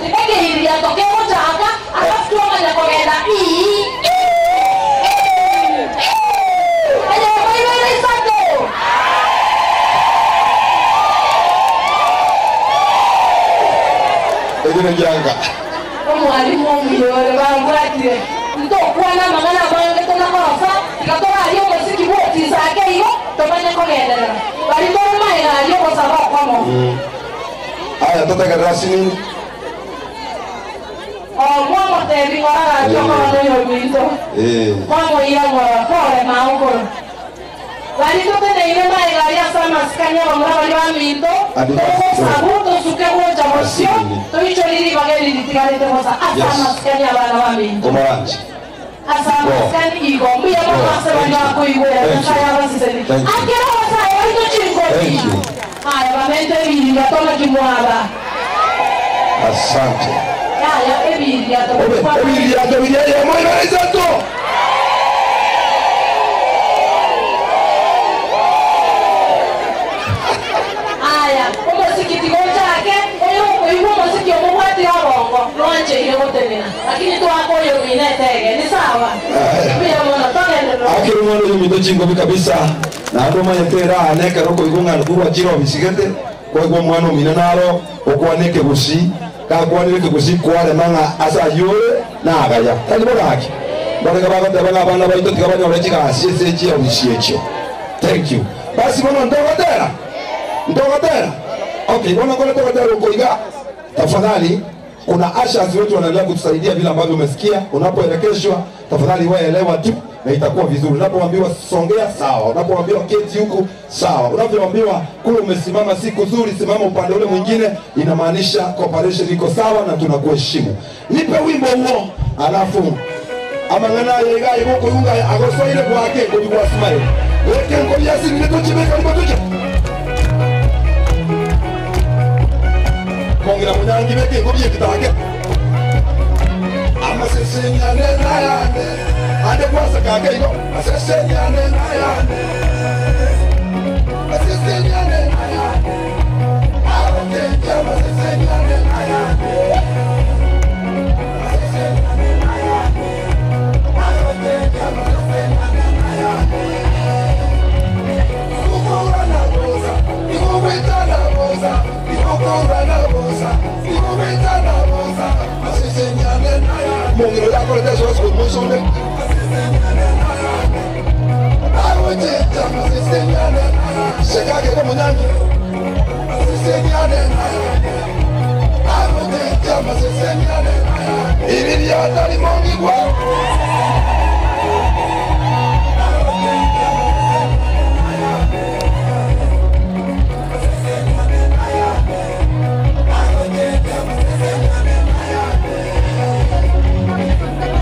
Eke iliatoke ochaka alafu tuomanya kogenda ii. Aye moibere isato. Ejene janga. Omwalimu omuyore bangwatire. Ntokwana mangana bange tona korosa tikatora ari omosiki bwotisake igo tomanye kogenderera. Bari tore maega ari ogosaba okomo. Aya totegerera sinini. Omwamotebi ng'oragachi okono yominto. Mwamoira ng'ora pore maokoro. Bari toteneire maega ari ase amasikani abamura bari baminto. Togosabu tosuke gocha bosio toichoriri bageri ritigarete bosa ase amasikani abana baminto. Omoranchi. Ase amasikani igo mbuya mono ase bari bakoigwera Nyasaye abasiseni. Akero basaye bari tochinkoti. Haya bamente ebiri gatona kimwaba. Asante. Haya ebiri gatona. Ebiri gatona ya moyo isato. Haya omosikiti gochake oyo oyo omosiki omobwati abongo noanche ile gotenena lakini twakoyo minetege ni sawa. Mbuya mono togenderera. Akero mwana yumito chingobi kabisa. Na ando mayetera aneke roko igonga kurwa chiro bisigete kwa mwana mina naro okwaneke gusi kakwanire gusi kware manga asa yore na agaya tali boraki barega bagote bana bana baito tikabanya orechika asese chi obisiecho. Thank you. Basi bono ndogatera ndogatera. Okay, bono kole togatera ukoiga tafadhali. Kuna ushers wetu wanaendelea kutusaidia vile ambavyo umesikia. Unapoelekezwa tafadhali wewe elewa tu na itakuwa vizuri. Unapoambiwa songea sawa, unapoambiwa keti huku sawa, unapoambiwa kule umesimama siku nzuri simama upande ule mwingine, inamaanisha cooperation iko sawa na tunakuheshimu. Nipe wimbo huo alafu amangana yega yuko yunga agosoile kwake kwa smile. Weke ngobia si nitochimeka nitoche. Kongira munyangi beke ngobie kitake. Amasesenyane nayane. Ande kwasa kake igo. Asesenyane nayane. Asesenyane nayane. Aroke amasesenyane nayane. Asesenyane nayane. Aroke amasesenyane nayane. Ukora na boza. Ikubita na boza. Ikukora na boza. Ikubita na boza. Asesenyane nayane. Mongiro yako letezo sikumusone. Shekake kwa munyangi. Ibiri atari mongi kwa.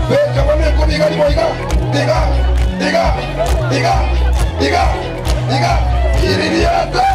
Beka wame kubiga ni moiga. Diga, diga, diga, diga, diga. Iririata.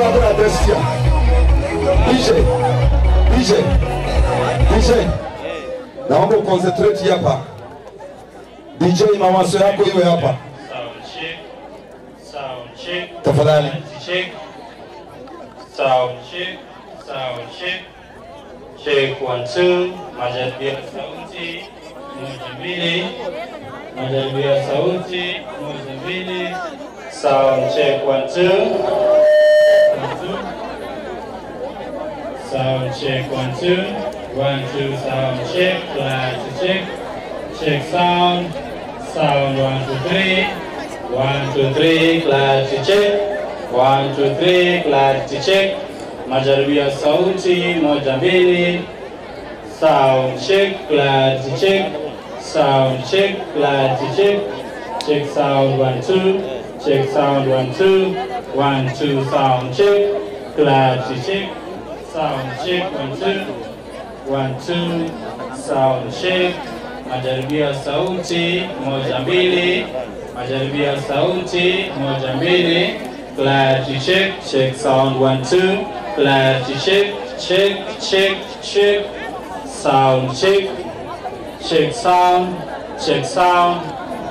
Bakora test ya. DJ. DJ. DJ. Naomba uconcentrate hapa. DJ, mawazo yako iwe hapa. Sound check. Sound check. Tafadhali. Check. Sound check. Sound check. Check 1 2. Majaribio ya sauti 1 2. Majaribio ya sauti 1 2. Sound check 1 2. 1 2. Sound check 1 2. 1 2. Sound check. Clarity check. Check sound. Sound 1 2 3. 1 2 3. Clarity check. 1 2 3. Clarity check. Majaribio ya sauti 1 2. Sound check. Clarity check. Sound check. Clarity check. Check sound 1 2. Check sound 1 2. 1 2. Sound check. Clarity check. Sound check 1 2. 1 2. Sound check. Majaribio ya sauti 1 2. Majaribio ya sauti 1 2. Clarity check. Check sound 1 2. Clarity check. Check check check. Sound check. Check sound. Check sound.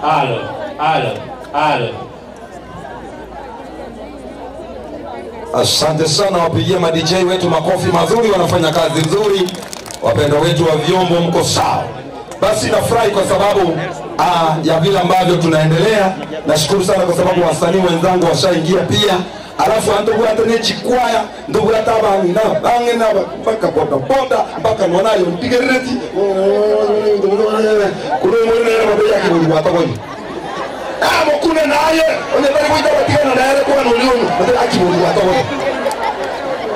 Alo alo alo. Asante sana, wapigie ma DJ wetu makofi mazuri, wanafanya kazi nzuri. Wapendwa wetu wa vyombo, mko sawa. Basi nafurahi kwa sababu ya vile ambavyo tunaendelea. Nashukuru sana kwa sababu wasanii wenzangu washaingia pia. Alafu ndugu hata nechikwaya, ndugu hata bangi na bangi na mpaka boda boda mpaka mwanayo mpigereti. Kuna mwene na mabaya kiburi watakoje. Ah, mokune naye, onye bali kuita batigana naye kwa nolioni, mabaya kiburi watakoje.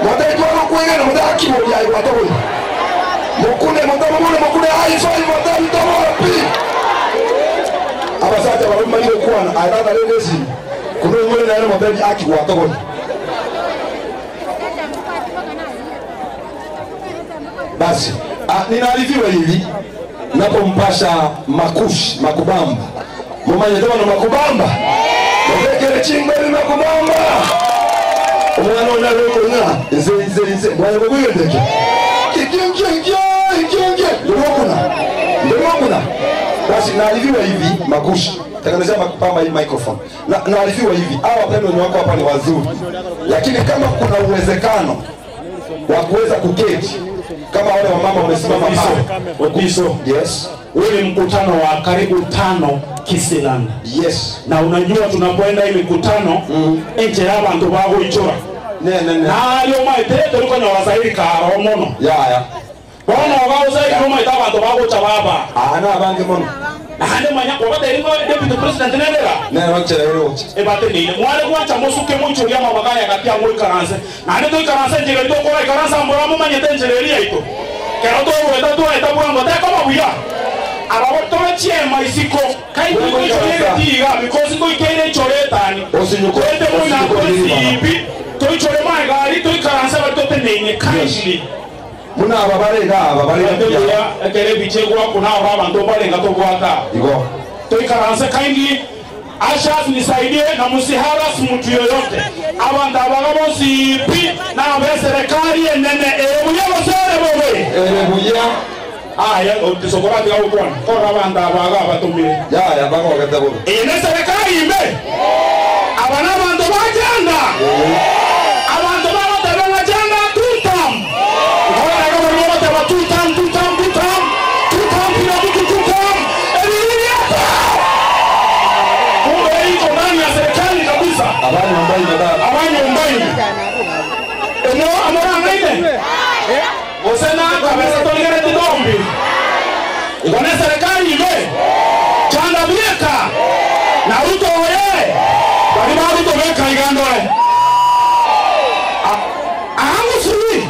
Mabaya kwa kuingana mabaya kiburi ayo watakoje. Mokune mabaya mokune ayo soi mabaya mtabora pi. Abasata barumali kwa ayata lelesi. Kuna mwene naye mabaya akiwatakoje. Basi, ninaarifiwa hivi napompasha makushi makubamba. Mumanye tena makubamba. Mubekere chingwe makubamba. Omwana onaloko nga nze nze nze mwana bwendeke. Kikingi kingi ndokuna. Ndokuna. Basi naarifiwa hivi makushi. Tengenezea makubamba hii microphone. Na naarifiwa hivi hawa wapendwa wako hapa ni wazuri. Lakini kama kuna uwezekano wa kuweza kuketi kama wale wamama wamesimama pale. Otiso. Yes. Ule mkutano wa karibu 5 Kisilanda. Yes. Na unajua tunapoenda hii mikutano enche ya bantu bago ichora. Ne ne ne. Na yo maite tuliko na wasairi karo mono. Ya ya. Bono ba usairi no maite bantu bago chababa. Ana bange mono. Na hande manya kwa bate ringo deputy president nendera. Ne roche roche. E bate ni mwale kwa musuke mucho ya mabagaya katia mwe karanse. Na hande to karanse njere to kora karanse mbora mu manyete njere ria ito. Kero to weta to eta bwango te koma buya. Abato chema isiko kai ko chore tiga because ko ikere chore tani. Osinyuko. Ete mo na ko sibi to chore mai gari to karanse ba to tenenye kaishli. Muna ababarega ababarega ya ekere biche kwa kuna abantu balenga to kwata. Iko. To karanse kaindi Ashas nisaidie na msiharas mtu yoyote. Abantu abagabo sipi na serikali enene ebuya bosere bobe. Ebuya. Ah ya otisokora dia ukwana. Kora abantu abaga batumire. Ya ya bago kata bobe. Ene serikali imbe. Abana bantu bajanda. Abantu bago bajanda tutam. Kora ga bo tutam tutam tutam. Tutam pira tutam. Ebuya. Kumbe iko ndani ya serikali kabisa. Abana mbai baba. Abana mbai. Eno amora ngaite. Osena kabisa toligere tidombi. Iko na serikali ile. Chanda bieka. Na Ruto oye. Bali ba Ruto beka igandore. Ahangu suri.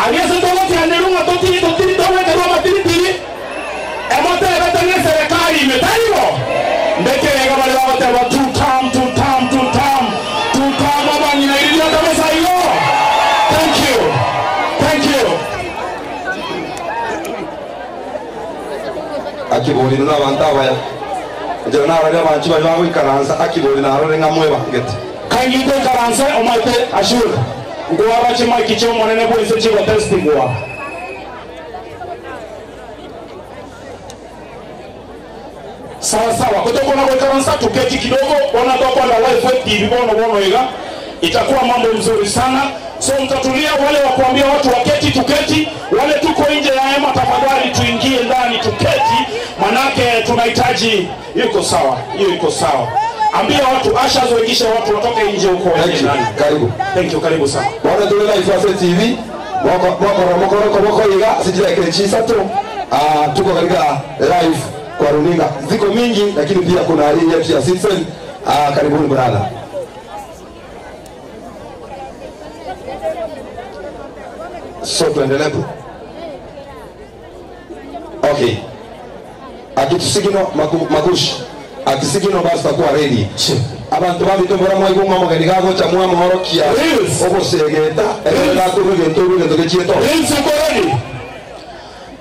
Aliye sento ti anerunga toti toti towe kama tiri tiri. Emote betene serikali imetaibo. Ndeke ega bali bagote ba tutam tutam tutam. Tutam baba nina iliyo kabisa hiyo. Thank you. Thank you. Akibori na abantu abaya. Nje na arari abantu bari bago ikaranza akibori na arari ngamwe bangete. Thank you karanse omaite ashur. Ngwara chima kicho monene bo ise chigo testing wa. Sawa sawa. Kutoka na karansa tuketi kidogo ona kwa na live TV bono bono iga. Itakuwa mambo mzuri sana. So mtatulia wale wa kuambia watu waketi tuketi, wale tuko nje ya hema tafadhali tuingie ndani tuketi, manake tunahitaji. Yuko sawa, hiyo iko sawa. Ambia watu asha zoingisha watu watoke nje huko waje ndani. Karibu. Thank you, karibu sana. Bwana tulela Ifase TV. Mwako mwako mwako mwako iga sijira kile tu. Tuko katika live kwa runinga. Ziko mingi lakini pia kuna hii ya Citizen. Karibuni brother. So tuendelee. Okay. Akitusigino magushi. Akisigino basi takuwa ready. Abantu babitombora mwa mugeni gago cha mwa mahorokia. Ogosegeta era kuruge toruge tokechieto. Reels uko ready.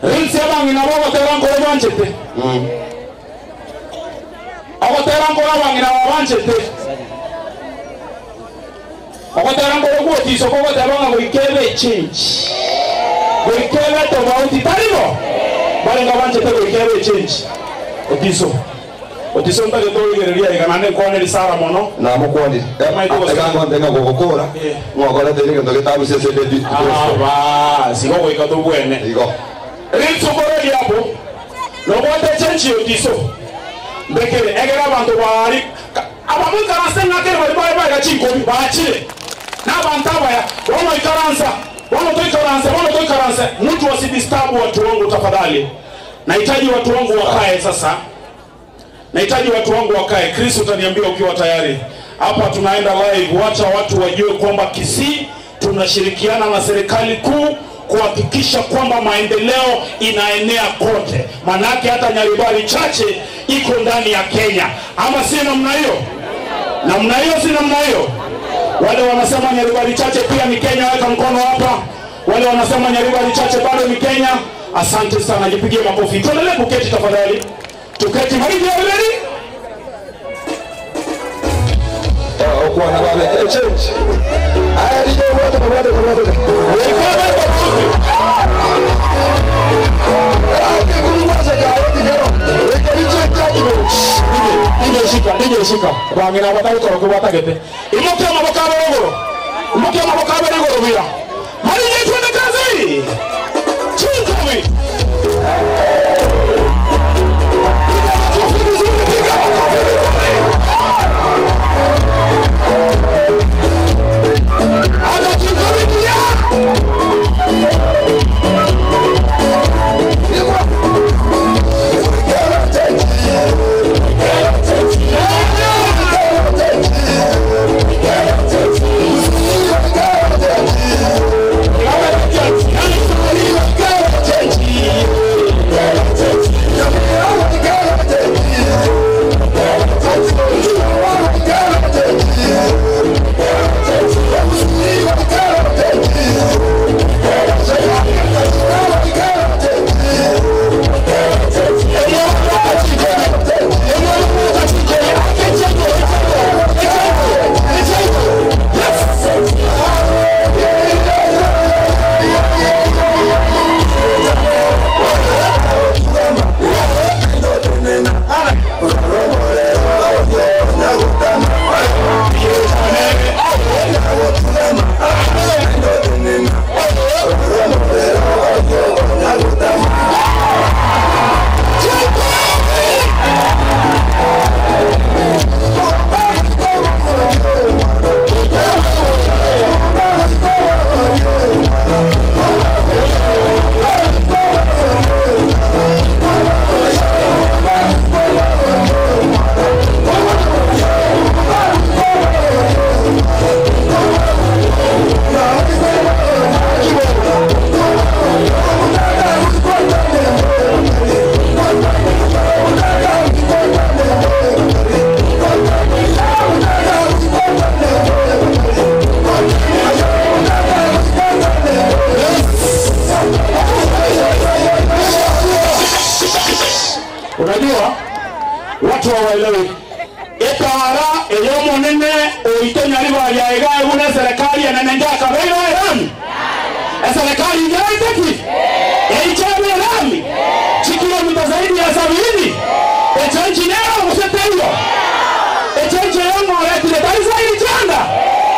Reels abangi nabo batera ngoro banchete. Abatera ngoro abangi nabo banchete. Abatera ngoro gwotiso ko batera ngo ikebe change. Goikebe tofauti taribo. Balenga banchete goikebe change. Otiso. Otiso ntake toigereria iganane kwaneri Sara mono. Na mukwani. Egango ndenga gogokora. Ngokora tere kendo getabu sese dedi. Ah, ba, sigo goika tobwene. Igo. Ritso koreri hapo. Lobote change otiso. Mbekere egera bantu bari abamukaranse ngakere bari bari bari chinkobi bachire. Na bantu abaya wono ikaransa. Wono toikaransa, wono toikaransa. Mtu asidisturb watu wangu tafadhali. Nahitaji watu wangu wakae sasa. Nahitaji watu wangu wakae. Chris utaniambia ukiwa tayari. Hapa tunaenda live, wacha watu wajue kwamba Kisii tunashirikiana na serikali kuu kuhakikisha kwamba maendeleo inaenea kote. Manake hata Nyaribari chache iko ndani ya Kenya. Ama si namna hiyo? Namna hiyo si namna hiyo? Wale wanasema Nyaribari chache pia ni Kenya, weka mkono hapa. Wale wanasema Nyaribari chache bado ni Kenya. Asante sana, jipigie makofi. Tuendelee kuketi tafadhali. Tuketi hadi ready? Kwa na baba change. Aya ndio wote wote wote. Nije shika. Bangina batari koroko batagete. Imuke amaboko abere. Imuke amaboko abere bira. Mali twende kazi. Chinkobi. Unajua watu hawaelewi. Etara eyomo nene oite Nyaribari ya iga ebune serikali enene njakabeire erami. Serikali injaiteki. Eichabe erami. Chikilomita zaidi ya 70. Echenchi nero museteyo. Echenchi yango retire tari zaidi chanda.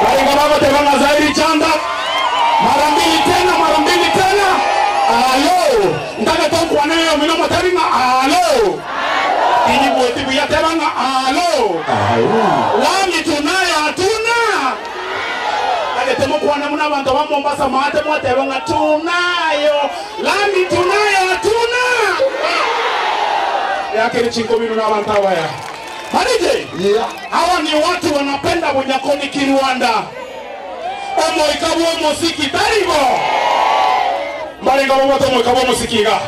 Baringa baba tebanga zaidi chanda. Mara mbili tena, mara mbili tena. Alo, ndaka tonkwa nayo minomo taringa alo. Ini bweti buya tebanga alo. Lami tunayo hatuna. Kale temo kwa namuna bantu wa Mombasa maate mwatebanga tunayo. Lami tunayo hatuna. Yake ni chinko minu na bantu haya. Marije. Yeah. Hawa ni watu wanapenda Bunyakoni Kirwanda. Omo ikabu muziki taribo. Baringa bobo tomo ikabu muziki ga.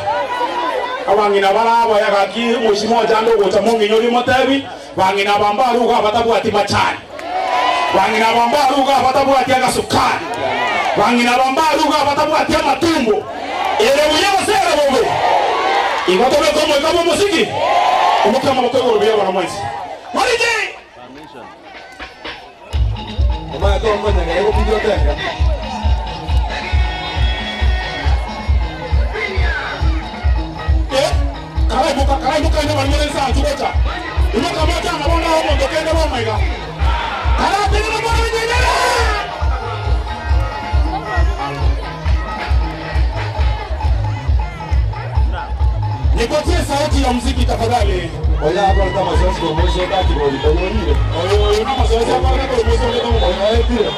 Abangina baraba yakaki mheshimiwa jando gocha monginyori motebi bangina bamba ruga batabwati machani. Bangina bamba ruga batabwati agasukari. Bangina bamba ruga batabwati amatumbo. Ere buye basere bobo. Igotobe tomo ikabu muziki. Omukama bokego rubiya bana mwezi. Marije. Omaya tongo nyanga yego pidio tenga. Karaibuka ino bali sa tubocha. Ibuka moja na bona homo ndokende bo maiga. Karate na bona nyanya. Nipatie sauti ya muziki tafadhali. Oya hapa kama mazoezi kwa mwisho kati kwa nini? Oyo una mazoezi hapa kwa mwisho kama oya pia.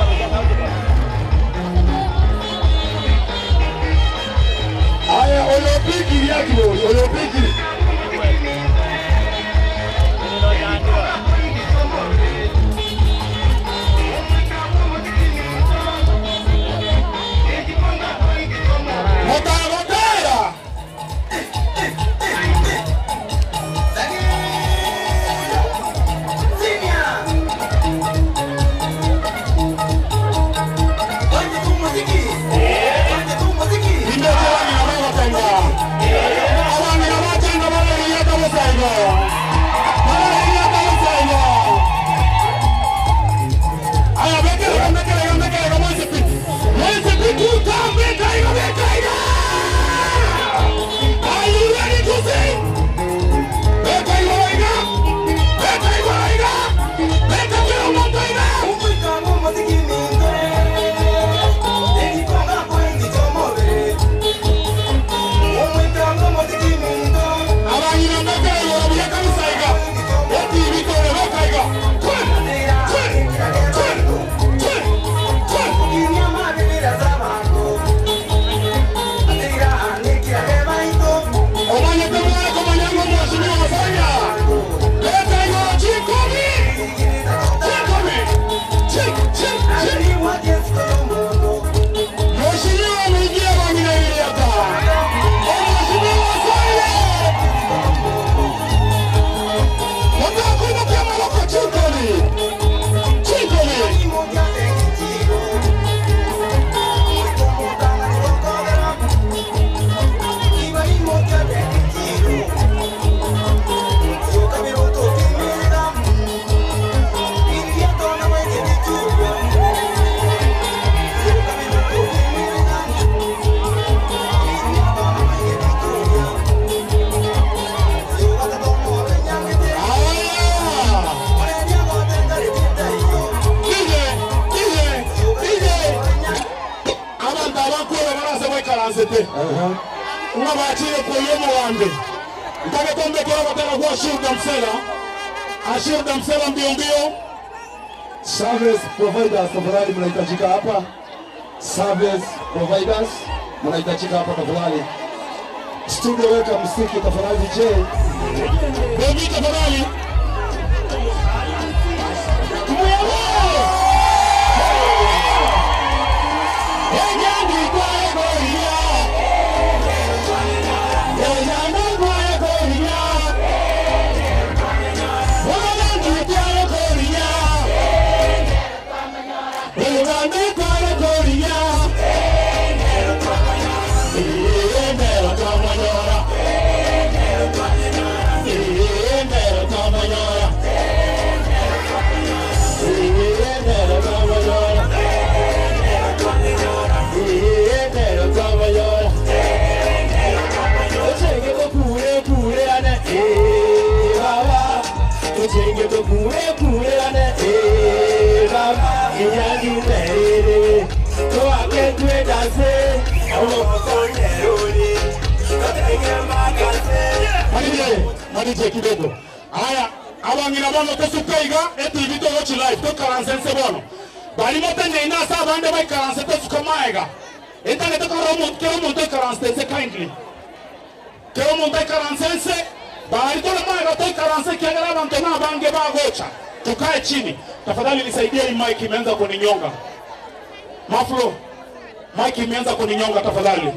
Aya olopiki yaki olopiki. Botera. Service providers tafadhali mnahitajika hapa. Service providers mnahitajika hapa tafadhali. Studio weka muziki tafadhali DJ. Baby tafadhali. Thank you. Madije kidogo. Haya, abangina bono tosukaiga etivi togochi live tokaransense bono. Bari motenye ina sa bande bai karanse tosuka Internet kero muntu karansense kindly. Kero muntu karansense bari tole maega to karanse kiagara bantu na bange bagocha. Tukae chini. Tafadhali nisaidie hii mic imeanza kuninyonga. Maflo. Mic imeanza kuninyonga tafadhali.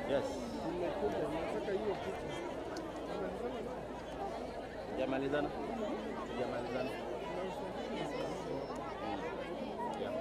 Yes. Jamalizana. Jamalizana. Yeah.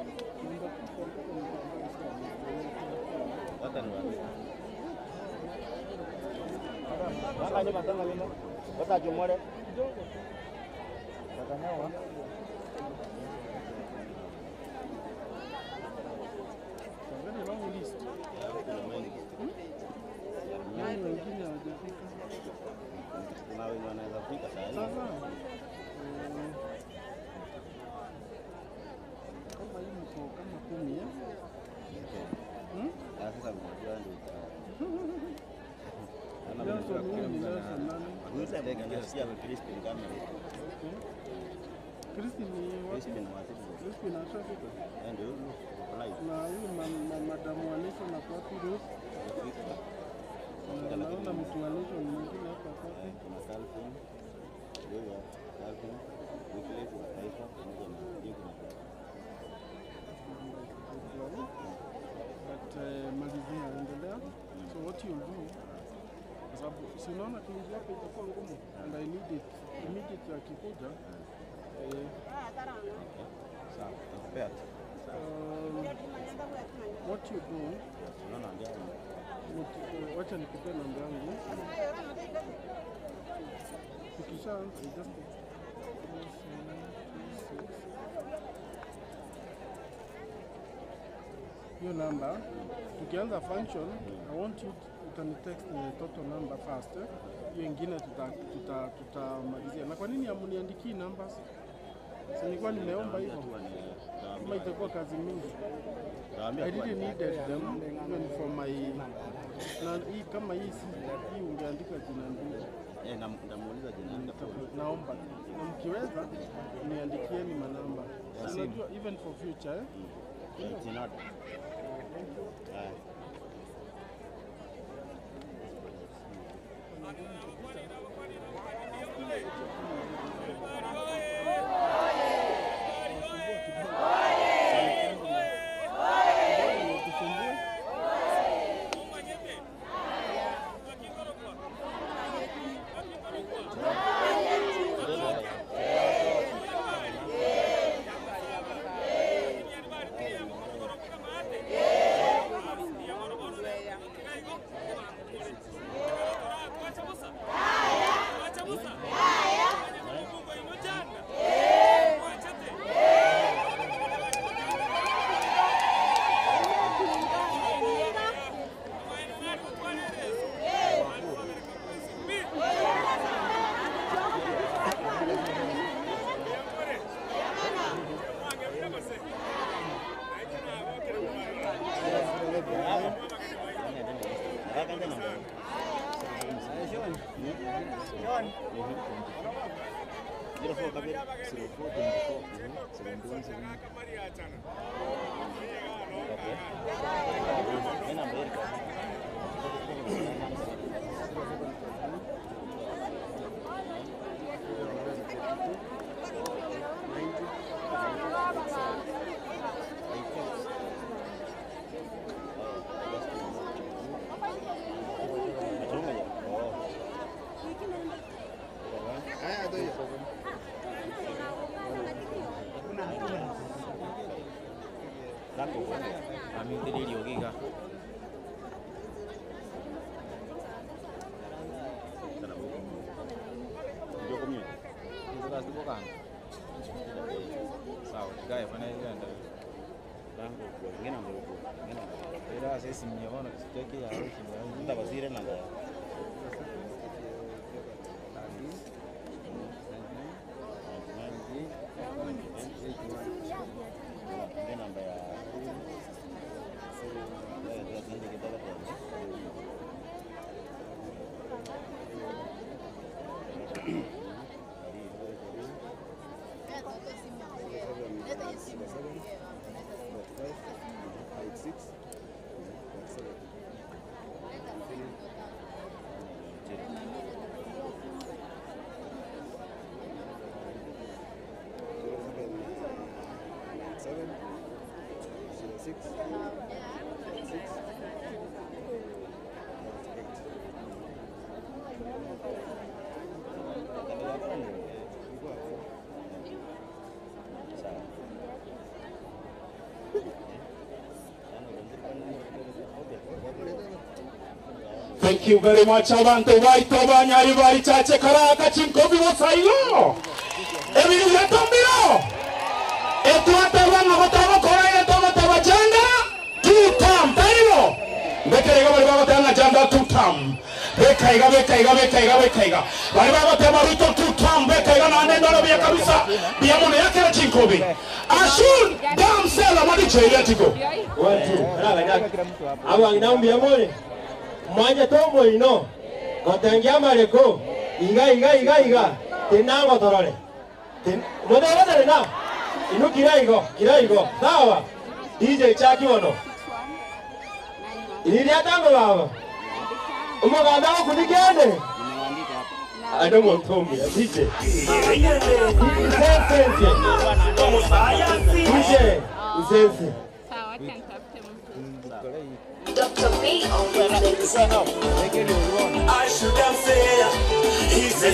So what you'll do, si unaona kuingia hapa itakuwa ngumu, and I need it immediately akikuja. What you do, wacha nikupe namba yangu. Ukishaanza just your number. Tukianza function, I want you to text the total number first. Hiyo ingine tutamalizia. Na kwa nini hamniandikii numbers? Si nilikuwa nimeomba hivyo. Kama itakuwa kazi mingi. I really needed them even for my na hii kama hii hii ungeandika jina mbili. Ndamuuliza jina. Naomba. Na mkiweza niandikieni manamba. Unajua even for future Jina. kabere 0424 71 70. Thank you very much, abantu baito banyari bari chache karaka chinkobi wosailo. Ebiri yatombiro. Etuata bana gotaba kora yatoba tabachanga two tam taribo. Bekerega bari baba tanga janda two tam. Bekaiga bekaiga bekaiga bekaiga. Bari baba tama ruto two tam bekaiga na nendo na bia kabisa. Bia mune yake na chinkobi. Ashun damsela madiche yatiko. 1 2 raga abo nginaambia mune. Mwanje tombo ino kotengia mareko iga iga iga iga tenango torore modera tena inu kiraigo sawa DJ chaki wono iliria tango baba umuganda kudigende I don't want Tommy, DJ. DJ, DJ. Dr. B on the I should have said he's a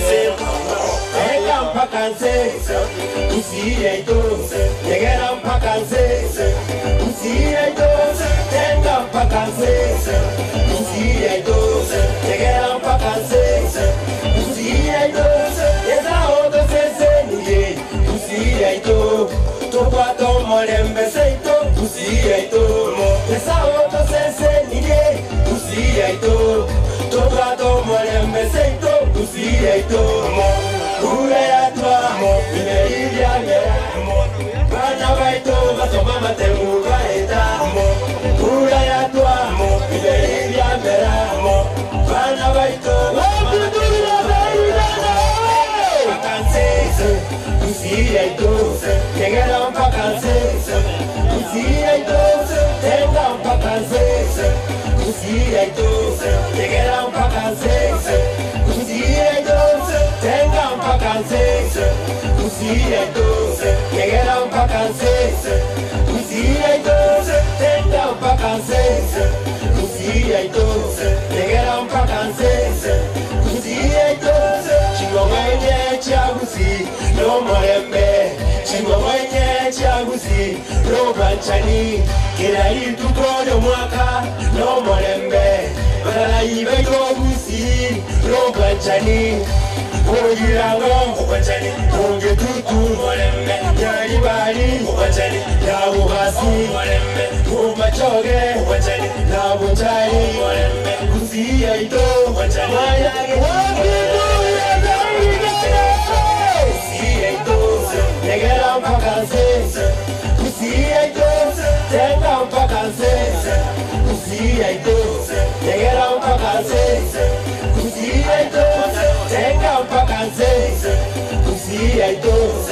Tenga mpaka nse, usiyaito.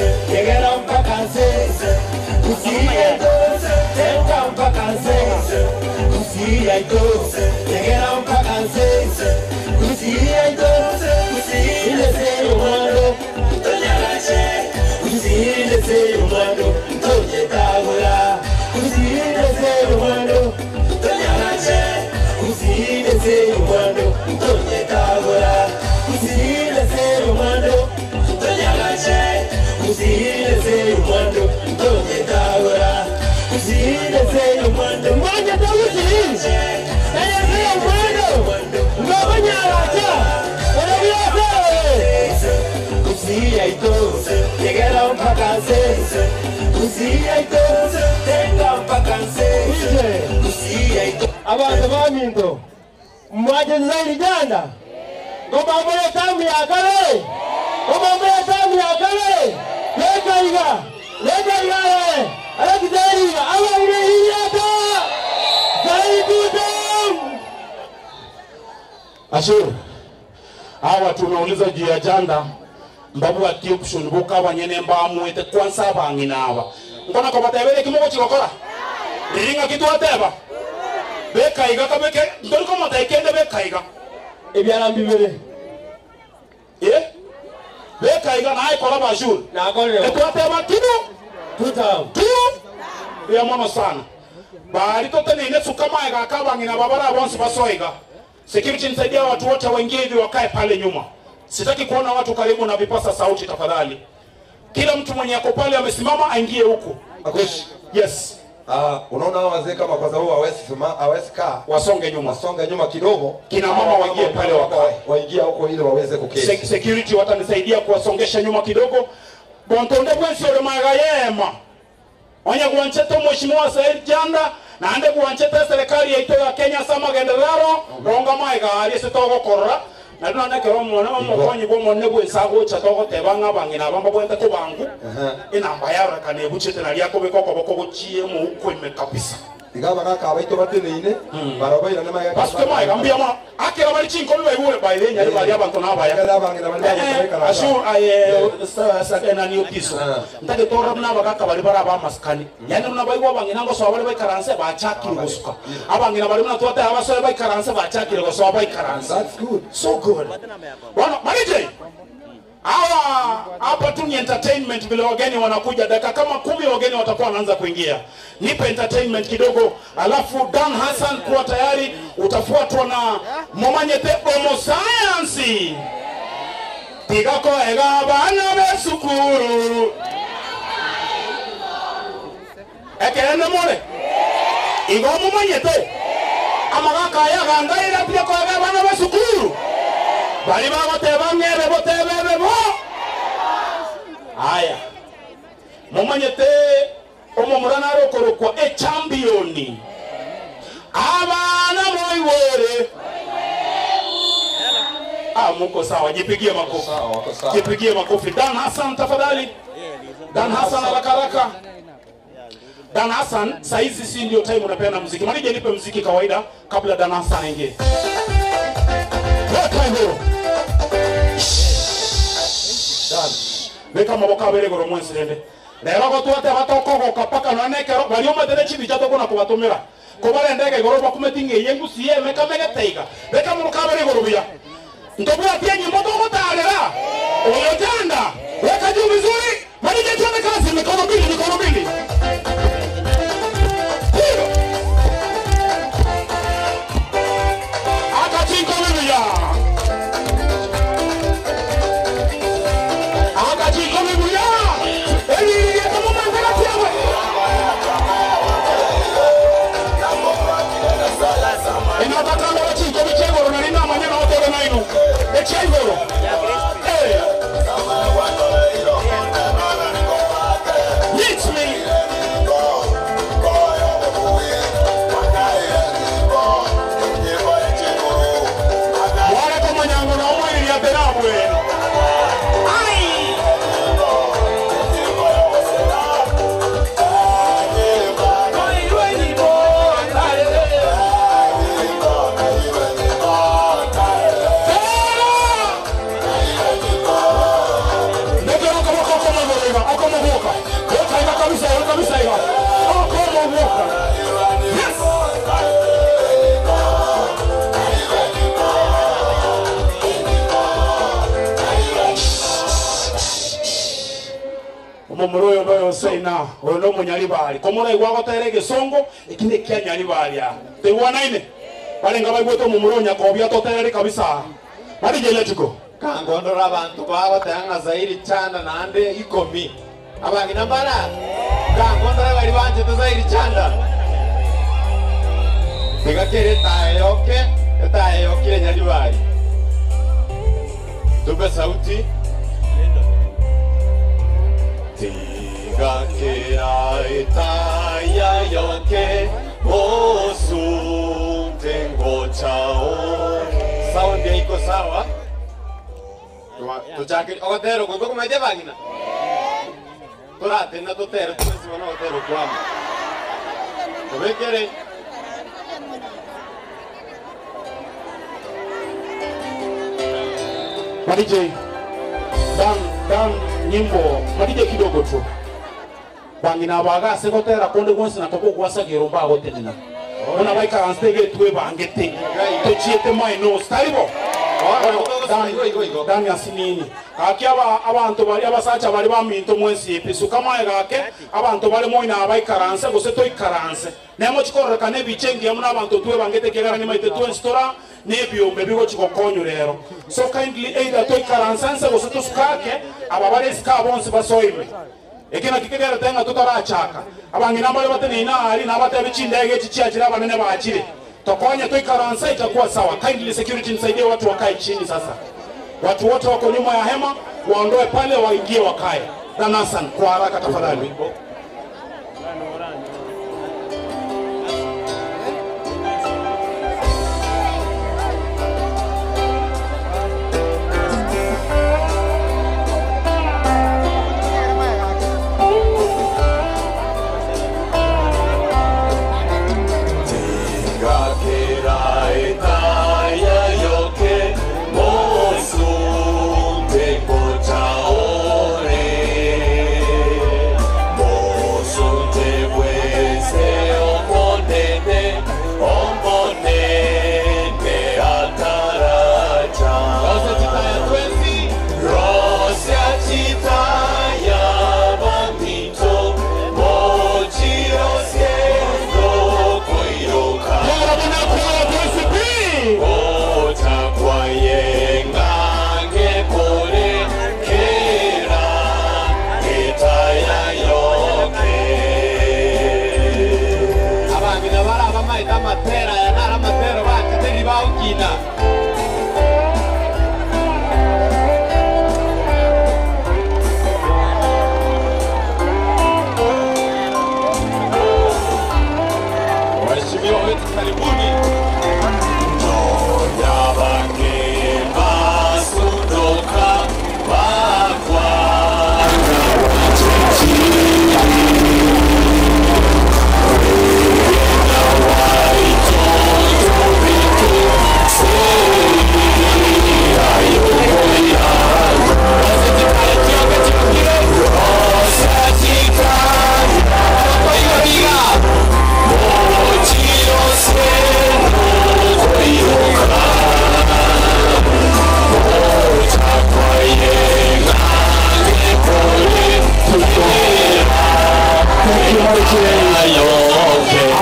Abantu baminto mwaje zaidi janda ngoma mbele tamu ya kale ngoma mbele tamu ya kale leka iga alaki zaidi awa ile iyata zaidi tamu Ashuru hawa tunauliza juu ya janda mbabu ati option boka banyene mbamuete kwanza bangina aba ngona ko batebere kimoko chikokora ringa kitu ateba bekaiga kabeke ndoriko mataikende bekaiga ebyala mbibere bekaiga naye kola bashuru nakolera etwateba kinu tutam tu ya mono sana bali totene ine sukama ega kabangina babara bonse basoiga security nisaidia watu wote waingie hivi wakae pale nyuma. Sitaki kuona watu karibu na vipasa sauti tafadhali. Kila mtu mwenye ako pale amesimama aingie huku. Akoshi. Yes. Unaona hawa wazee kama kwa sababu hawezi kaa, wasonge nyuma. Wasonge nyuma kidogo. Kina mama waingie pale wakae. Waingie huko ili waweze kuketi. Security watanisaidia kuwasongesha nyuma kidogo. Bontonde bwensi ole magayema. Onya kuancheto mheshimiwa Said Janda na ande kuancheta serikali ya ito ya Kenya sama genderaro ronga maiga ari se togo korora na nona kero mwana omokonyi bo monne bwensa gocha togo tebanga bangina bamba bwenda ko bangu inamba yara kane buchete na lyako bekoko boko gochie mu ukwime kabisa igaba kaka baito bateneine barobaira na maiga basuke maiga mbia ma akera bali chinko bibaibule baile nyali bali abantu nabaya bangina bali bayo ashur aye sa nani okiso ndake tora mna bakaka bali bara maskani yani mna baigwa bangina ngo so bali baikaranse bachakire gusuka abangina bali mna twata abasobe baikaranse bachakire goso baikaranse. That's good, so good. Bwana Marije hawa hapa tu ni entertainment vile wageni wanakuja dakika kama 10 wageni watakuwa wanaanza kuingia. Nipe entertainment kidogo alafu Dan Hassan kuwa tayari utafuatwa na Momanyete Omo Science. Tigako ega bana besukuru. Ekerene more. Igo Momanyete. Amagaka ya gangaira tigako ega bana besukuru. Bali bagoteba ngebe botebebe bo. Haya. Momanyete omo murana rokorokwa e championi. Abana moiwere. Muko sawa, jipigie makofi. Jipigie makofi. Dan Hassan tafadhali. Dan Hassan haraka haraka. Dan Hassan, saizi si ndio time unapeana muziki. Marije nipe muziki kawaida kabla Dan Hassan aingie. Weka hiyo. Dan. Weka maboko abere goro mwensilende. Lero gotwate batoko kapaka nanekero bali omatere chibicha tokona kubatumira. Kobare ndege goro bakumetinge yengu siye meka megeteiga. Weka maboko abere goro buya. Ndobwa tienyi moto gotalera. Oyo janda. Weka juu vizuri. Marije tuone kazi mikono mbili mikono mbili. Omuroyo noyo seina oyo munyalibali komora igwago terege songo ikine kya nyalibali ya te wanaine balenga baigweto mumuronya kobya toterere kabisa bali jeletiko kangondora abantu baba tanga zairi chanda nande ikomi abangina bara kangondora bali banje to zairi chanda tegakere tayoke tayoke nyalibali tupe sauti. Tigakera Etaya yoke mosuntengo chao. Sound ya iko sawa. Tuchake ogotero kuko kumaje bagina. Torate na totero tusiwana ogotero kwama. Tobekere. DJ dan nyimbo madije kidogo tu bangina bagase gotera konde gonsi na toko gwasagiro mbagotenena ona baika anstege tuwe bangete tochiete maino staribo dan yasinini kaki aba abantu bari abasacha bari baminto mwensi pisuka maye gake abantu bari moina abaikaranse gose toikaranse nemo chikoreka nebichengi amuna abantu tuwe bangete kegara ni maite tuwe nstora nebyombe bigo chikokonyo rero so kindly either toikaranse gose tusukake aba bare sika bonse basoime ekena kikegera tenga tutarachaka abangina bale batenina ari nabate bichindege chichiachira abanene baachire tokonye toikaranse itakuwa sawa. Kindly security nisaidie watu wakae chini sasa. Watu wote wako nyuma ya hema waondoe pale waingie wakae. Danasan kwa haraka tafadhali.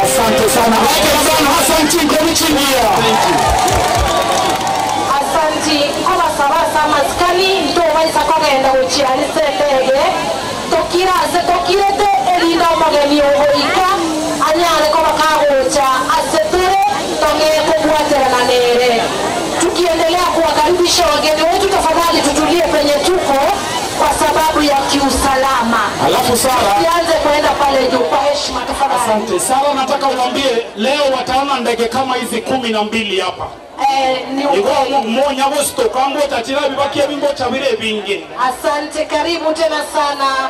Asante sana. Hassan Chingo Michingia. Asante kwa sabasa maskani ndo waisa kogenda uchialise ndege tokira se tokirete elinda omogeni ogoika anyare koba kagocha asetere tonge kubwaterana nere. Tukiendelea kuwakaribisha wageni wetu, tafadhali tutulie penye tuko kwa sababu ya kiusalama. Alafu Sara, tuanze kwenda pale juu kwa heshima tafadhali. Asante Sara, nataka uambie leo wataona ndege kama hizi 12 hapa. Ni ukweli. Mmoja wosto kango tatira bibakia bimbo cha bile bingi. Asante, karibu tena sana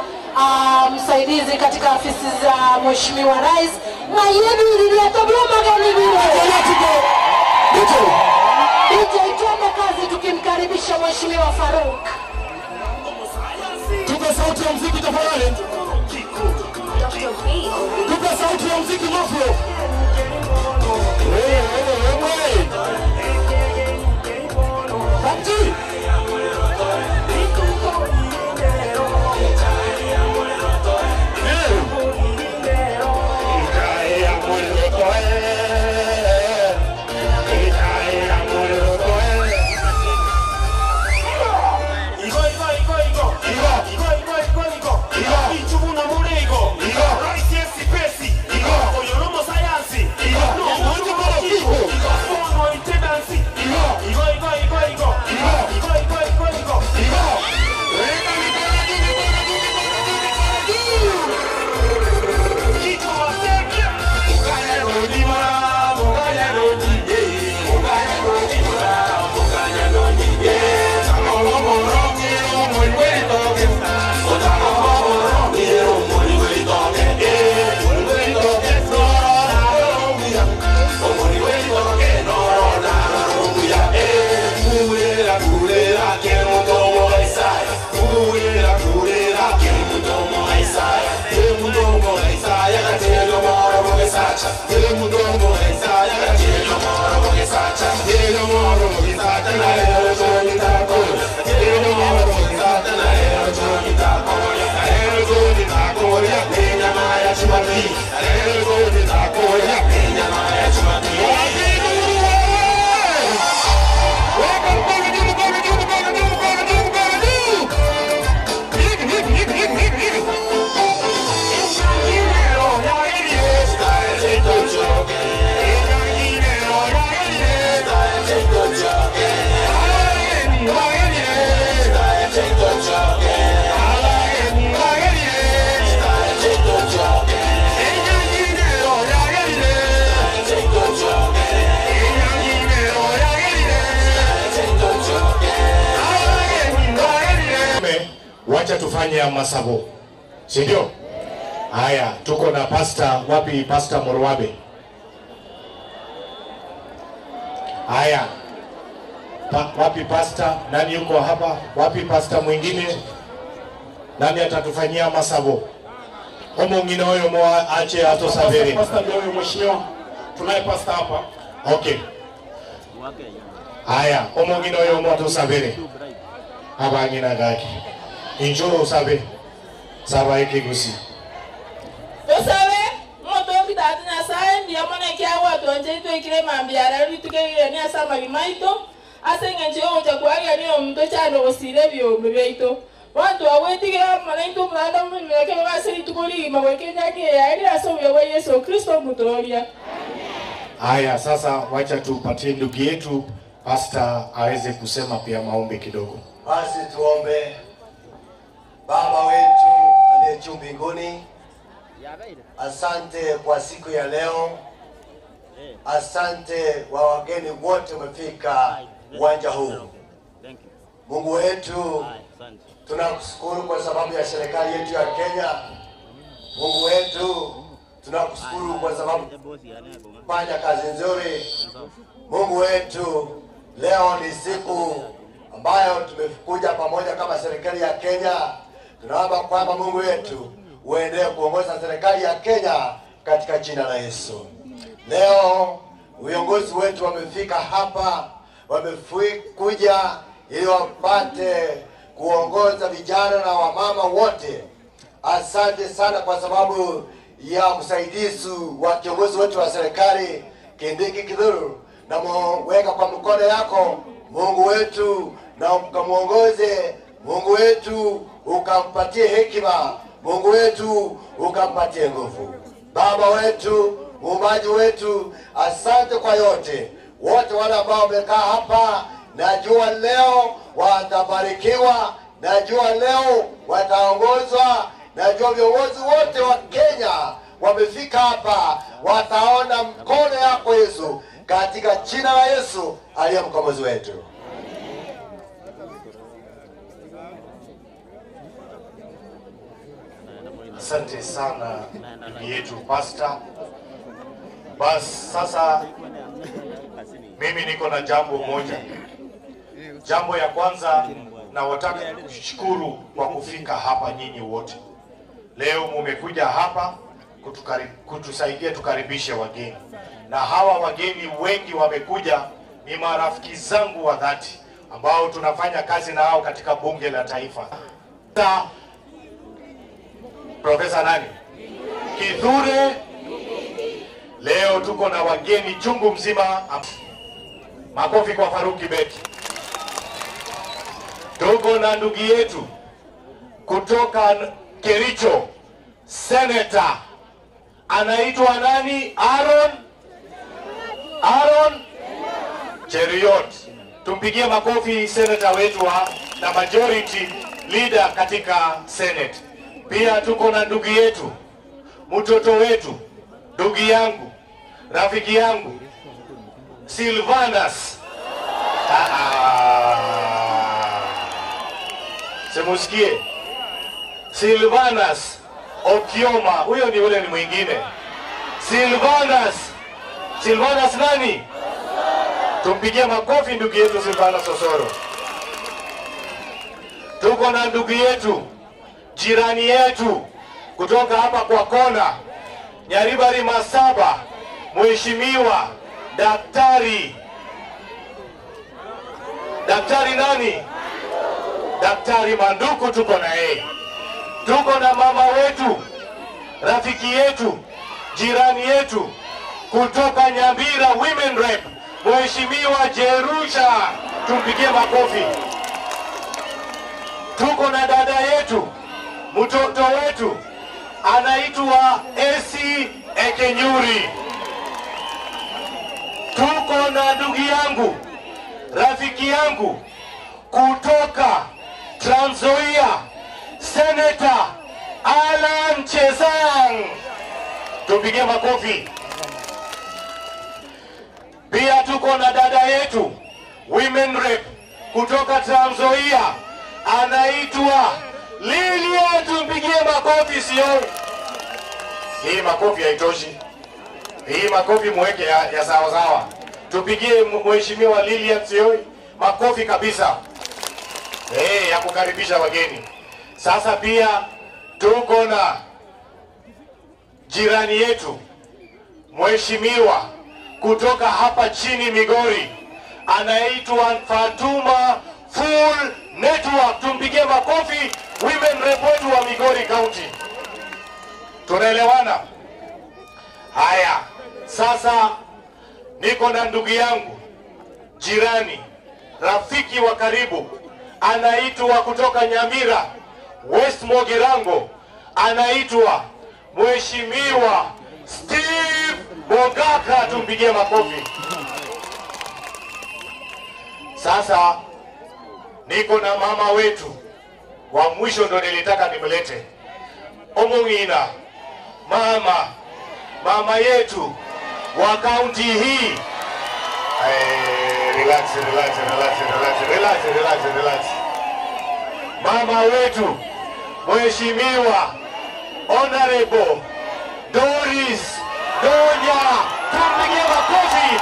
msaidizi katika afisi za Mheshimiwa Rais. Na yebi liliatabia magani vile. DJ twende kazi tukimkaribisha Mheshimiwa Farouk. Tupe sauti ya muziki tafadhali. Tupe sauti ya muziki mafro. Wewe. Bapti. Igo. Wacha tufanye masabo, si ndio? Haya, tuko na pasta wapi? Pasta Morwabe. Haya, wapi pasta? Nani yuko hapa? Wapi pasta mwingine? Nani atatufanyia masabo? Omo ngine hoyo mo ache atosabere. Pasta ndio huyo mheshimiwa. Tunaye pasta hapa. Okay. Haya, omo ngine hoyo mo atosabere. Haba ngina gaki. Injo usabe saba ekigusi usabe moto kitatu nyasaye ndiyo mone kyawa tonje itwekire mambiara ritukegire ni asama bimaito asenge nje oja kwagia ni omuntu cyane osire byombe byaito bantu awetigira mana into muranda mumireke basiri tukuri mawekenya ke yari asomye wa Yesu Kristo mutoria. Haya, sasa wacha tupatie ndugu yetu pastor aweze kusema pia maombi kidogo. Basi tuombe. Baba wetu aliye juu mbinguni, asante kwa siku ya leo. Asante kwa wageni wote wamefika uwanja huu. Mungu wetu, tunakushukuru kwa sababu ya serikali yetu ya Kenya. Mungu wetu, tunakushukuru kwa sababu fanya kazi nzuri. Mungu wetu, leo ni siku ambayo tumekuja pamoja kama serikali ya Kenya. Tunaomba kwamba Mungu wetu uendelee kuongoza serikali ya Kenya katika jina la Yesu. Leo viongozi wetu wamefika hapa, wamekuja ili wapate kuongoza vijana na wamama wote. Asante sana kwa sababu ya msaidizi wa kiongozi wetu wa serikali Kindiki Kithure, na muweka kwa mkono yako Mungu wetu, na ukamuongoze Mungu wetu, ukampatie hekima Mungu wetu, ukampatie nguvu. Baba wetu, muumbaji wetu, asante kwa yote. Wote wale ambao wamekaa hapa, najua leo watabarikiwa, najua leo wataongozwa, najua viongozi wote wa Kenya wamefika hapa, wataona mkono yako Yesu, katika jina la Yesu aliye mkombozi wetu. Asante sana ndugu yetu pastor. Bas sasa mimi niko na jambo moja. Jambo ya kwanza, nawataka kushukuru kwa kufika hapa nyinyi wote. Leo mumekuja hapa kutusaidia tukaribishe wageni. Na hawa wageni wengi wamekuja ni marafiki zangu wa dhati ambao tunafanya kazi na hao katika bunge la taifa. Profesa nani? Kithure. Leo tuko na wageni chungu mzima. Makofi kwa Farouk Kibet. Tuko na ndugu yetu kutoka Kericho, senator anaitwa nani? Aaron Cheruiyot. Tumpigie makofi senator wetu na majority leader katika Senate. Pia tuko na ndugu yetu, mtoto wetu, ndugu yangu, rafiki yangu, Silvanus. Simusikie. Silvanus Okioma, huyo ni ule ni mwingine. Silvanus nani? Tumpigie makofi ndugu yetu Silvanus Osoro. Tuko na ndugu yetu, jirani yetu kutoka hapa kwa kona, Nyaribari Masaba, Mheshimiwa Daktari nani? Daktari Manduku tuko na yeye. Tuko na mama wetu, rafiki yetu, jirani yetu kutoka Nyambira Women Rep, Mheshimiwa Jerusha, tumpigie makofi. Tuko na dada yetu, mtoto wetu anaitwa Esi Ekenyuri. Tuko na ndugu yangu, rafiki yangu kutoka Trans Nzoia, Senator Alan Chesang, tupigie makofi. Pia tuko na dada yetu Women Rep kutoka Trans Nzoia, anaitwa Lilia, tumpigie makofi. Sio hii makofi haitoshi, hii makofi muweke ya sawa sawa. Tupigie Mheshimiwa Lilian Sioi makofi kabisa, ya kukaribisha wageni. Sasa pia tuko na jirani yetu Mheshimiwa kutoka hapa chini Migori, anaitwa Fatuma Full Network, tumpigie makofi Women Rep wetu wa Migori County. Tunaelewana? Haya, sasa niko na ndugu yangu, jirani, rafiki wa karibu, anaitwa kutoka Nyamira West Mogirango, anaitwa Mheshimiwa Steve Mogaka, tumpigie makofi. Sasa niko na mama wetu wa mwisho, ndo nilitaka nimlete, Omongina, mama yetu wa kaunti hii. Relax, relax, relax, relax, relax, relax, relax. Mama wetu Mheshimiwa Honorable Doris Donya, tumpigie makofi.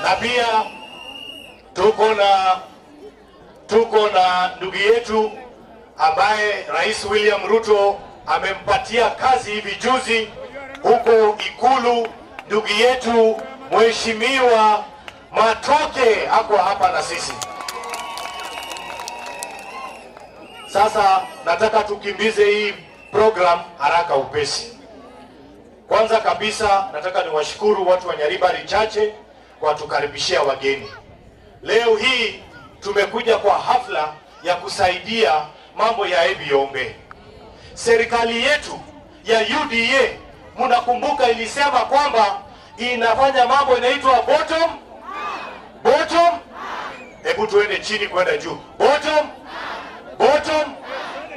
Na pia tuko na ndugu yetu ambaye Rais William Ruto amempatia kazi hivi juzi huko Ikulu, ndugu yetu Mheshimiwa Matoke ako hapa na sisi. Sasa nataka tukimbize hii program haraka upesi. Kwanza kabisa nataka niwashukuru watu wa Nyaribari Chache kwa tukaribishia wageni. Leo hii tumekuja kwa hafla ya kusaidia mambo ya Ebiombe. Serikali yetu ya UDA, mnakumbuka, ilisema kwamba inafanya mambo inaitwa bottom bottom. Hebu tuende chini kwenda juu. Bottom bottom,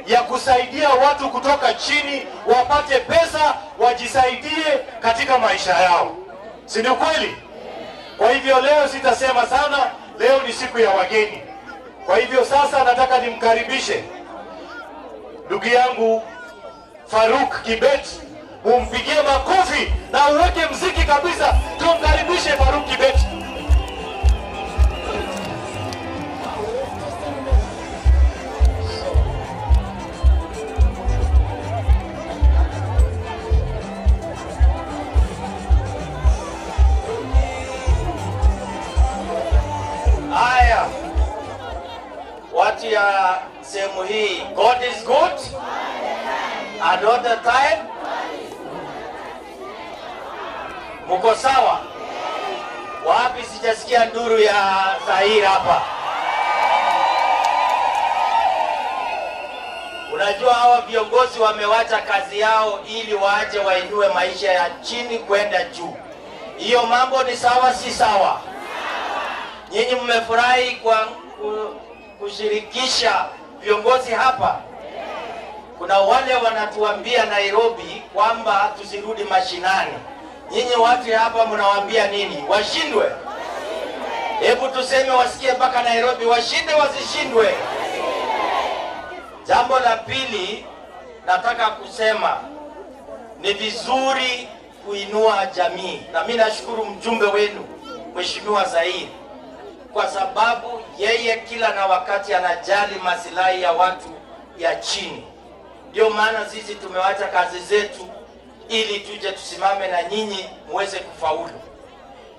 ya kusaidia watu kutoka chini wapate pesa wajisaidie katika maisha yao. Si ni kweli? Kwa hivyo leo sitasema sana, leo ni siku ya wageni. Kwa hivyo sasa nataka nimkaribishe ndugu yangu Faruk Kibet, umpigie makofi na uweke mziki kabisa, tumkaribishe Faruk Kibet. Haya, watu ya sehemu hii, God is good and all the time. Muko sawa? Wapi sijasikia nduru ya Zahir hapa? Unajua hawa viongozi wamewacha kazi yao ili waache wainue maisha ya chini kwenda juu. Hiyo mambo ni sawa, si sawa? Nyinyi mmefurahi kwa kushirikisha viongozi hapa. Kuna wale wanatuambia Nairobi kwamba tusirudi mashinani. Nyinyi watu hapa mnawaambia nini? Washindwe? Hebu tuseme wasikie mpaka Nairobi, washinde wasishindwe? Jambo la pili nataka kusema, ni vizuri kuinua jamii. Na mimi nashukuru mjumbe wenu Mheshimiwa Zahir, kwa sababu yeye kila na wakati anajali masilahi ya watu ya chini. Ndio maana sisi tumewacha kazi zetu ili tuje tusimame na nyinyi muweze kufaulu.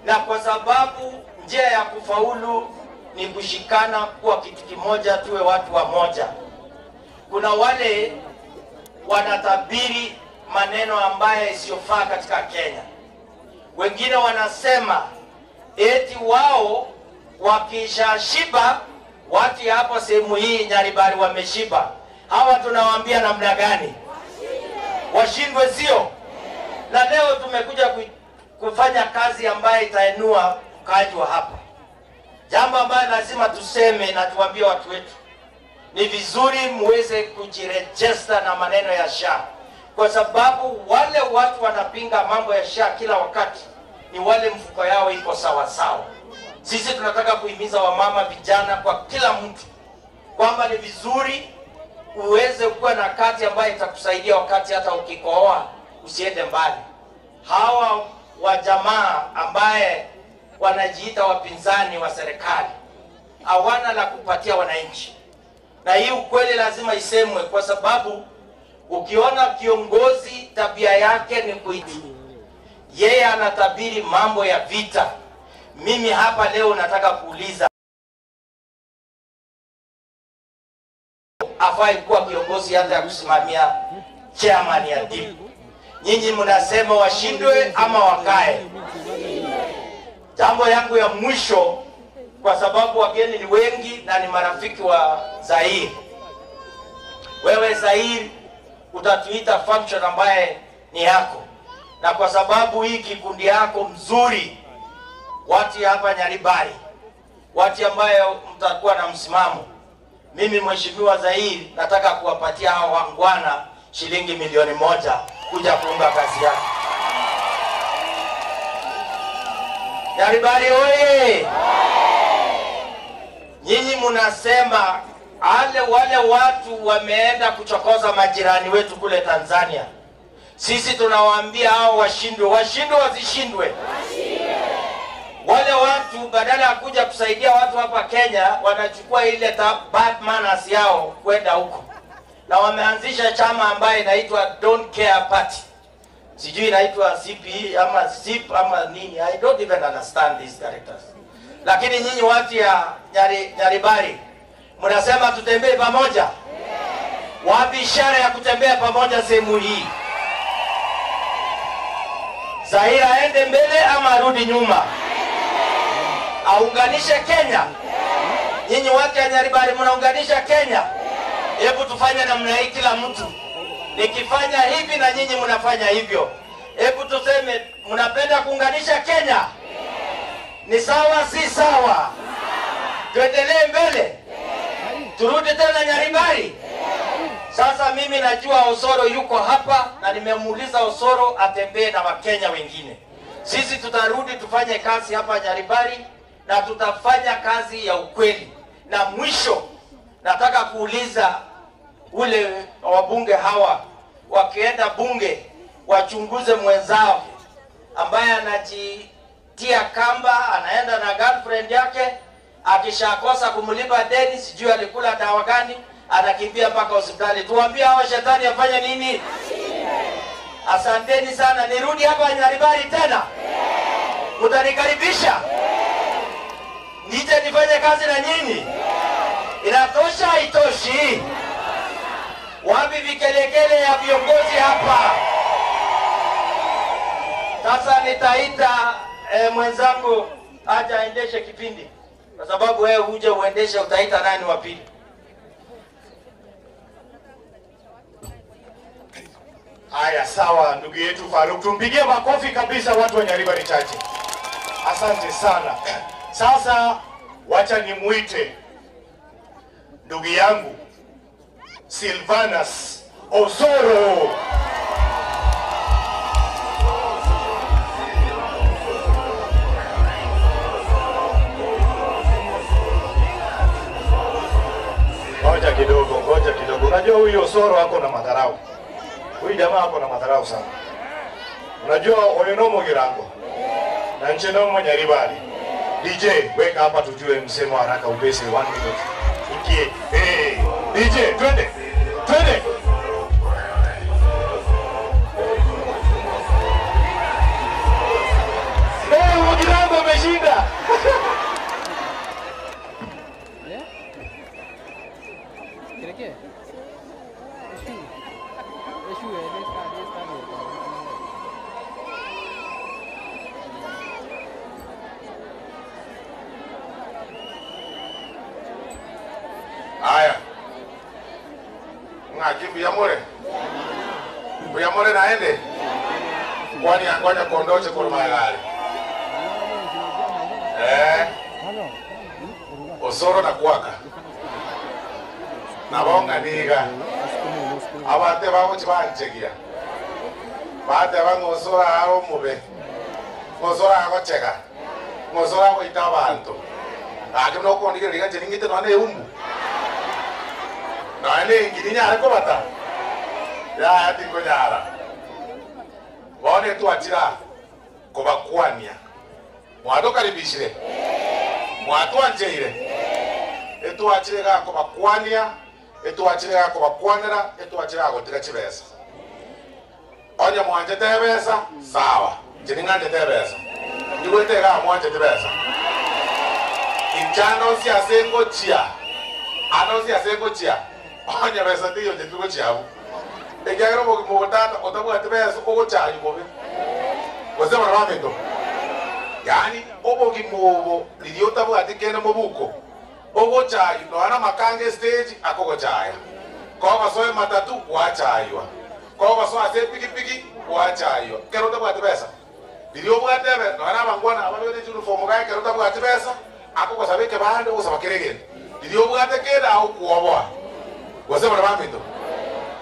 Na kwa sababu njia ya kufaulu ni kushikana kuwa kitu kimoja, tuwe watu wa moja. Kuna wale wanatabiri maneno ambayo isiyofaa katika Kenya. Wengine wanasema eti wao wakishashiba, watu hapo sehemu hii Nyaribari wameshiba. Hawa tunawaambia namna gani? Washindwe, sio? Na leo tumekuja kufanya kazi ambayo itainua mkaaji wa hapa. Jambo ambalo lazima tuseme na tuambie watu wetu, ni vizuri muweze kujirejesta na maneno ya SHA, kwa sababu wale watu wanapinga mambo ya SHA kila wakati ni wale mfuko yao iko sawa sawa. Sisi tunataka kuhimiza wamama, vijana, kwa kila mtu kwamba ni vizuri uweze kuwa na kati ambayo itakusaidia wakati hata ukikohoa usiende mbali. Hawa wa jamaa ambaye wanajiita wapinzani wa serikali hawana la kupatia wananchi, na hii ukweli lazima isemwe, kwa sababu ukiona kiongozi tabia yake ni kuiti, yeye anatabiri mambo ya vita. Mimi hapa leo nataka kuuliza, afai kuwa kiongozi hata ya kusimamia chairman ya DIP? Nyinyi mnasema washindwe ama wakae? Jambo yangu ya mwisho, kwa sababu wageni ni wengi na ni marafiki wa Zair. Wewe Zair utatuita function ambaye ni yako, na kwa sababu hii kikundi yako mzuri, watu hapa Nyaribari, watu ambayo mtakuwa na msimamo, mimi Mheshimiwa Zair nataka kuwapatia hao wangwana shilingi 1,000,000 kuja kuunga kazi yako. Nyaribari oye! Nyinyi mnasema wale watu wameenda kuchokoza majirani wetu kule Tanzania. Sisi tunawaambia hao washindwe, washindwe wasishindwe. Wale watu badala ya kuja kusaidia watu hapa Kenya wanachukua ile bad manners yao kwenda huko. Na wameanzisha chama ambaye inaitwa Don't Care Party. Sijui inaitwa CPE ama CIP ama nini. I don't even understand these characters. Lakini nyinyi watu ya Nyaribari mnasema tutembee pamoja. Wapi ishara ya kutembea pamoja sehemu hii? Zaira aende mbele ama arudi nyuma? Aunganishe Kenya. Nyinyi watu ya Nyaribari mnaunganisha Kenya. Hebu tufanye namna hii kila mtu. Nikifanya hivi na nyinyi mnafanya hivyo. Hebu tuseme mnapenda kuunganisha Kenya? Ni sawa si sawa? Tuendelee mbele? Turudi tena Nyaribari? Sasa mimi najua Osoro yuko hapa na nimemuuliza Osoro atembee na Wakenya wengine. Sisi tutarudi tufanye kazi hapa Nyaribari na tutafanya kazi ya ukweli. Na mwisho nataka kuuliza ule wabunge hawa, wakienda bunge wachunguze mwenzao ambaye anajitia kamba, anaenda na girlfriend yake, akishakosa kumlipa deni, sijui alikula dawa gani, anakimbia mpaka hospitali. Tuambie hawa shetani afanye nini? Asanteni sana. Nirudi hapa Nyaribari tena? Mtanikaribisha? Nije nifanye kazi na nyinyi? Inatosha haitoshi? Wapi vikelekele ya viongozi hapa? Sasa nitaita mwenzangu aje aendeshe kipindi, kwa sababu wewe uje uendeshe, utaita nani wa pili? Haya, sawa ndugu yetu Faruk, tumpigie makofi kabisa watu wa Nyaribari Chache. Asante sana. Sasa wacha nimuite ndugu yangu Silvanus Osoro. Ngoja kidogo, ngoja kidogo. Unajua huyu Osoro ako na madharau. Huyu jamaa ako na madharau sana. Unajua oyonomo girango na nchenomo Nyaribari. DJ, weka hapa tujue msemo haraka upesi 1 minute. Ingie. Hey, DJ, twende. Twende. Mbiyamore. Mbiyamore naende. Kwani angoja kondoche kwa magari. Osoro na kuwaka. Na bonga niga. Abate bago chibanchegia. Bate bango osoro aro mube. Osoro agochega. Osoro agoita abantu. Ake no kondige liga cheningite no ane umbu. No ane ingirinya areko bata. Ya tingo nyara. Bone tuachira kobakwania. Mwatokaribishire. Mwatwanjeire. Etuachire ga kobakwania, etuachire ga kobakwanera, etuachire ga gotiga chibesa. Onye mwanjete besa, sawa. Jeninganje besa. Ndigwete ga mwanjete besa. Inchano si asengo chia. Ano si asengo chia. Onye besa ndiyo njetugo chiabu. Ekiagera mogotata otabwate besa ogochayo bobe. Gose barabamento. Yani obogimobo lidiota bwate kene mobuko. Ogochayo no ana makange stage akogochaya. Kogo soe matatu wachaywa. Kogo soe ase pikipiki wachaywa. Kero otabwate besa. Lidio bwate besa no ana bangwana ababete uniform gae kero otabwate besa akogosabeke bande ogosaba keregende. Lidio bwate keda okuoboa. Gose barabamento.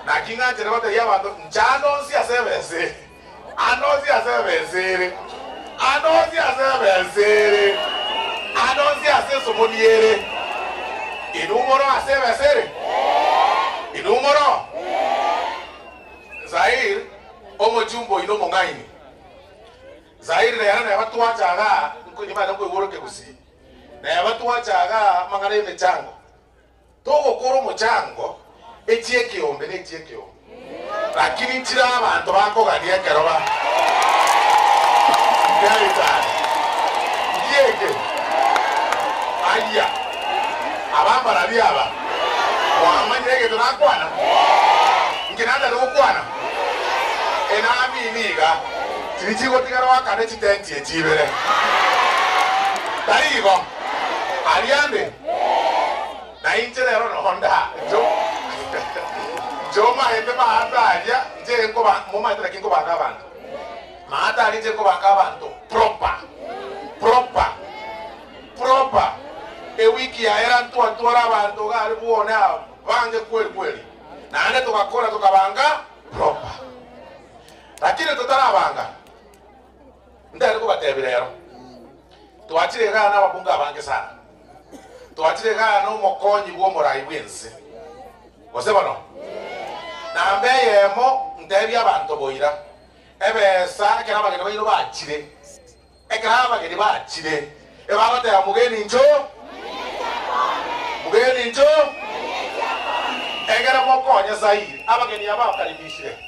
Na kinga chere ya bantu nchano si asebese. Ano si asebese. Ano si asebese. Ano si asesomoniere. Inumoro asebese. Inumoro. Zair omo jumbo inomo ngaini. Zair na yana watu wachaga nkunyima na kuigoro kekusi. Na watu wachaga mangare mechango. Togo koro mochango. Echie kiombe ne echie kiombe. Lakini nchira abantu bakogania keroba. Gaita. Yeke. Aya. Abamba na biaba. Wamanyege tunakwana. Nginanda rukwana. Enami niga. Tirichigo tigara wakane chitenti echibere. Tarigo. Ariande. Na inche lero no honda. Jo Jo mahete mahata aria nje nkoba moma ete kinko banga abantu. Mahata ari nje nko banga abantu proper. Proper. Proper. E wiki ya era ntuwa abantu gari buone bange kweli kweli. Na ane tukakora tukabanga proper. Lakini tutarabanga. Ndari kubatebira ero. Tuachire gana wabunga bange sana. Tuachire gana omokonyi bwo morai bwense. Gose bono. Na mbeyemo ntebi abantu boira. Ebesa kera bageni baino bachire. Ekera bageni bachire. Ebabate mugeni njo. Mugeni njo. Egera mokonya zairi. Abageni abakaribishire.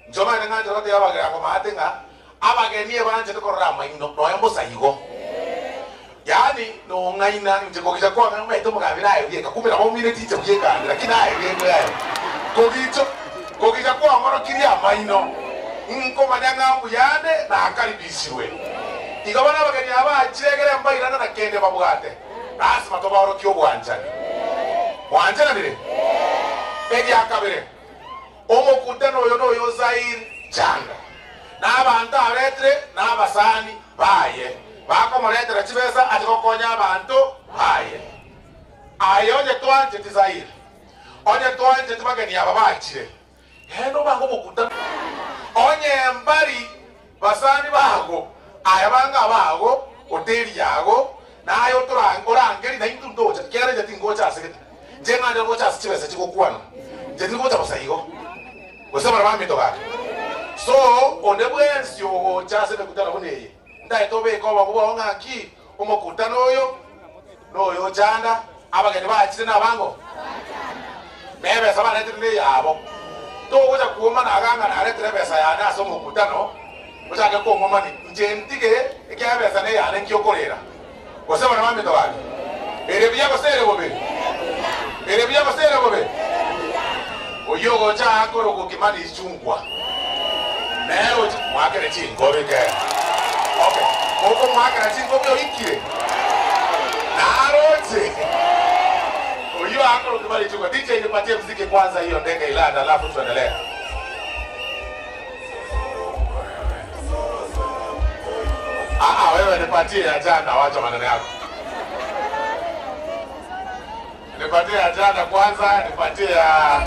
Njo mane nganje rote abageni akomatenga. Abageni ebanje tukorama ino no embosa igo. Yani no ngaina nje kokisha kwa ngama mugabira ayo yeka kumira bomire tiche kuyeka lakini ayo yeka kogicho kogisha kwa ngoro kiria maino nko manyanga yande na akaribishirwe igabana abageni abachiregere mbairana na kende babwate lazima tobaro kyo bwanjani bwanjana dire pegi akabere omokutano oyo no yo Zair changa na abantu abetre na abasani baye bakomoretera chibesa atikokonya abantu baye ayo onye twanje tizaire onye twanje tibageni aba bachire heno bango mokutano onye mbari basani bago aya banga bago hoteli yago nayo orangeri na intundocha kera je tingocha asekete nje ngande ngocha chibesa chikokwana nje tingocha basaigo gosema bamito gake so onde bwensi ocha se mekutano kuneye ndaitobe ko bakuba ngaki omokutano oyo noyo chanda abageni bachire nabango bebe sabana tinde yabo togoja kuoma naganga naretere besa yana so mokutano ochake kongoma ni nje ntige ekyabesa ne yana nkyokorera gosema bamito gake ere bya gosere bobe ere bya gosere bobe oyogo cha akoro kukimani ichungwa nero mwakere chingobe ke. Okay, moko mwakere chingobe oikire naroche. Hiyo hapo kubali chukua. DJ nipatie muziki kwanza hiyo ndege ilanda alafu tuendelee. Ah, wewe nipatie ya jana, wacha maneno yako. Nipatie ya jana kwanza, nipatie ya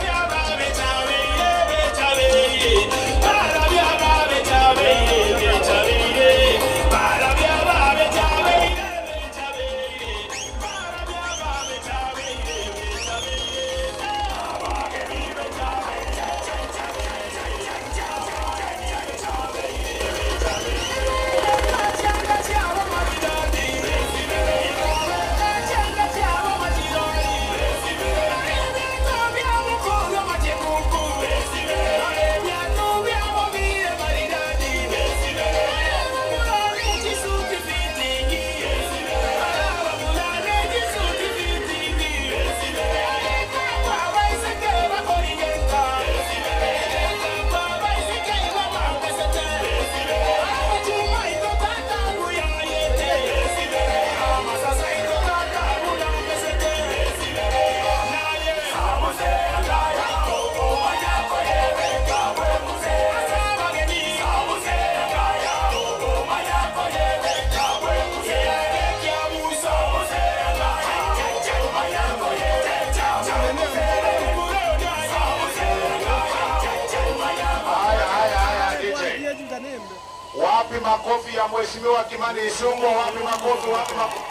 Wapi makofi ya Mheshimiwa Kimani Ichung'wah? Wapi makofi? Wapi makofi?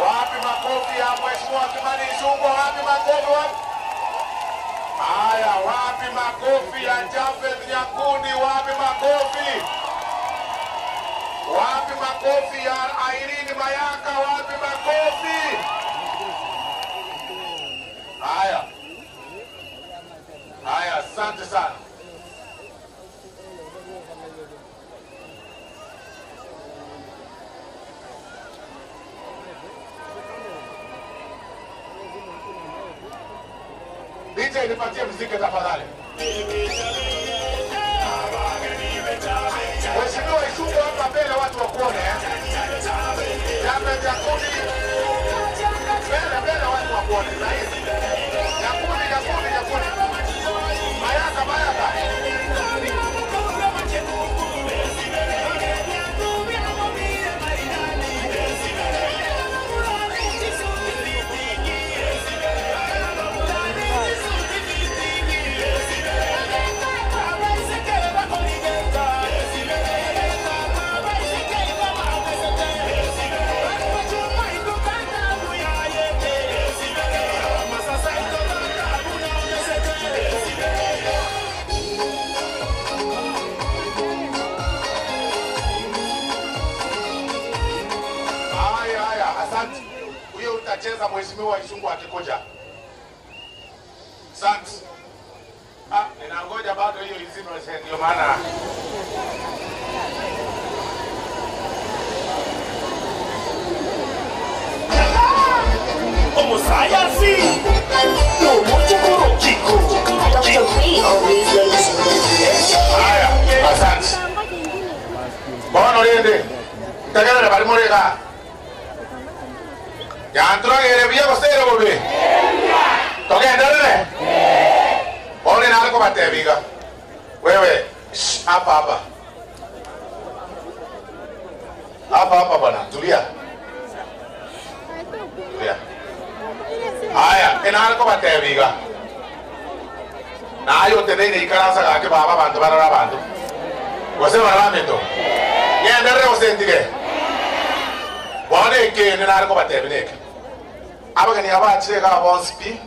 Wapi makofi ya Mheshimiwa Kimani Ichung'wah? Wapi makofi? Wapi? Haya, wapi makofi ya Japheth Nyakundi? Wapi makofi? Wapi makofi ya Irene Mayaka? Wapi makofi? Haya. Haya, asante sana. DJ nipatie muziki tafadhali. Mheshimiwa Ichung'wah hapa mbele watu wakuone eh. Japheth Nyakundi. Mbele mbele watu wakuone sahihi. Nyakundi Nyakundi Nyakundi. Mayaka Mayaka. Cheza Mheshimiwa Ichung'wah akikuja. Asante. Ah, ninangoja bado hiyo izino ndio maana. Haya, asante. Bono rende. Tagara bali morega. Yanturagere buya gosere bobe. Togenderere. Ole naleko batebiga. Wewe hapa hapa. Hapa hapa bwana, tulia. Tulia. Haya, enaleko batebiga. Nayo tenene ikaransa gake baba bantu barara bantu. Gose baramento. Ngenderere gosentike. Bwana ke nenaleko batebineke. Abageni abachire ga bonsipi.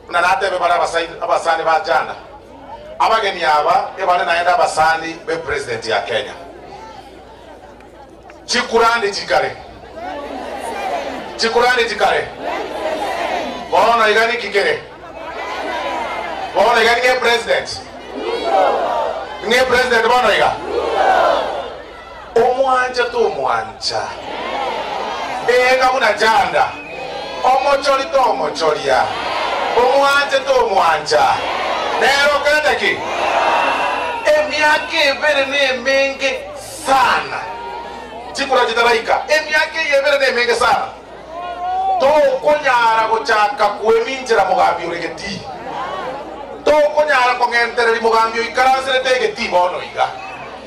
Na natebe bara abasani ba jana. Abageni aba ebane naenda abasani be president ya Kenya. Chikurani chikare. Chikurani chikare. Bono igani kikere. Bono igani ke president. Nge president bono iga. Omwanja to omwanja. Ega muna janda. Omochori to omochoria. Omwanja to omwanja. Nero kandaki. Emiake ebere ne menge sana. Chikura chitaraika. Emiake ebere ne menge sana. Tokonyara gochaka kweminchera mugambi uregeti. Tokonyara kong'entereri mugambi oikaransere egeti bono iga.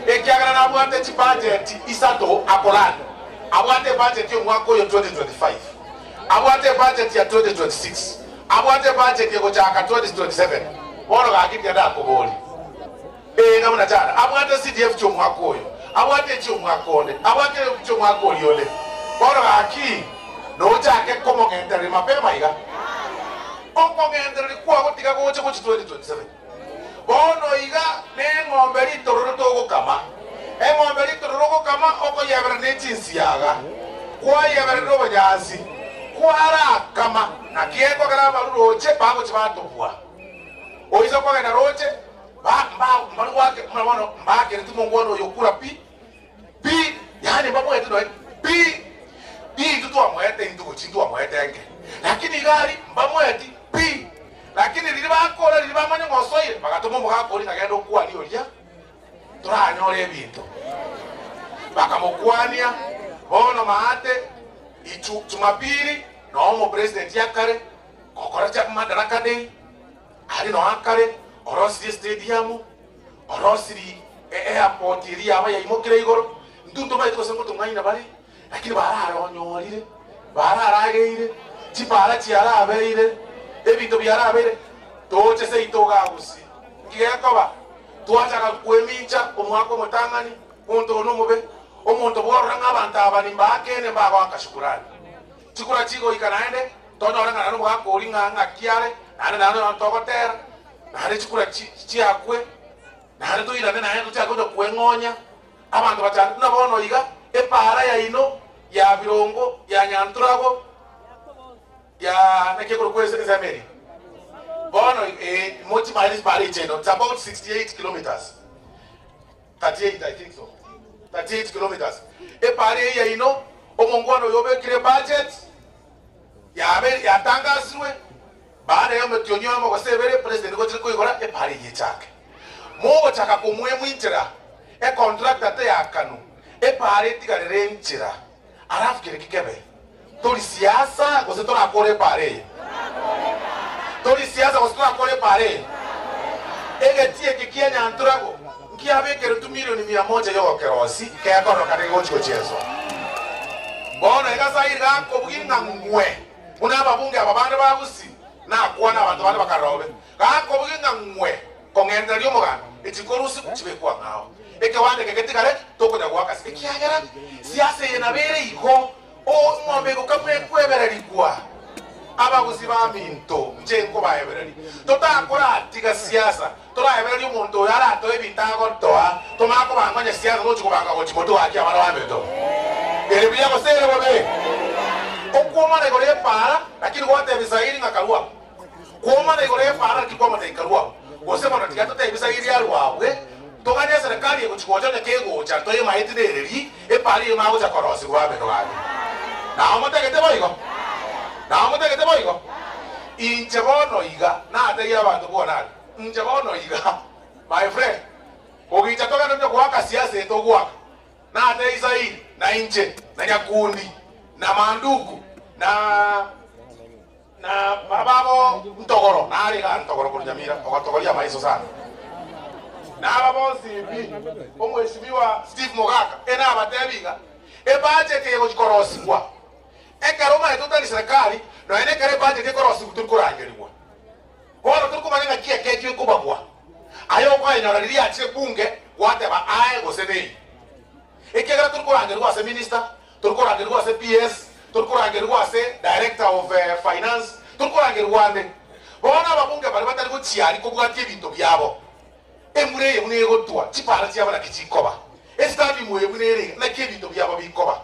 Ekiagera nabwate chibudget isato akolanda. Abwate budget y'omwaka oyo 2025. Abwate budget ya 2026. Abwate budget y'ogochaka 2027. Bono gakibya ndakobori. Ngamuna chana. Abwate CDF ky'omwaka oyo. Abwate ky'omwaka onde. Abwate ky'omwaka oli onde. Bono gaki nochake komong'entereri mapema iga. Okong'entereri kwa gotiga goche gochi 2027. Bono iga n'eng'ombe ritororo togokama. Eng'ombe ritororo gokama okoyebera n'echinsiaga. Kwayebera n'obonyansi. Kwarakama nakiekogera abaru roche bagochi batobua. Oiso kwagenda roche ba mwana mbakere timongwana oyo kura pi pi yani babwete no pi pi tutwamwete ndugu chindwamwete enke lakini gari mbamweti pi lakini riri bakora riri bamanye ngosoire bagatuma omugakori kagenda okwani oria turanyora ebinto bakamokwania bono maate ichu Jumapili no president yakare kokora cha Madaraka Day ari no akare orosiri stadium orosiri airport iri aba yaimokire igoro ntuntu baito gosengo tung'aina bari lakini barara onyorire bararageire chipara chiarabeire ebinto biarabeire toche seito gagusi ngigekoba twachaka kwemincha omwaka omotang'ani omonto ono omobe omonto bworora ng'a abanto aba nimbakene mbagoaka shukurani chikura chigoika naende tonyore ng'a naende omogaka ori ng'a ng'aki are naende naende togotera naende chikura chiakwe naende toirane naende tochake gocha kweng'onya abanto bachande buna bono iga epara yaino ya Birongo ya Nyanturago ya nakekoro kwese Zameri bono mochi miles pare cheno it's about 68 kilometers 38 I think so 38 kilometers epare yaino omongwano yobekire budget yabe yatangaswe baada ya metionyo mogosebere president gochiri koigora epare yechake mogochaka komwe mwinchira e contractor te yakanu epare tigarere nchira alafu kire kikebe tori siasa gose torakore pare tori siasa gose torakore pare egetie kikia Nyanturago nkiabekere 2 milioni 100 yogokerosi kekoroka negochikochezo bono igasairi gakobugiri ng'ang'we buna ababunge aba bande bagusi nakwana abantu bande bakarobe gakobugiri ng'ang'we kong'endereria omoganda echikorusi chibekwa ng'ao ekewande kegetigare tokonya gwakasi ekiagera siasa eye nabere igo omwombe gokamwe kwebererigwa abagusi ba minto nche nkobaebereri totakora atiga siasa toraebereria omonto oyo aratoe ebinto agotoa tomakobang'onya siasa tochikobanga gochimoto gaki abana ba minto ere buya gosere bobe okwomana igoro epara lakini gwatebisa iri ng'akarwabo kwomana igoro epara lakini kwamana ikarwabo gose bono tiga totebisa iri arwabwe togania serikali egochigocha nekegocha toemaete nereri epara eye magocha korosigwa abeno gake nao motegete boigo nao motegete boigo inche bono iga nategia abanto bwonare inche bono iga my friend ogicha togenda gwaka siasa etogwaka nate Isaili na inche na Nyakundi na Manduku na bababo Ntogoro nariga Ntogoro kunyamira okatogoria maiso sana na ababo simbi omweshimiwa Steve Mogaka ena abatebiga ebudget yegochikorosigwa ekaroma etotari serikali no ene kare budget ekorosigwa turikurangerigwa bono turikumanya ng'a kieke ekobagwa ayo okwaenyora riria achire bunge gwateba aye gose nei ekegera turikurangerigwa ase minister turikurangerigwa ase PS turikurangerigwa ase director of finance turikurangerigwa ande bono ababunge bari batari gochiari kobwatia ebinto biabo emure eye buna egotwa chipara chiabo naki chikoba estadium eye buna ere naki ebinto biabo bikoba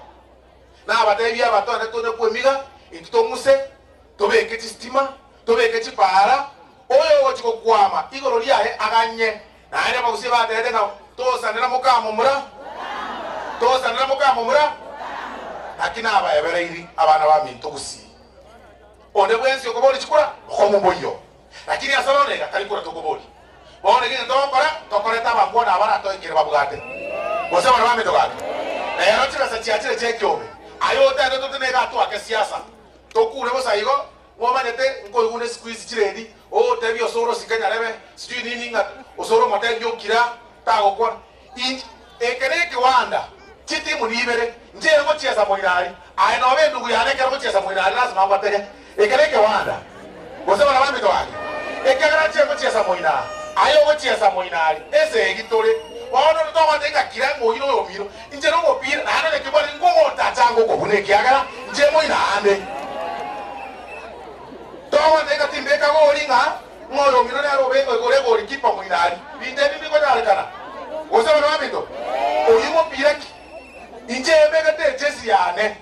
nabatebi abatone tone kwemiga intu tong'use tobeke chistima tobeke chipara oyo gochikokwama igoro riaye aganye naende abagusie batete ng'a tosanera mokamomura tosanera mokamomura lakini abaebereiri abana ba minto gusii onde bwensi okobori chikura okomomboiyo lakini asabonega tari kura tokobori bono gine tokora tokoreta abangwana abaratoekere babwate gose bana ba minto gake rero chibesa chiachire chiekiobe ayo otete totenega twake siasa Tokure bosaigo mwamanyete nkoigune squeeze chiredi o tebi osoro sikanyarebe sijui nini nga osoro matenyo kira tagokwa ekere kiwanda chitimu nibere nje ngochiesa moinari aye no be ndugu yane kero gochiesa moinari lazima ngwatere ekere kiwanda gose bana bamito wake ekere che gochiesa moinari ayo gochiesa moinari ese egitore bono togotenga kira ngoiro yomiro nje no mopira nana nekibali ngogota chango kobune kiagara nje moinande togotenga timbeka goringa ngoyo miro naro bengo gore gori kipa moinari binde bibiko nyarekana gose bana bamito oyu mopira ki inje emegete jesi yane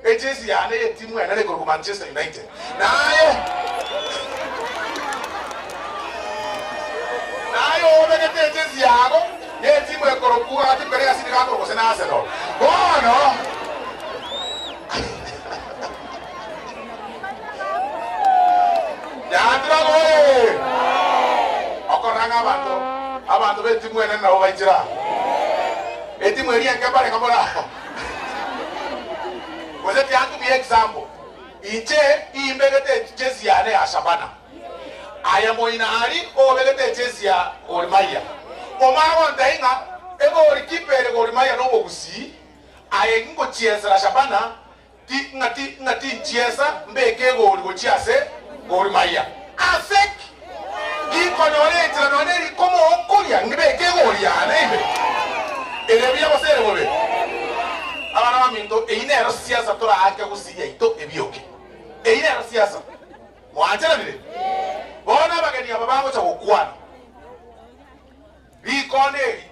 ejesi yane yetimu ene ku Manchester United naye naye omegete jesi yago yetimu ekorokuga ati mbere yasirika ko sena Arsenal bono yatrago okoranga abantu betimu ene nabo baijira etimu eri enkebare kamola gose tiantu bi example inche imbegete jesi yane ya Shabana aya moinari obegete jesi ya Gor Mahia omago ndainga ego orikipere Gor Mahia no bogusi aye ngochiesa Shabana ti ngati ngati chiesa mbeke gori gochiase Gor Mahia asek gikonore tranoneri como okoria ngibeke gori yana ibe erebia gosere gobe abana baminto einero siasa tora ake gusiya ito ebioke einero siasa mwanjera bire bona bageni ababango cha gokwana bikoneri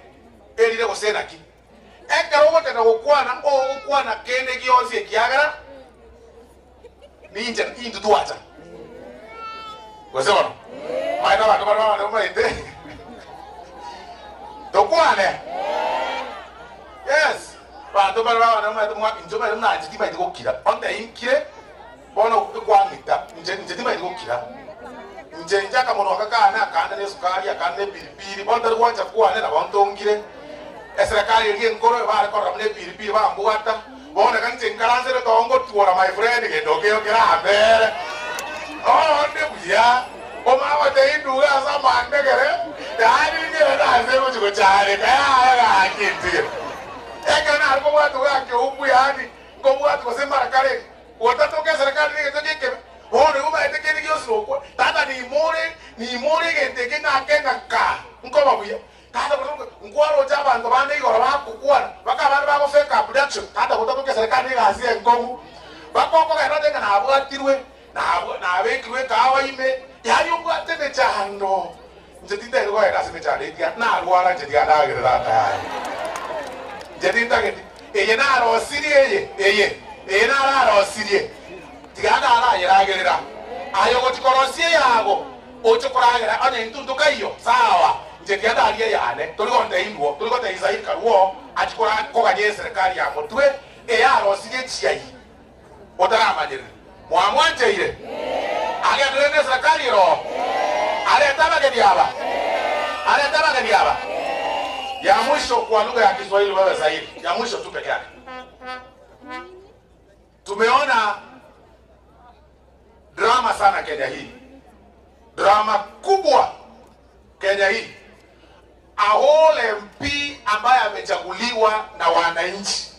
erire gosena ki ekero gotenda gokwana o gokwana kende gionsi ekiagera ninje intu twacha gose bono maina bantu bano maite tokwane yes bantu bano bano maite mwa injo maite mna njiti maite gokira onde inkire bono kwangita nje njiti maite gokira nje njaka mono akakana akanda ne sukari akanda piripiri bonda rwacha kwane na bontongire eserikali eri enkoro bare korora mune piripiri bambwata bona kanje nkaranzere tongo tuora my friend gendo kera ambere oh nde buya omawa te induga samandegere dani ngere na zero chiko chare kaya kinti ekana arko watu gake ubuyani ngobwatu kosemara kare wotatoke serikali ngetoke bono uba etekere gyosoko tata ni more genteke ngake ngaka nkoba buya tata nkwaro jabantu bande igoro bakukwana bakabana bakofeka production tata gotatoke serikali ngasie nkomu bakoko garateka nabwatirwe nabekirwe kawa ime yayo bwate mechando nje tinde go era se mechando itia narwara nje tiandagere tata nje tindagete eye narosirie eye nararosirie tigana yeragerera ayo gotikorosie yago ochokoragera ane ntunduka iyo sawa nje tiandarie yane turigonde indwo turigonde izaika ruo achikora koganye serikali ya motwe eyarosirie chiai otaramanyire mwamwanjeire agendere serikali ro areta bageni aba areta bageni aba ya mwisho kwa lugha ya Kiswahili wewe zaidi ya mwisho tu peke yake tumeona drama sana Kenya hii drama kubwa Kenya hii a whole MP ambaye amechaguliwa na wananchi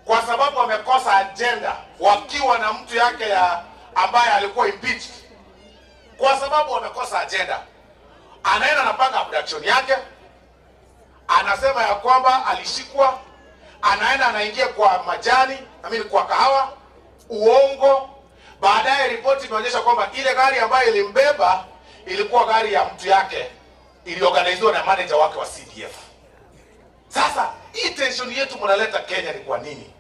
kwa sababu amekosa agenda wakiwa na mtu yake ya ambaye alikuwa impeached kwa sababu amekosa agenda anaenda anapanga abduction yake anasema ya kwamba alishikwa anaenda anaingia kwa majani kwa kahawa uongo. Baadaye ripoti imeonyesha kwamba ile gari ambayo ilimbeba ilikuwa gari ya mtu yake iliorganiziwa na manager wake wa CDF. Sasa hii tension yetu mnaleta Kenya ni kwa nini?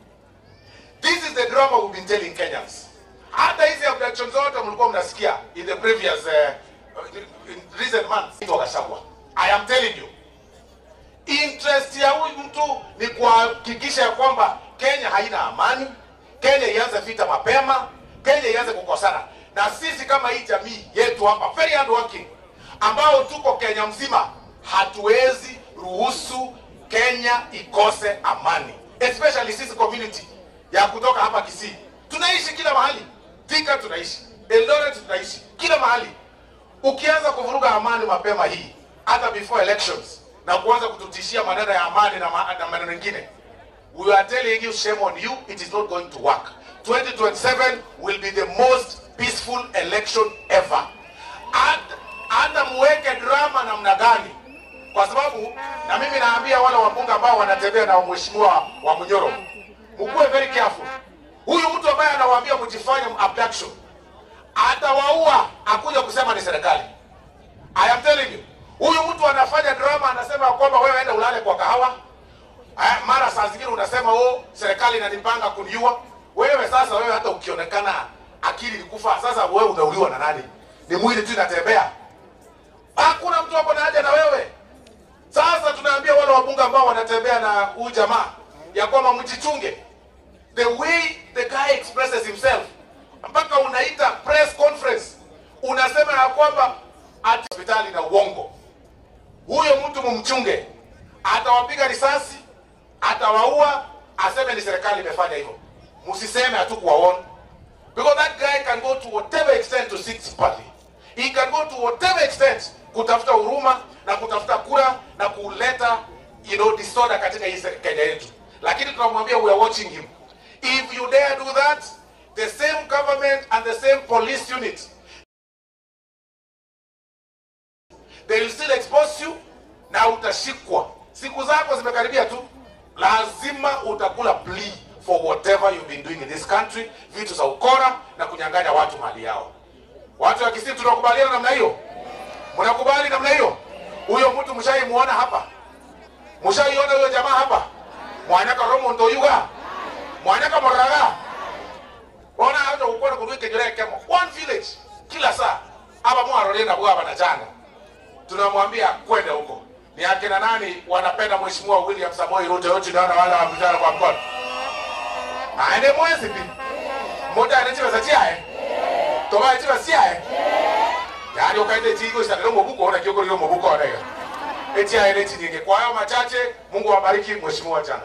This is the drama we've been telling Kenyans. Hata hizi abductions zote mlikuwa mnasikia in the previous in recent months. I am telling you. Interest ya huyu mtu ni kuhakikisha ya kwamba Kenya haina amani, Kenya ianze vita mapema, Kenya ianze kukosana. Na sisi kama hii jamii yetu hapa very hard working ambao tuko Kenya mzima hatuwezi ruhusu Kenya ikose amani. Especially sisi community ya kutoka hapa Kisii. Tunaishi kila mahali. Thika tunaishi, Eldoret tunaishi, kila mahali. Ukianza kuvuruga amani mapema hii, hata before elections, na kuanza kututishia maneno ya amani na maneno mengine, we are telling you, shame on you, it is not going to work. 2027 will be the most peaceful election ever. Hata muweke drama namna gani, kwa sababu na mimi naambia wale wabunge ambao wanatembea na mheshimiwa wa Munyoro, mkuwe very careful. Huyu mtu ambaye anawaambia mjifanye abduction, atawaua akuja kusema ni serikali. I am telling you. Huyu mtu anafanya drama, anasema kwamba wewe enda ulale kwa kahawa. Mara saa zingine unasema oh, serikali inanipanga kuniua. Wewe sasa, wewe hata ukionekana akili ilikufa, sasa wewe unauliwa na nani? Ni mwili tu inatembea. Hakuna mtu hapo na haja na wewe. Sasa tunaambia wale wabunge ambao wanatembea na huyu jamaa ya kwamba mjichunge. The way the guy expresses himself, mpaka unaita press conference unasema ya kwamba ati hospitali na uongo. Huyo mtu mumchunge, atawapiga risasi, atawaua, aseme ni serikali imefanya hivyo. Msiseme hatukuwaona. Because that guy can go to whatever extent to seek sympathy. He can go to whatever extent kutafuta huruma na kutafuta kura na kuleta, you know, disorder katika hii Kenya yetu. Lakini tunamwambia we are watching him. If you dare do that, the same government and the same police unit, they will still expose you na utashikwa. Siku zako zimekaribia tu, lazima utakula plea for whatever you've been doing in this country, vitu za ukora na kunyang'anya watu mali yao. Watu wa Kisii tunakubaliana namna hiyo? Mnakubali namna hiyo? Huyo mtu mshaimuona hapa? Mshaiona huyo jamaa hapa? Mwanaka Romo Ndoyuga? Mwanaka Moraga? Ona hata ukona kuruke jere kemo. One village kila saa. Hapa mwarolenda bwa bana jana. Tunamwambia kwenda huko. Ni akina nani wanapenda Mheshimiwa William Samoei Ruto? Yote naona wala wapigana kwa mkono. Aende mwezi pi. Mmoja anachiwa satia eh. Toba achiwa sia eh. Yaani ukaende chigo sana mbuko ona kioko leo mbuko ona hiyo. Eti aende chinyinge. Kwa hayo machache, Mungu awabariki Mheshimiwa Jana.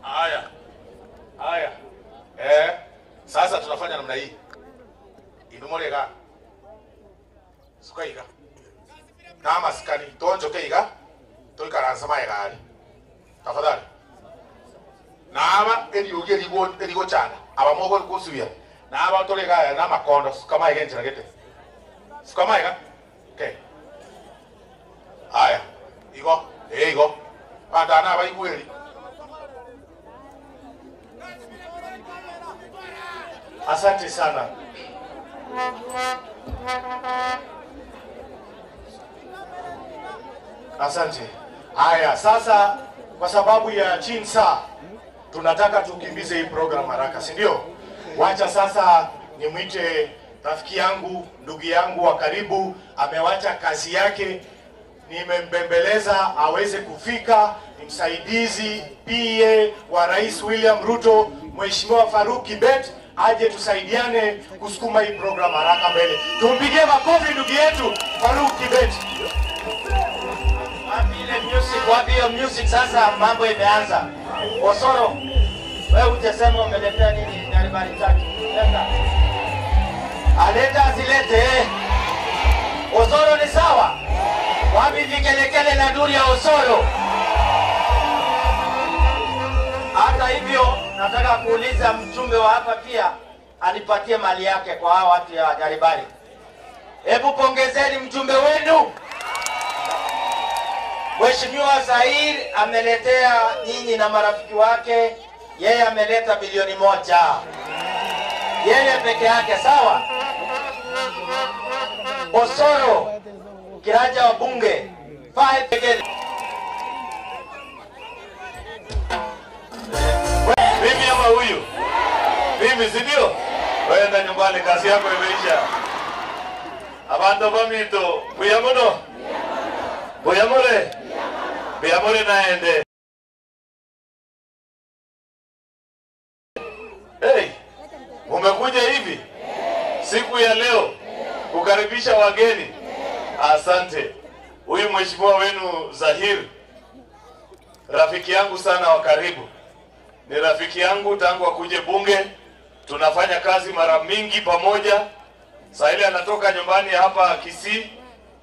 Haya. Haya. Sasa tunafanya namna hii. Inumorega. Sukaiga. Kama sikani tonjo keiga. Toikaransa maega ari. Tafadhali. Na aba eriogi erigo chana. Aba mogo kusubia. Na aba torega na makondo sukama igenchira gete. Sukama iga. Okay. Haya. Igo, igo. Anda na aba igweri. Asante sana. Asante. Haya, sasa kwa sababu ya chinsa tunataka tukimbize hii program haraka, si ndio? Wacha sasa nimwite rafiki yangu, ndugu yangu wa karibu, amewacha kazi yake, nimembembeleza aweze kufika, ni msaidizi PA wa Rais William Ruto, Mheshimiwa Farouk Kibet, aje tusaidiane kusukuma hii program haraka mbele. Tumpigie makofi ndugu yetu Farouk Kibet. Wapi music, wapi hiyo music sasa mambo imeanza. Osoro, wewe hujasema umeletea nini Nyaribari Chache? Leta. Aleta asilete. Osoro ni sawa? Wapi vikelekele na duri ya Osoro? Hata hivyo nataka kuuliza mchumbe wa hapa pia anipatie mali yake kwa hawa watu ya Nyaribari. Hebu pongezeni mjumbe wenu. Mheshimiwa Zahir ameletea nyinyi na marafiki wake, yeye ameleta bilioni 1. Yeye peke yake, sawa? Osoro, kiraja wa bunge, 5 peke. Mimi ama huyu? Mimi si ndio? Wewe nyumbani kazi yako imeisha. Abantu bamito, buyamono. Buyamore. Buyamore naende. Hey, umekuja hivi siku ya leo kukaribisha wageni. Asante. Huyu mheshimiwa wenu Zahir, rafiki yangu sana wa karibu. Ni rafiki yangu tangu akuje bunge, tunafanya kazi mara mingi pamoja. Saa ile anatoka nyumbani hapa Kisii,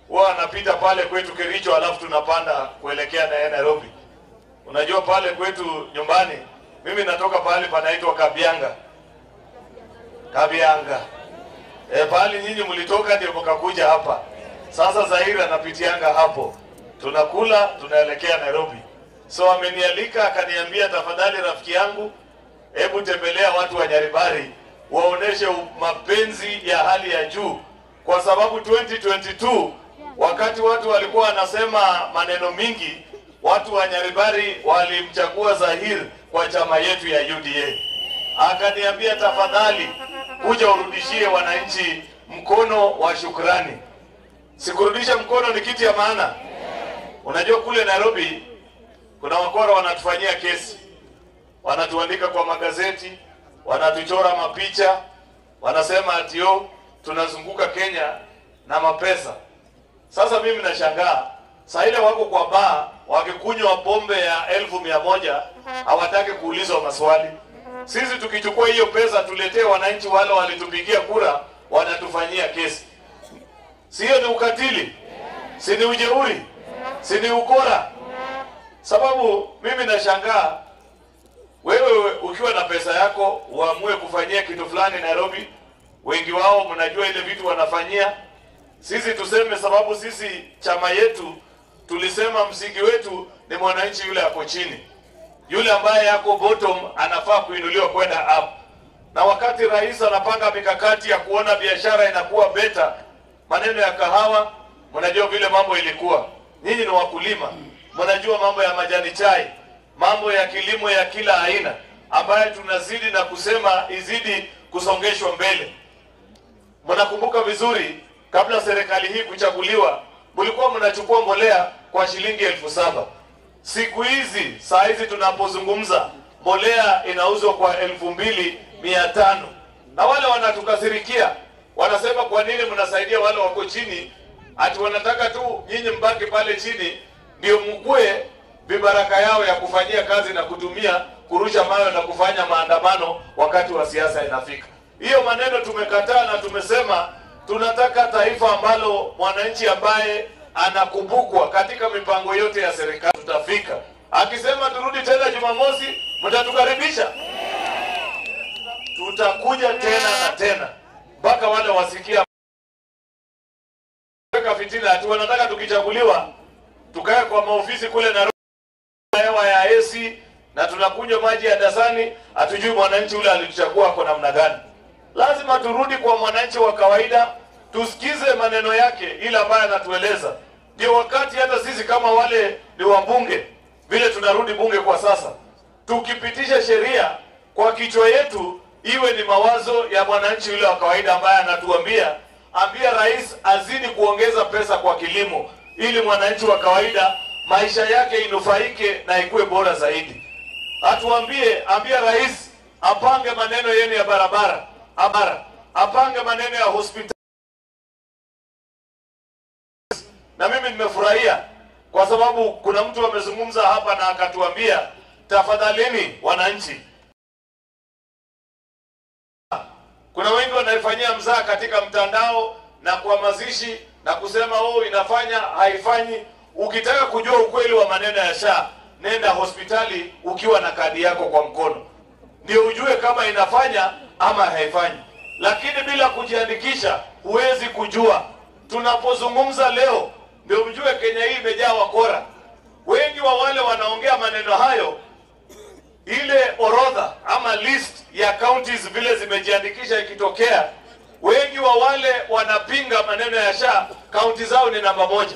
huwa anapita pale kwetu Kericho, alafu tunapanda kuelekea na Nairobi. Unajua pale kwetu nyumbani, mimi natoka pale panaitwa Kabianga. Kabianga. Pale nyinyi mlitoka ndio mkakuja hapa. Sasa Zahir anapitianga hapo. Tunakula, tunaelekea Nairobi. So amenialika akaniambia, tafadhali rafiki yangu, hebu tembelea watu wa Nyaribari, waoneshe mapenzi ya hali ya juu, kwa sababu 2022 wakati watu walikuwa wanasema maneno mingi, watu wa Nyaribari walimchagua Zahir kwa chama yetu ya UDA. Akaniambia tafadhali kuja urudishie wananchi mkono wa shukrani. Sikurudisha mkono ni kitu ya maana. Unajua kule Nairobi kuna wakora wanatufanyia kesi, wanatuandika kwa magazeti, wanatuchora mapicha, wanasema atio tunazunguka Kenya na mapesa. Sasa mimi nashangaa, saa ile wako kwa baa wakikunywa pombe ya 1,100 hawataki kuulizwa maswali. Sisi tukichukua hiyo pesa tuletee wananchi wale walitupigia kura, wanatufanyia kesi. Sio ni ukatili? Si ni ujeuri? Si ni ukora? Sababu mimi nashangaa, wewe ukiwa na pesa yako uamue kufanyia kitu fulani Nairobi, wengi wao mnajua ile vitu wanafanyia. Sisi tuseme, sababu sisi chama yetu tulisema msingi wetu ni mwananchi yule ako chini. Yule ambaye yako bottom anafaa kuinuliwa kwenda up. Na wakati rais anapanga mikakati ya kuona biashara inakuwa beta, maneno ya kahawa, mnajua vile mambo ilikuwa. Nyinyi ni wakulima, mnajua mambo ya majani chai, mambo ya kilimo ya kila aina ambayo tunazidi na kusema izidi kusongeshwa mbele. Mnakumbuka vizuri, kabla serikali hii kuchaguliwa, mlikuwa mnachukua mbolea kwa shilingi 7,000. Siku hizi, saa hizi tunapozungumza, mbolea inauzwa kwa 2,500. Na wale wanatukasirikia, wanasema kwa nini mnasaidia wale wako chini, ati wanataka tu nyinyi mbaki pale chini ndio mkue vibaraka yao ya kufanyia kazi na kutumia kurusha mawe na kufanya maandamano wakati wa siasa inafika. Hiyo maneno tumekataa na tumesema tunataka taifa ambalo mwananchi ambaye anakumbukwa katika mipango yote ya serikali tutafika. Akisema turudi tena Jumamosi, mtatukaribisha? Tutakuja tena na tena mpaka wale wasikia weka fitina ati wanataka tukichaguliwa tukae kwa maofisi kule na hewa ya AC na tunakunywa maji ya dasani, hatujui mwananchi ule alituchagua kwa namna gani. Lazima turudi kwa mwananchi wa kawaida, tusikize maneno yake ile ambayo anatueleza. Ndio wakati hata sisi kama wale ni wabunge, vile tunarudi bunge kwa sasa, tukipitisha sheria kwa kichwa yetu iwe ni mawazo ya mwananchi yule wa kawaida ambaye anatuambia, ambia rais azidi kuongeza pesa kwa kilimo ili mwananchi wa kawaida maisha yake inufaike na ikuwe bora zaidi. Atuambie, ambia rais apange maneno yenu ya barabara, apange maneno ya hospitali. Na mimi nimefurahia kwa sababu kuna mtu amezungumza hapa na akatuambia, tafadhalini wananchi, kuna wengi wanaifanyia mzaha katika mtandao na kwa mazishi na kusema oh, inafanya haifanyi. Ukitaka kujua ukweli wa maneno ya SHA, nenda hospitali ukiwa na kadi yako kwa mkono, ndio ujue kama inafanya ama haifanyi. Lakini bila kujiandikisha huwezi kujua. Tunapozungumza leo ndio mjue Kenya hii imejaa wakora. Wengi wa wale wanaongea maneno hayo, ile orodha ama list ya counties vile zimejiandikisha ikitokea, wengi wa wale wanapinga maneno ya SHA, county zao ni namba 1.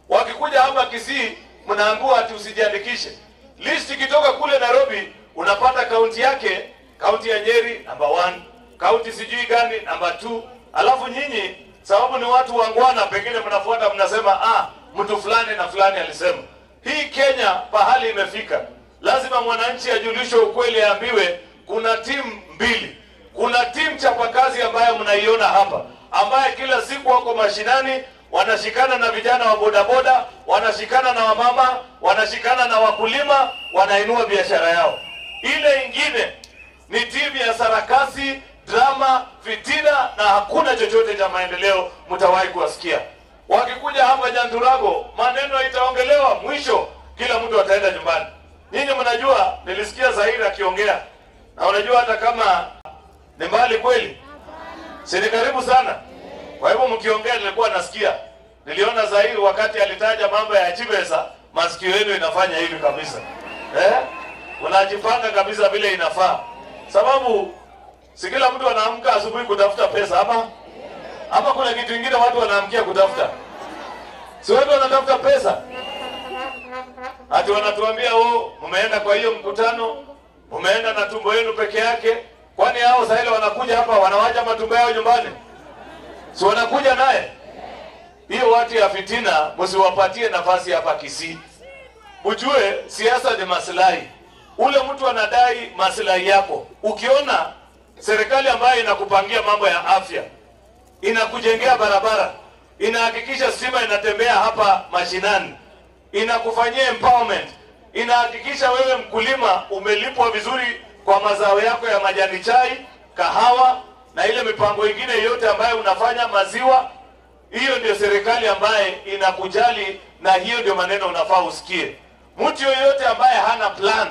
Wakikuja hapa Kisii mnaambiwa ati usijiandikishe. List ikitoka kule Nairobi unapata county yake, county ya Nyeri namba 1, county sijui gani namba 2. Alafu nyinyi sababu ni watu wangwana, pengine mnafuata mnasema ah, mtu fulani na fulani alisema. Hii Kenya pahali imefika, lazima mwananchi ajulishwe ukweli, aambiwe kuna timu mbili. Kuna timu chapakazi ambayo mnaiona hapa, ambaye kila siku wako mashinani, wanashikana na vijana wa bodaboda, wanashikana na wamama, wanashikana na wakulima, wanainua biashara yao. Ile ingine ni timu ya sarakasi, drama, fitina na hakuna chochote cha maendeleo mtawahi kuwasikia. Wakikuja hapa Nyanturago, maneno itaongelewa, mwisho kila mtu ataenda nyumbani. Nyinyi mnajua, nilisikia Zahiri akiongea. Na unajua hata kama ni mbali kweli, si ni karibu sana. Kwa hivyo mkiongea nilikuwa nasikia. Niliona Zahiri wakati alitaja mambo ya Chibesa, masikio yenu inafanya hivi kabisa. Unajipanga kabisa vile inafaa. Sababu si kila mtu anaamka asubuhi kutafuta pesa ama? Ama kuna kitu kingine watu wanaamkia kutafuta? Si watu wanatafuta pesa? Ati wanatuambia mmeenda kwa hiyo mkutano, mmeenda na tumbo yenu peke yake. Kwani hao sasa ile wanakuja hapa wanawacha matumbo yao nyumbani? Si wanakuja naye? Hiyo watu ya fitina msiwapatie nafasi hapa Kisii. Mjue siasa ni maslahi. Ule mtu anadai maslahi yako. Ukiona serikali ambayo inakupangia mambo ya afya, inakujengea barabara, inahakikisha stima inatembea hapa mashinani, inakufanyia empowerment, inahakikisha wewe mkulima umelipwa vizuri kwa mazao yako ya majani chai, kahawa na ile mipango ingine yote ambayo unafanya, maziwa. Hiyo ndio serikali ambaye inakujali, na hiyo ndio maneno unafaa usikie. Mtu yoyote ambaye hana plan,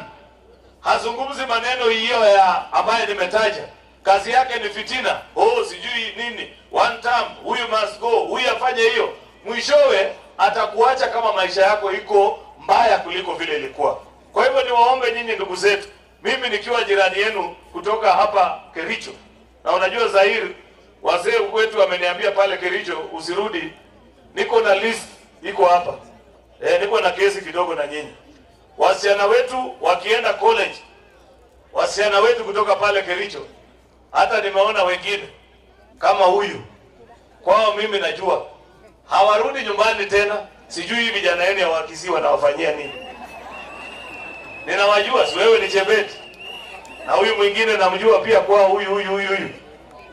hazungumzi maneno hiyo ya ambaye nimetaja, kazi yake ni fitina. Sijui nini, one term, huyu must go, huyu afanye hiyo. Mwishowe atakuacha kama maisha yako iko mbaya kuliko vile ilikuwa. Kwa hivyo niwaombe nyinyi ndugu zetu, mimi nikiwa jirani yenu kutoka hapa Kericho, na unajua Zahiri, wazee wetu wameniambia pale Kericho usirudi, niko na list iko hapa. Niko na kesi kidogo na nyinyi. Wasichana wetu wakienda college, wasichana wetu kutoka pale Kericho, hata nimeona wengine kama huyu, kwao mimi najua hawarudi nyumbani tena. Sijui vijana wenu ya Wakisii wanawafanyia nini. Ninawajua, si wewe ni Chebet, na huyu mwingine namjua pia kwao, huyu.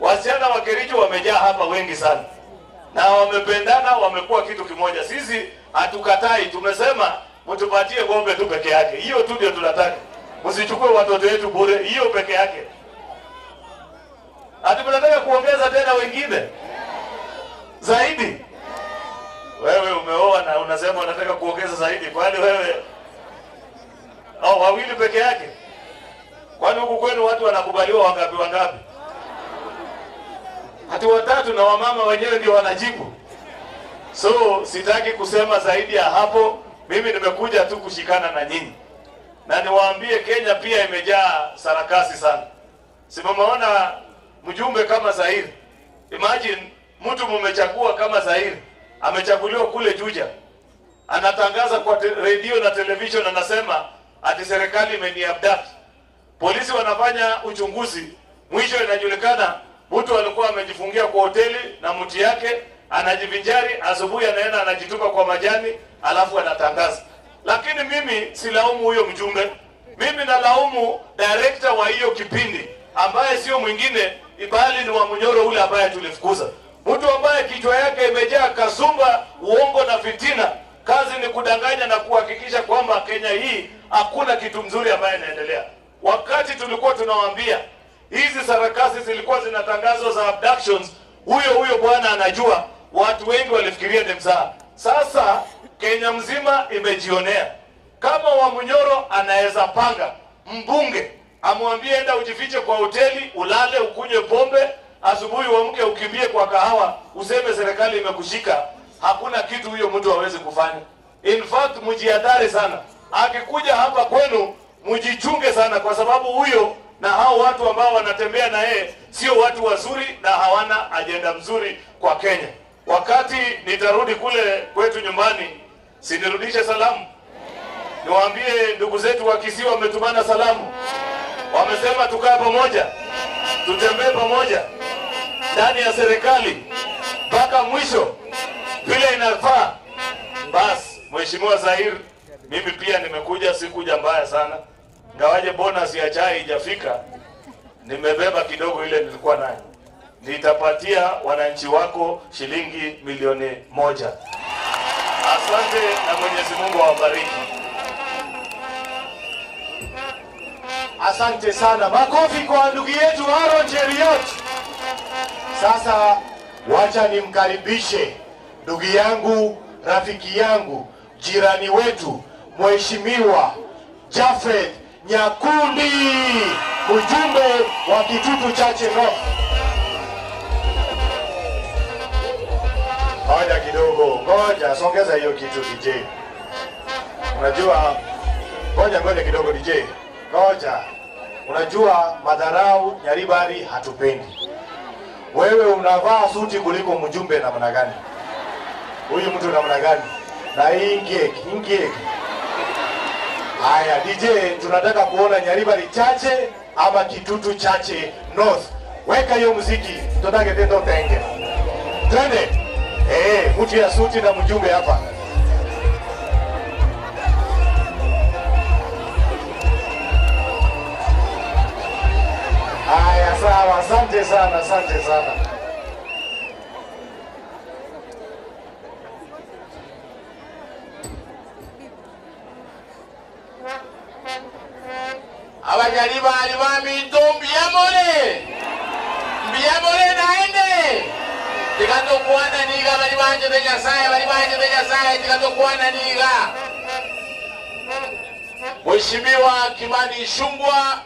Wasichana wa Kericho wamejaa hapa wengi sana, na wamependana, wamekuwa kitu kimoja. Sisi hatukatai, tumesema mtupatie ng'ombe tu peke yake. Hiyo tu ndio tunataka. Msichukue watoto wetu bure, hiyo peke yake. Ati mnataka kuongeza tena wengine zaidi? Wewe umeoa na unasema unataka kuongeza zaidi. Kwani wewe wawili peke yake? Kwani huku kwenu watu wanakubaliwa wangapi wangapi? Hati watatu, na wamama wenyewe ndio wanajibu. So sitaki kusema zaidi ya hapo. Mimi nimekuja tu kushikana na nyinyi. Na niwaambie Kenya pia imejaa sarakasi sana. Si mmeona mjumbe kama Zahiri? Imagine mtu mmechagua kama Zahiri, amechaguliwa kule Juja, anatangaza kwa radio na television, anasema ati serikali imeniabduct. Polisi wanafanya uchunguzi, mwisho inajulikana mtu alikuwa amejifungia kwa hoteli na mti yake, anajivinjari, asubuhi anaenda anajitupa kwa majani, alafu anatangaza. Lakini mimi silaumu huyo mjumbe. Mimi nalaumu director wa hiyo kipindi, ambaye sio mwingine bali ni wa Munyoro ule ambaye tulifukuza. Mtu ambaye kichwa yake imejaa kasumba, uongo na fitina. Kazi ni kudanganya na kuhakikisha kwamba Kenya hii hakuna kitu mzuri ambaye inaendelea. Wakati tulikuwa tunawaambia hizi sarakasi zilikuwa zinatangazwa za abductions, huyo bwana anajua, watu wengi walifikiria ni mzaha. Sasa Kenya mzima imejionea. Kama wa Munyoro anaweza panga mbunge amwambie enda ujifiche kwa hoteli, ulale, ukunywe pombe, asubuhi uamke ukimbie kwa kahawa, useme serikali imekushika, hakuna kitu huyo mtu hawezi kufanya. In fact, mjiadhari sana. Akikuja hapa kwenu mjichunge sana, kwa sababu huyo na hao watu ambao wanatembea na yeye sio watu wazuri na hawana ajenda mzuri kwa Kenya. Wakati nitarudi kule kwetu nyumbani, sinirudishe salamu? Niwaambie ndugu zetu wa Kisii wametumana salamu. Wamesema tukae pamoja, tutembee pamoja ndani ya serikali mpaka mwisho vile inafaa. Bas, Mheshimiwa Zahir, mimi pia nimekuja, sikuja mbaya sana. Ngawaje bonus ya chai haijafika, nimebeba kidogo ile nilikuwa nayo. Nitapatia wananchi wako shilingi 1,000,000. Asante na Mwenyezi Mungu awabariki. Asante sana. Makofi kwa ndugu yetu Aaron Cheruiyot. Sasa wacha nimkaribishe ndugu yangu, rafiki yangu, jirani wetu, Mheshimiwa Jafeth Nyakundi, mjumbe wa Kitutu Chache North. Ngoja kidogo, ngoja, songeza hiyo kitu DJ. Unajua, ngoja kidogo DJ. Ngoja. Unajua madharau Nyaribari hatupendi. Wewe unavaa suti kuliko mjumbe namna gani? Huyu mtu namna gani? Na hii ingie. Haya DJ, tunataka kuona Nyaribari Chache ama Kitutu Chache North. Weka hiyo muziki, tutake tendo tenge. Twende. Mtu ya suti na mjumbe hapa. Haya sawa, asante sana, asante sana. Abanyaribari baminto mbiyamore. Mbiyamore naende. Tikatokwana niga bali banje de Nyasaye, bali banje de Nyasaye, tikatokwana niga. Mheshimiwa Kimani Ichung'wah,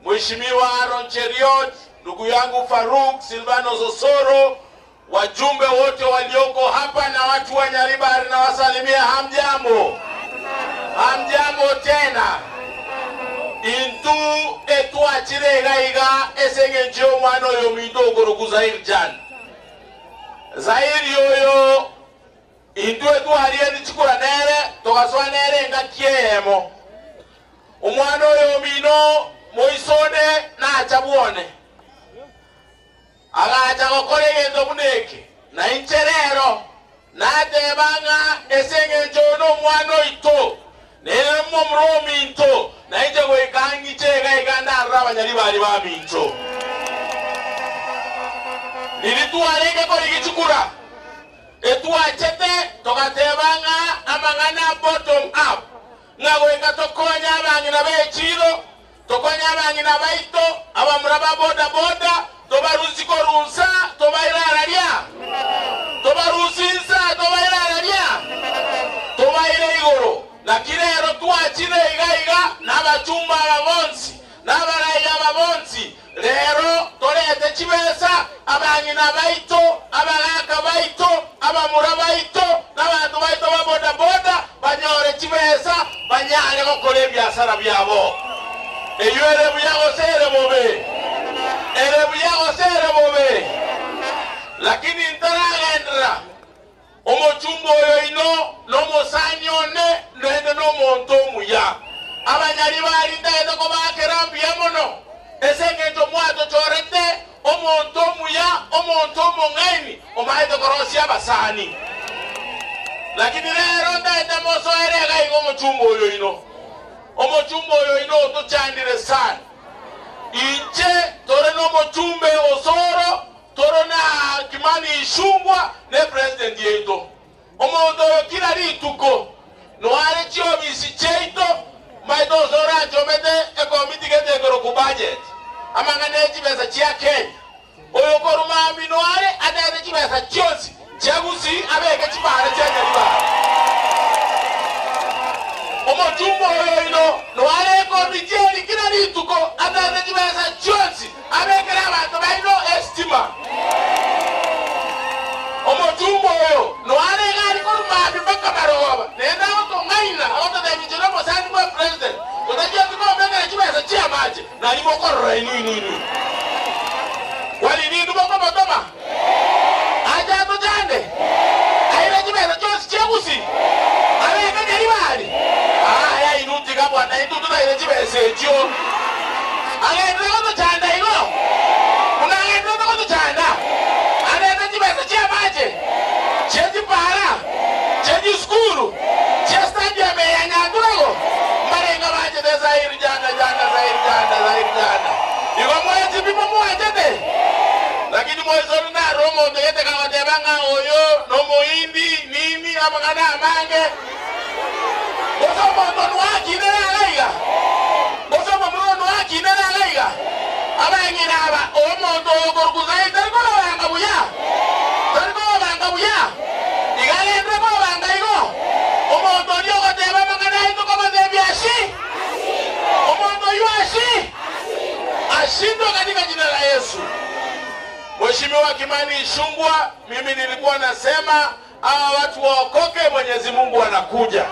Mheshimiwa Aaron Cheruiyot, ndugu yangu Faruk Silvano Zosoro, wajumbe wote walioko hapa na watu wa Nyaribari na wasalimia, hamjambo. Hamjambo tena. Intu etwachire gaiga esenge njio mwana oyo mindogo rukuzair jan. Zairi yoyo intu etwarie nichikura nere togaswa nere ngakiemo. Omwana oyo mino moisone na achabwone. Agacha gokora egento buna eke na incherero natebanga esenge njio no mwana oito nere momro minto na inche goikangiche gaiganda arra Abanyaribari baminto. Nilituarenge korigichukura etuachete togatebanga amang'ana bottom up ng'agoika tokonya abang'ina bechiro tokonya abang'ina baito abamura ba boda boda tobarusi korunsa tobairararia tobarusinsa tobairararia tobaire igoro. Lakini ero tuachire iga n'abachumba ababonsi n'abaraiya ababonsi rero torete chibesa abang'ina baito abagaka baito abamura baito n'abantu baito ba boda boda banyore chibesa banyare gokora ebiasara byabo. Eyo ere buya gose ere bobe, ere buya gose ere bobe. Lakini ntaragendera omochumbo oyo ino n'omosanyi one nende n'omonto omuya. Abanyaribari ndaete kobakera mbuya mono ase eng'encho mwatochorete omonto omuya omonto omong'aini omaete korosia abasani. Lakini rero ndaete mosoere gaiga omochumbo oyo ino. Omochumbo oyo ino otochandire sana. Inche tore n'omochumbe Osoro tore na Kimani Ichung'wah ne president yeito. Omonto oyo kila rituko noare chiobisi cheito maito Osoro achomete ekomiti getekero ku budget amang'ana echibesa chia Kenya. Oyo korumambi noare atete chibesa chionsi chiagusi abeke chibare chia Nyaribari. Omochumbo oyo ino noare ekomiti eri kila rituko atete chibesa chionsi abekere abanto baino estima. Omochumbo oyo noare gari korumambi mpaka maroba nenda gotong'aina agototebia omosani bwa president otajia tikombekera chibesa chiamache nari mokorora inu inu inu. Kwani nindu bokomotoma aja tochande aire chibesa chionsi chiagusi abeke Nyaribari. Aya inu tiga bwana itu tutaire chibesa echio agendere gotochanda igo unagendere gotochanda arete chibesa chiamache chechipara chechiskuru chestadium ya Nyandurago marenga bache de Zairi jana jana Zairi jana Zairi jana igo mwechi pipo mwachete. Lakini mwezoni na romo tegete kawatebanga oyo no muhindi nini amang'ana amange boso omonto nwakire agaiga boso omomuro nwakire. Omonto okorukuzai tarikola banga buya. Tarikola banga buya. Igale ndeko banga igo. Omonto ndio goteba mangana ito kama zebiashi. Omonto yuashi. Ashindwe katika jina la Yesu. Mheshimiwa Kimani Ichung'wah, mimi nilikuwa nasema hawa watu waokoke, Mwenyezi Mungu anakuja.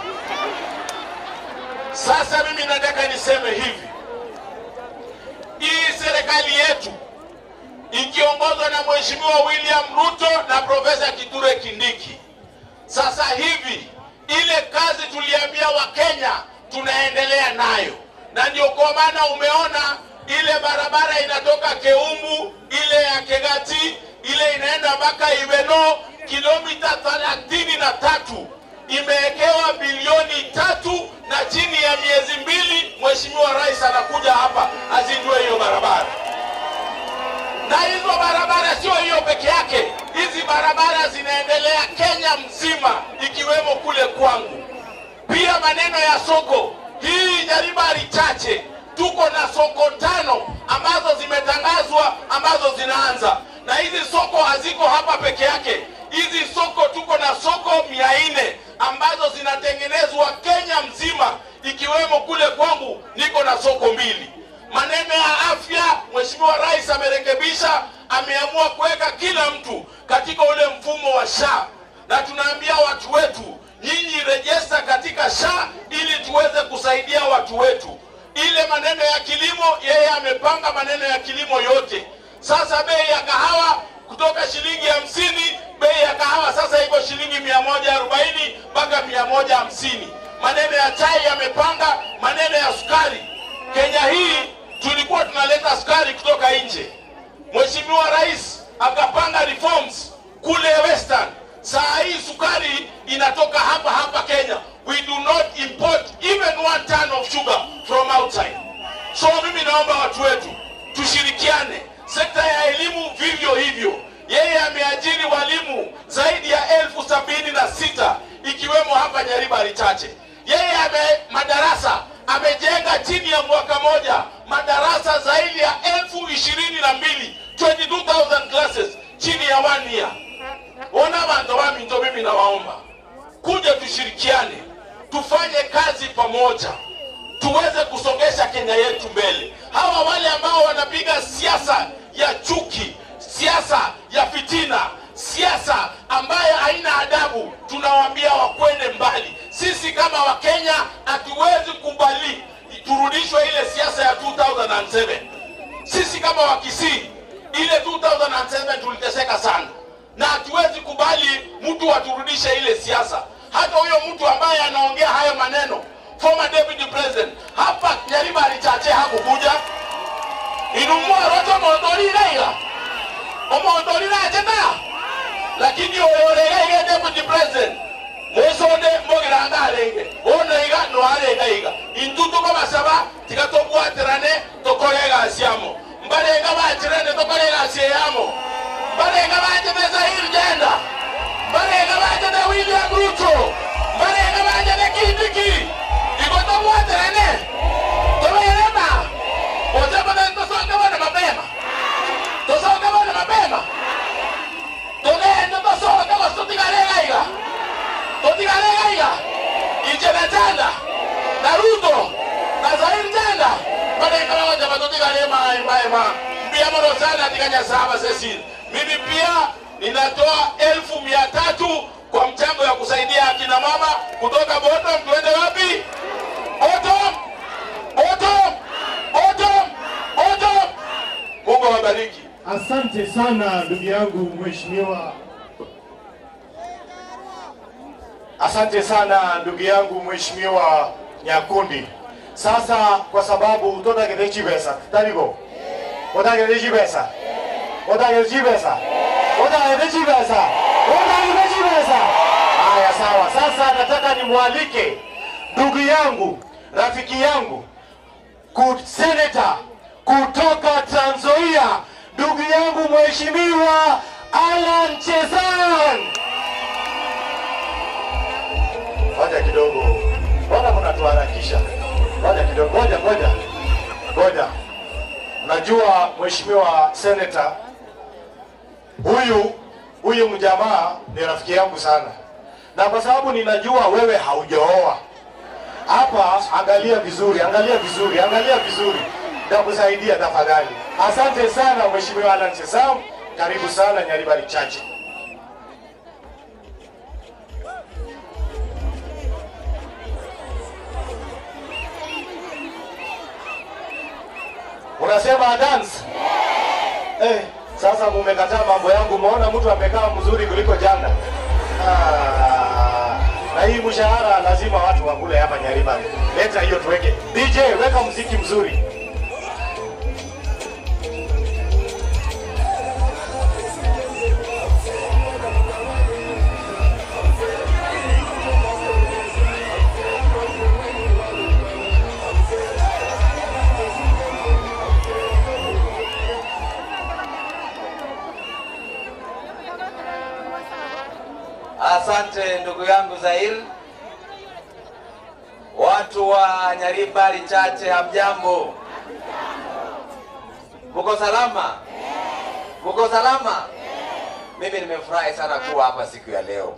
Sasa mimi nataka niseme hivi. Hii serikali yetu ikiongozwa na Mheshimiwa William Ruto na Profesa Kithure Kindiki, sasa hivi ile kazi tuliambia Wakenya tunaendelea nayo. Na ndio kwa maana umeona ile barabara inatoka Keumbu, ile ya Kegati, ile inaenda mpaka Ibeno, kilomita 33 imewekewa bilioni 3, na chini ya miezi 2 Mheshimiwa Rais anakuja hapa azindue hiyo barabara. Na hizo barabara sio hiyo peke yake, hizi barabara zinaendelea Kenya mzima ikiwemo kule kwangu. Pia maneno ya soko, hii Nyaribari Chache tuko na soko 5 ambazo zimetangazwa ambazo zinaanza. Na hizi soko haziko hapa peke yake. Hizi soko tuko na soko 400 ambazo zinatengenezwa Kenya mzima ikiwemo kule kwangu niko na soko 2. Maneno ya afya, Mheshimiwa Rais amerekebisha, ameamua kuweka kila mtu katika ule mfumo wa SHA. Na tunaambia watu wetu, nyinyi rejesta katika SHA ili tuweze kusaidia watu wetu. Ile maneno ya kilimo, yeye amepanga maneno ya kilimo yote. Sasa bei ya kahawa kutoka shilingi 50, bei ya kahawa sasa iko shilingi 140 mpaka 150. Maneno ya chai yamepanga, maneno ya sukari. Kenya hii tulikuwa tunaleta sukari kutoka nje. Mheshimiwa Rais akapanga reforms kule Western. Saa hii sukari inatoka hapa hapa Kenya. We do not import even 1 ton of sugar from outside. So mimi naomba watu wetu tushirikiane. Sekta ya elimu vivyo hivyo. Yeye ameajiri walimu zaidi ya 76,000 ikiwemo hapa Nyaribari Chache. Yeye madarasa amejenga chini ya mwaka moja madarasa zaidi ya 22,000, 22,000 classes chini ya 1 year. Ona bantu baminto, mimi nawaomba kuja tushirikiane, tufanye kazi pamoja, tuweze kusongesha Kenya yetu mbele. Hawa wale ambao wanapiga siasa ya chuki, siasa ya fitina, siasa ambayo haina adabu, tunawaambia wakwende mbali. Sisi kama Wakenya hatuwezi kubali turudishwe ile siasa ya 2007. Sisi kama Wakisii ile 2007 tuliteseka sana, na hatuwezi kubali mtu aturudishe ile siasa. Hata huyo mtu ambaye anaongea hayo maneno, former deputy president, hapa Nyaribari Chache hakukuja. Inumua roto motorira omotorira cheta, lakini oyorega ile deputy president mwesonde mogiranga arenge ono iga no arega iga intutu kama saba tikatobwaterane tokorega siamo mbarenga bachirane tokorega siamo mbarenga bache Zaire Jenda mbarenga bache William Ruto mbarenga bache Kindiki ikotobwaterane toberema ozeba tosonga bana mapema tosonga bana mapema togenda tosonga basotigarega iga totigarega iga ichenachanda na Ruto na Zaire Jenda mbarenga bache batotigare mai mbia moro sana tikanya saba Cecil. Mimi pia ninatoa 300,000 kwa mchango ya kusaidia akina mama kutoka bottom. Tuende wapi? Bottom, bottom, bottom, bottom. Mungu awabariki. Asante sana ndugu yangu mheshimiwa. Asante sana ndugu yangu mheshimiwa Nyakundi. Sasa kwa sababu totagerechi pesa, tarigo. Otagerechi pesa. Otagerechi pesa. Otagerechi pesa. Otagerechi pesa. Haya sawa. Sasa nataka nimwalike ndugu yangu, rafiki yangu, senator kutoka Trans Nzoia, ndugu yangu mheshimiwa Alan Chesan. Ngoja kidogo. Mbona mnatuharakisha? Ngoja kidogo, ngoja. Ngoja. Najua Mheshimiwa Senator, huyu mjamaa ni rafiki yangu sana. Na kwa sababu ninajua wewe haujaoa. Hapa angalia vizuri, angalia vizuri, angalia vizuri. Nitakusaidia tafadhali. Asante sana Mheshimiwa Alan Chesang, karibu sana Nyaribari Chache. Unasema dance? Yeah. Sasa mumekataa mambo yangu, umeona mtu amekaa mzuri kuliko jana. Na hii mshahara lazima watu wakule hapa Nyaribari. Leta hiyo tuweke. DJ, weka muziki mzuri. Asante ndugu yangu Zair. Watu wa Nyaribari Chache, hamjambo? Mko salama? Mko salama? Mimi nimefurahi sana kuwa hapa siku ya leo.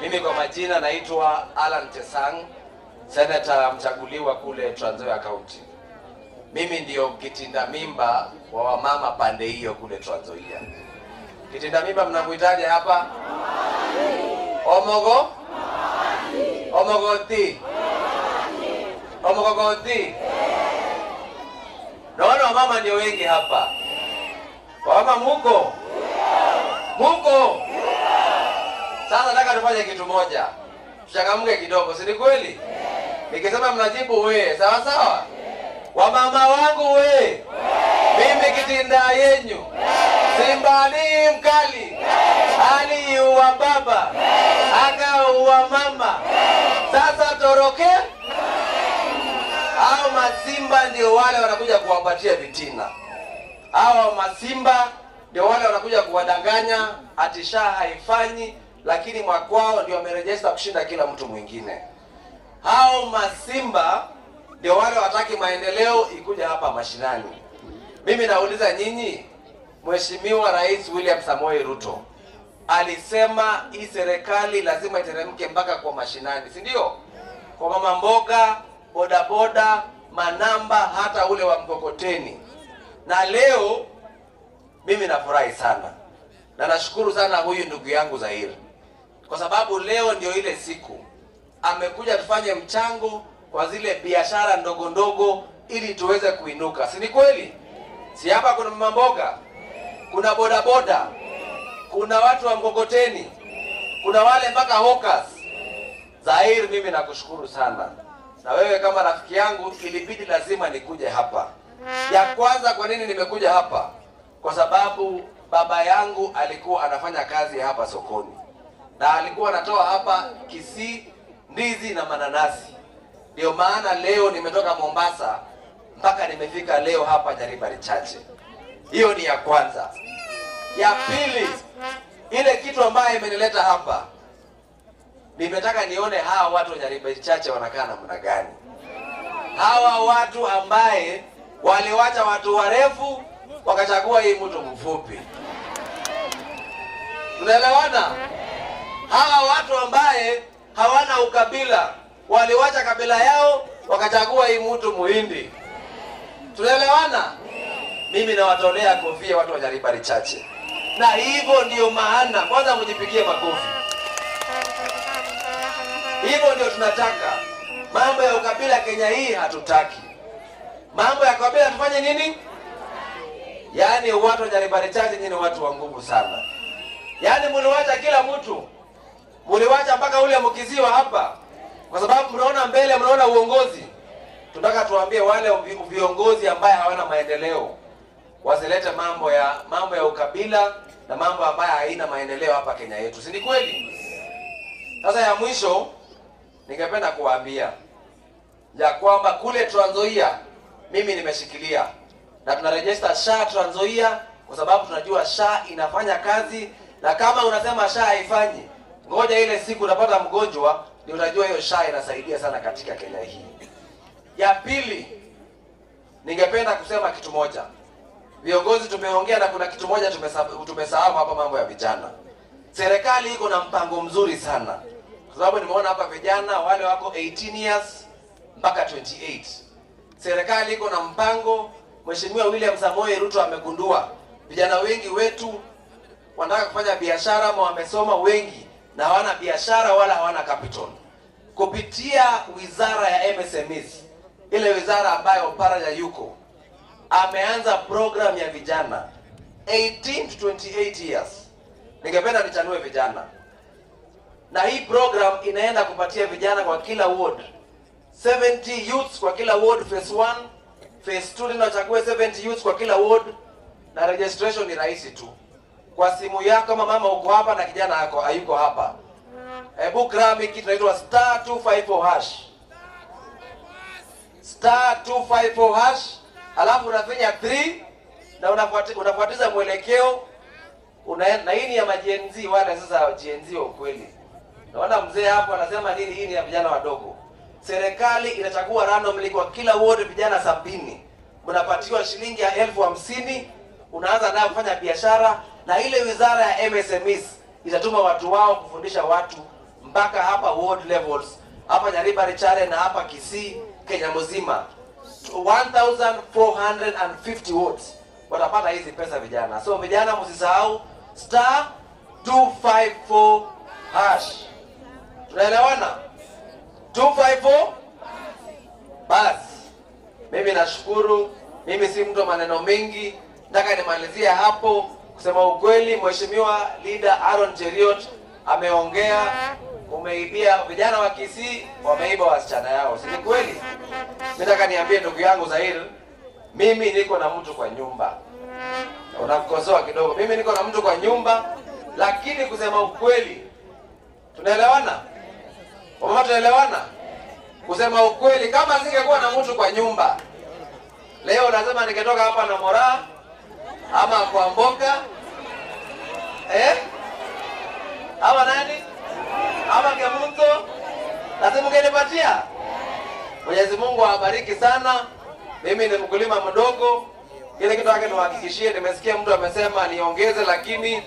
Mimi kwa majina naitwa Alan Chesang, senator mchaguliwa kule Trans Nzoia County. Mimi ndio kitinda mimba wa wamama pande hiyo kule Trans Nzoia. Kitinda mimba mnamuitaje hapa? Omogo? Omogoti? Omogogoti? Naona wamama ndio wengi hapa. Wamama muko? Muko? Sasa nataka tufanye kitu moja. Tuchangamke kidogo, si ni kweli? Nikisema mnajibu we, sawa sawa? Wamama wangu we. Mimi kitinda yenyu. Simba ni mkali. Aliua baba, akaua mama. Sasa toroke. Hao masimba ndio wale wanakuja kuwapatia vitina. Hao masimba ndio wale wanakuja kuwadanganya ati SHA haifanyi, lakini mwakwao ndio wamerejesta kushinda kila mtu mwingine. Hao masimba ndio wale wataki maendeleo ikuja hapa mashinani. Mimi nauliza nyinyi, Mheshimiwa Rais William Samoei Ruto alisema hii serikali lazima iteremke mpaka kwa mashinani, si ndio? Kwa mama mboga, bodaboda, manamba, hata ule wa mkokoteni. Na leo mimi nafurahi sana na nashukuru sana huyu ndugu yangu Zair, kwa sababu leo ndio ile siku amekuja tufanye mchango kwa zile biashara ndogo ndogo ili tuweze kuinuka, si ni kweli? Si hapa kuna mama mboga, kuna bodaboda, kuna watu wa mkokoteni, kuna wale mpaka hawkers. Zair, mimi nakushukuru sana. Na wewe kama rafiki yangu ilibidi lazima nikuje hapa. Ya kwanza, kwa nini nimekuja hapa? Kwa sababu baba yangu alikuwa anafanya kazi hapa sokoni. Na alikuwa anatoa hapa Kisii ndizi na mananasi. Ndio maana leo nimetoka Mombasa mpaka nimefika leo hapa Nyaribari Chache. Hiyo ni ya kwanza. Ya pili, ile kitu ambayo imenileta hapa, nimetaka nione hawa watu wa Nyaribari Chache wanakaa namna gani. Hawa watu ambaye waliwacha watu warefu wakachagua hii mtu mfupi. Tunaelewana? Hawa watu ambaye hawana ukabila waliwacha kabila yao wakachagua hii mtu Muhindi. Tunaelewana? Mimi nawatolea kofia watu wa Nyaribari Chache. Na hivyo ndio maana kwanza mjipigie makofi. Hivyo ndio tunataka. Mambo ya ukabila Kenya hii hatutaki. Mambo ya kabila tufanye nini? Yaani watu wa Nyaribari Chache nyinyi ni watu wa nguvu sana. Yaani mliwacha kila mtu. Mliwacha mpaka ule mkiziwa hapa. Kwa sababu mnaona mbele, mnaona uongozi. Tunataka tuambie wale viongozi ambaye hawana maendeleo wasilete mambo ya ukabila na mambo ambayo haina maendeleo hapa Kenya yetu. Si ni kweli? Sasa ya mwisho ningependa kuwaambia ya kwamba kule Trans Nzoia mimi nimeshikilia na tunarejesta SHA Trans Nzoia kwa sababu tunajua SHA inafanya kazi, na kama unasema SHA haifanyi, ngoja ile siku unapata mgonjwa ndio utajua hiyo SHA inasaidia sana katika Kenya hii. Ya pili, ningependa kusema kitu moja. Viongozi tumeongea na kuna kitu moja tumesahau hapa, mambo ya vijana. Serikali iko na mpango mzuri sana. Kwa sababu nimeona hapa vijana wale wako 18 years mpaka 28. Serikali iko na mpango. Mheshimiwa William Samoei Ruto amegundua vijana wengi wetu wanataka kufanya biashara ama wamesoma wengi na hawana biashara wala hawana capital. Kupitia wizara ya MSMEs, ile wizara ambayo Paranya yuko, ameanza program ya vijana 18 to 28 years. Ningependa nichanue vijana. Na hii program inaenda kupatia vijana kwa kila ward 70 youths kwa kila ward, phase 1, phase 2 tunachague 70 youths kwa kila ward, na registration ni rahisi tu. Kwa simu yako kama mama uko hapa na kijana yako hayuko hapa, hebu grab kitu inaitwa star 254 hash. Star 254 hash, alafu unafinya 3 na unafuatiza mwelekeo. Na hii ni ya Gen Z, wale sasa Gen Z wa ukweli. Naona mzee hapo anasema nini, hii ni ya vijana wadogo. Serikali inachagua randomly kwa kila ward vijana 70. Mnapatiwa shilingi ya 50,000, unaanza nayo kufanya biashara, na ile wizara ya MSMEs itatuma watu wao kufundisha watu mpaka hapa ward levels, hapa Nyaribari Chare na hapa Kisii, Kenya mzima. 1450 wards watapata hizi pesa vijana. So vijana msisahau star 254 hash. Tunaelewana? 254 bas. Mimi nashukuru. Mimi si mtu wa maneno mengi. Nataka nimalizie hapo. Kusema ukweli, Mheshimiwa Leader Aaron Cheruiyot ameongea. Umeibia vijana wa Kisii, wameiba wasichana yao. Si kweli? Nataka niambie ndugu yangu Zahir, mimi niko na mtu kwa nyumba. Unakosoa kidogo. Mimi niko na mtu kwa nyumba, lakini kusema ukweli, tunaelewana? Mama, tunaelewana? Kusema ukweli, kama singekuwa na mtu kwa nyumba, leo lazima ningetoka hapa na Moraa ama kwa Mboka, ama nani? Ama Kemunto. Lazima ungenipatia. Mwenyezi Mungu awabariki sana. Mimi ni mkulima mdogo. Ile kitu yake niwahakikishie, nimesikia mtu amesema niongeze, lakini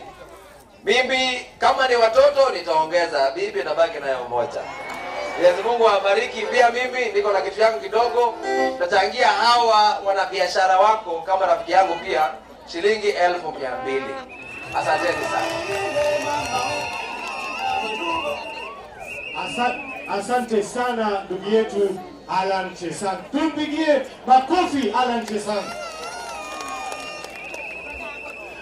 mimi kama ni watoto nitaongeza, bibi nabaki nayo moja. Mwenyezi Mungu awabariki. Pia mimi niko na kitu yangu kidogo, nitachangia hawa wanabiashara wako kama rafiki yangu pia shilingi 1200. Asanteni sana. Asante sana ndugu yetu Alan Chesang. Tumpigie makofi Alan Chesang.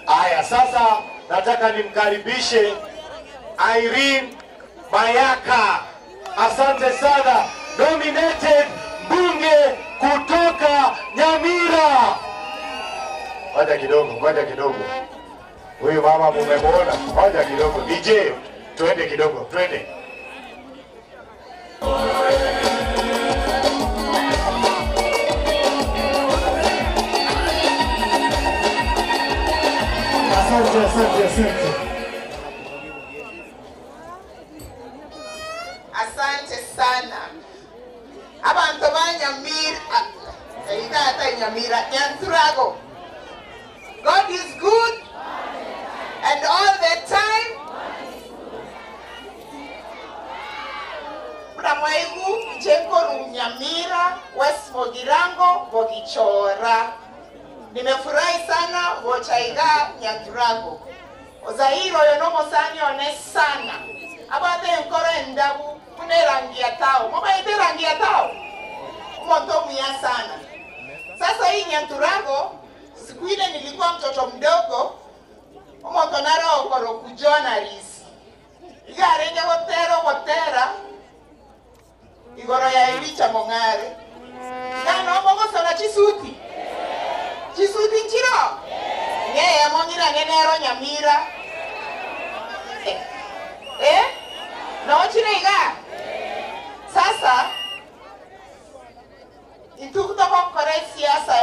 Aya, sasa nataka nimkaribishe Irene Mayaka. Asante sana, nominated mbunge kutoka Nyamira. Ngoja kidogo, ngoja kidogo. Huyu mama mumemuona? Ngoja kidogo. DJ, twende kidogo, twende. Asante, asante, asante. Asante sana. Abantu ba Nyamira, ita Nyamira, Nyanturago. God is good and all the time. Mnamwaigu Njengo Nyamira, West Mogirango, Bogichora. Nimefurahi sana wochaiga Nyanturago. Ozairo yonomo sani one sana. Abate nkoro endabu mune rangi ya tao. Mama ite rangi ya tao. Umonto mia sana. Sasa hii Nyanturago, siku ile nilikuwa mtoto mdogo, umonto naro okoro kujona risi. Igarenga gotero gotera igoro ya Elicha Mong'are. Gano mogosona chisuti. Chisuti nchiro? Ng'eya mong'ira ng'enero Nyamira. Eh? Nochire iga? Sasa intukutoko siasa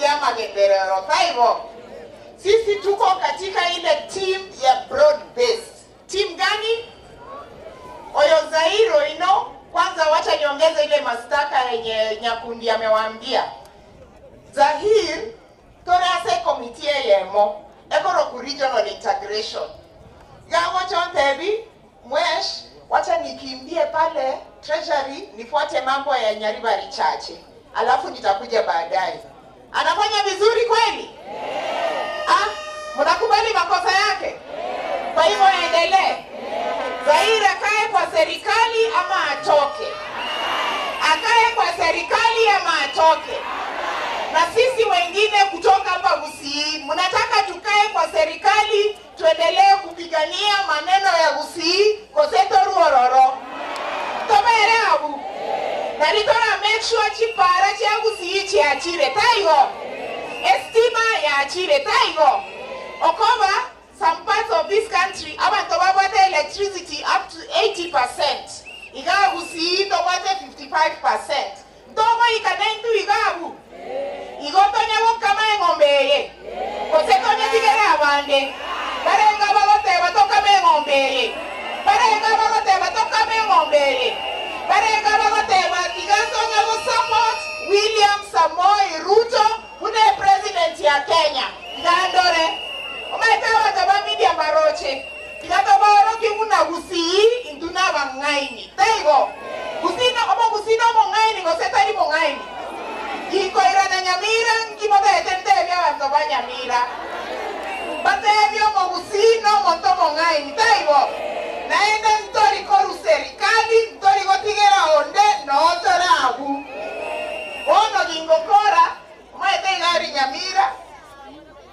ya magenderero. Taivo. Sisi tuko katika ile team ya broad based. Team gani? Oyo Zairo ino. Kwanza wacha niongeze ile mastaka yenye Nyakundi amewaambia. Zahir Torase committee yemo ekoro ku regional integration. Gawo chontebi mwesh, wacha nikimbie pale treasury nifuate mambo ya Nyaribari Chache, alafu nitakuja baadaye. Anafanya vizuri kweli? Yeah. Ah, mnakubali makosa yake? Yeah. Kwa hivyo aendelee. Yeah. Zaire akae kwa serikali ama atoke? Akae kwa serikali ama atoke? Na sisi wengine kutoka hapa Gusii, mnataka tukae kwa serikali tuendelee kupigania maneno ya Gusii koseto ruororo. Tobere abu. Na nitora make sure chipara cha Gusii chiachire taigo. Estima ya achire taigo. Okoba some parts of this country abantu babate electricity up to 80%. Iga Gusii tobate 55%. Ndogo ikanentu igabu. Igotonya gokama eng'ombe eye. Gose tigera abande. Barenga bagoteba tokama eng'ombe eye. Barenga bagoteba tokama eng'ombe eye. Barenga bagoteba tigatonya go support William Samoei Ruto une president ya Kenya. Ngandore. Omaita bataba media baroche. Tigatoboro kinguna Gusii induna bang'aini. Teigo. Gusina omo Gusina mong'aini gose tari mong'aini. Ikoira na Nyamira nkimote tentebia bantu ba Nyamira. Batebia mogusino monto mong'aini taibo. Naenda ntori koru serikali ntori gotigera onde notorabu. Ono gingokora maete igari Nyamira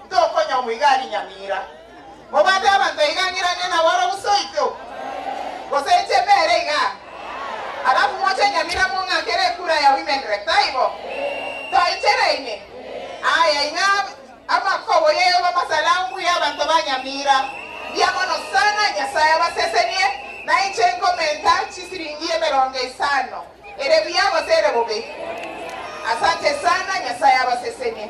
ntokonya mwigari Nyamira. Mobate abantu igangirane na waro busoito. Gose echemere iga. Alafu mocha Nyamira mong'akere kura ya women rep taibo. Toichereine. Aya inga amakobo yeyo masalamu ya bantu ba Nyamira. Ndiamono sana Nyasaye abasesenie na inche nkomenta chisiringie merongo isano. Ere biyago sere bobe. Asante sana Nyasaye abasesenie.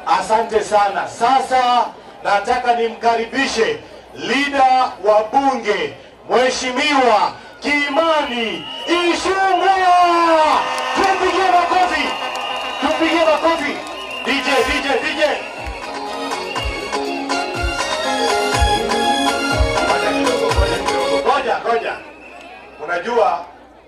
Asante sana. Sasa nataka nimkaribishe leader wa bunge Mheshimiwa Kimani Ichung'wah. Tupigie makofi. Tupigie makofi. DJ, DJ, DJ. Ngoja, ngoja. Unajua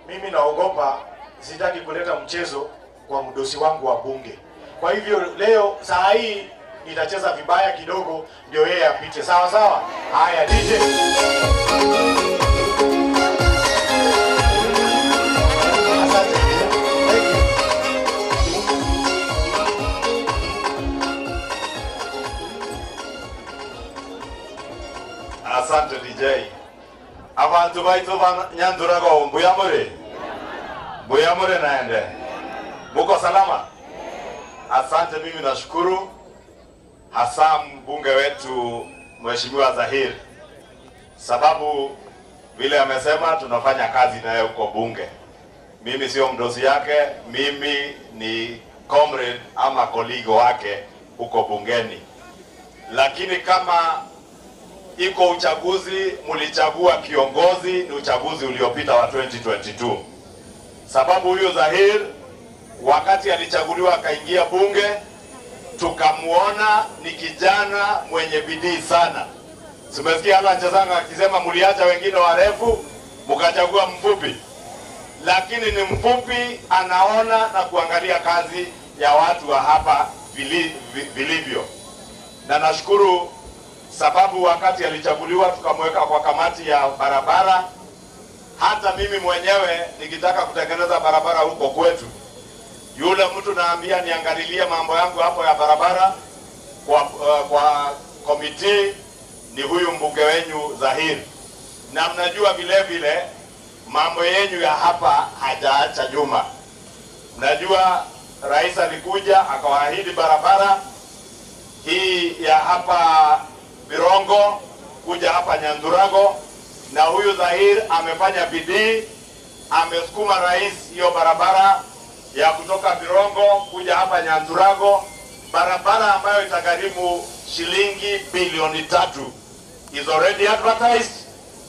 mimi naogopa, sitaki kuleta mchezo kwa mdosi wangu wa bunge. Kwa hivyo leo saa hii nitacheza vibaya kidogo ndio yeye apite. Sawa sawa? Haya DJ. Asante DJ. Abantu baitu ba Nyandurago mbuyamure. Mbuyamure naende. Muko salama? Asante, mimi nashukuru hasa mbunge wetu Mheshimiwa Zahir. Sababu vile amesema tunafanya kazi naye huko bunge. Mimi sio mdosi yake, mimi ni comrade ama colleague wake huko bungeni. Lakini kama iko uchaguzi, mulichagua kiongozi, ni uchaguzi uliopita wa 2022. Sababu huyo Zahir wakati alichaguliwa akaingia bunge, tukamuona ni kijana mwenye bidii sana. Simesikia hata Nchezanga akisema muliacha wengine warefu mukachagua mfupi. Lakini ni mfupi, anaona na kuangalia kazi ya watu wa hapa vilivyo. Na nashukuru sababu wakati alichaguliwa tukamweka kwa kamati ya barabara. Hata mimi mwenyewe nikitaka kutengeneza barabara huko kwetu, yule mtu naambia niangalilie mambo yangu hapo ya barabara kwa komiti ni huyu mbunge wenyu Zahir. Na mnajua vile vile mambo yenyu ya hapa hajaacha nyuma. Mnajua rais alikuja akawaahidi barabara hii ya hapa Birongo kuja hapa Nyandurago, na huyu Zahir amefanya bidii, amesukuma rais hiyo barabara ya kutoka Birongo kuja hapa Nyandurago, barabara ambayo itagharimu shilingi bilioni 3 is already advertised,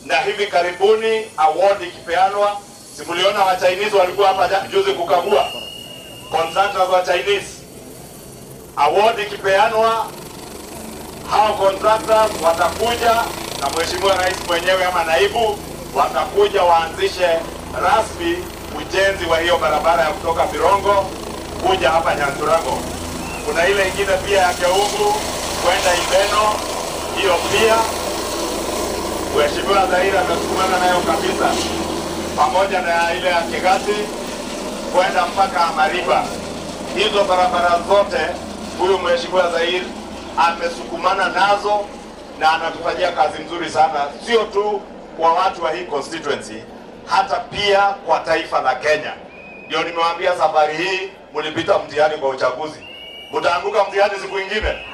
na hivi karibuni award ikipeanwa. Simuliona wa Chinese walikuwa hapa juzi kukagua, contractors wa Chinese. Award ikipeanwa, hao contractors watakuja na Mheshimiwa Rais mwenyewe ama naibu watakuja waanzishe rasmi ujenzi wa hiyo barabara ya kutoka Birongo kuja hapa Nyanturago. Kuna ile ingine pia ya Keumbu kwenda Ibeno, hiyo pia Mheshimiwa Zahir amesukumana nayo kabisa, pamoja na ile ya Kigati kwenda mpaka Mariba. Hizo barabara zote huyu Mheshimiwa Zahir amesukumana nazo na anatufanyia kazi nzuri sana, sio tu kwa watu wa hii constituency, hata pia kwa taifa la Kenya. Ndio nimewaambia safari hii mlipita mtihani kwa uchaguzi. Mtaanguka mtihani siku ingine?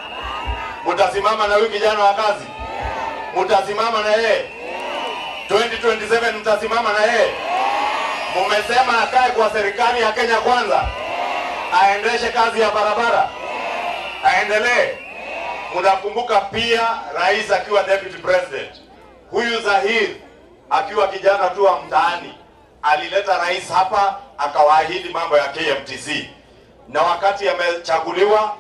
Mtasimama na huyu kijana wa kazi? Mtasimama na yeye? 2027 mtasimama na yeye? Mumesema akae kwa serikali ya Kenya Kwanza, aendeshe kazi ya barabara, aendelee. Mnakumbuka pia rais akiwa deputy president, huyu Zahir akiwa kijana tu wa mtaani alileta rais hapa akawaahidi mambo ya KMTC, na wakati amechaguliwa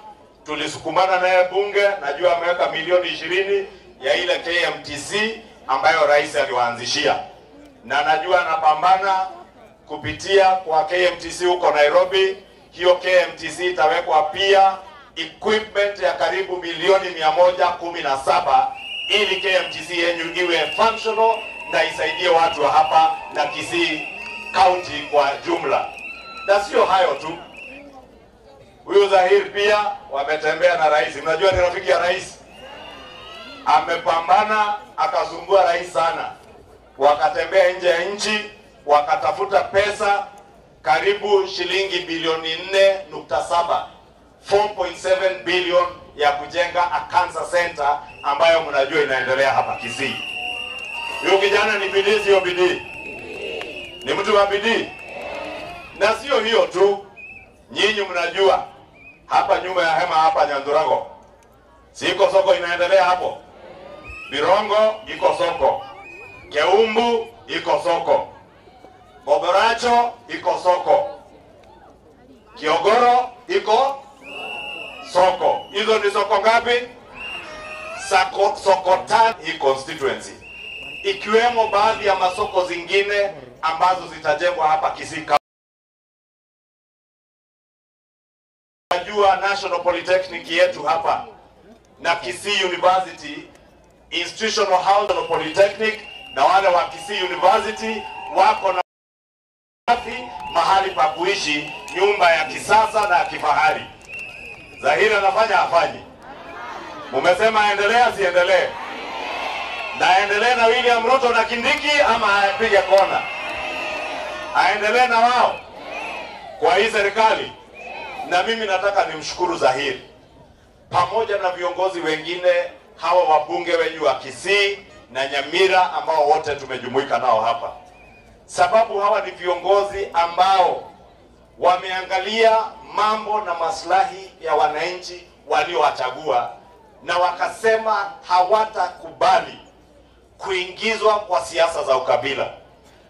tulisukumana naye bunge, najua ameweka milioni 20 ya ile KMTC ambayo rais aliwaanzishia, na najua anapambana kupitia kwa KMTC huko Nairobi. Hiyo KMTC itawekwa pia equipment ya karibu milioni 117 ili KMTC yenyu iwe functional na isaidie watu wa hapa na Kisii County kwa jumla. Na sio hayo tu, huyu Zahir pia wametembea na rais. Mnajua ni rafiki ya rais, amepambana akasumbua rais sana, wakatembea nje ya nchi wakatafuta pesa karibu shilingi bilioni 4.7, 4.7 billion ya kujenga a cancer center ambayo mnajua inaendelea hapa Kisii. Huyu kijana ni bidii, sio bidii? Ni mtu wa bidii. Na sio hiyo tu, nyinyi mnajua hapa nyuma ya hema hapa Nyandurago siko soko inaendelea hapo, Birongo iko soko, Keumbu iko soko, Boboracho iko soko, Kiogoro iko soko. Hizo ni soko ngapi? Soko tano hii constituency, ikiwemo baadhi ya masoko zingine ambazo zitajengwa hapa Kisii. Najua National Polytechnic yetu hapa na Kisii University, Institutional House of Polytechnic, na wale wa Kisii University wako na mahali pa kuishi, nyumba ya kisasa na ya kifahari. Zahir anafanya hafanyi? Mumesema aendelee asiendelee? Na aendelee na William Ruto na Kindiki ama apige kona? Aendelee na wao kwa hii serikali? Na mimi nataka nimshukuru Zahir pamoja na viongozi wengine hawa wabunge wenyu wa Kisii na Nyamira ambao wote tumejumuika nao hapa, sababu hawa ni viongozi ambao wameangalia mambo na maslahi ya wananchi waliowachagua, na wakasema hawatakubali kuingizwa kwa siasa za ukabila,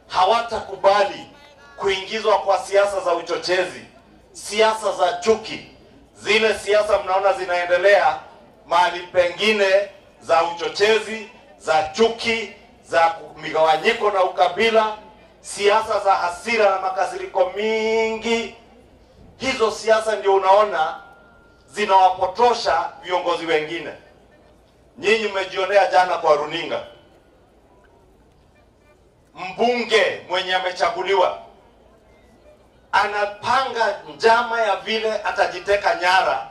hawatakubali kuingizwa kwa siasa za uchochezi, siasa za chuki, zile siasa mnaona zinaendelea mahali pengine za uchochezi, za chuki, za migawanyiko na ukabila, siasa za hasira na makasiriko mingi. Hizo siasa ndio unaona zinawapotosha viongozi wengine. Nyinyi mmejionea jana kwa runinga, mbunge mwenye amechaguliwa anapanga njama ya vile atajiteka nyara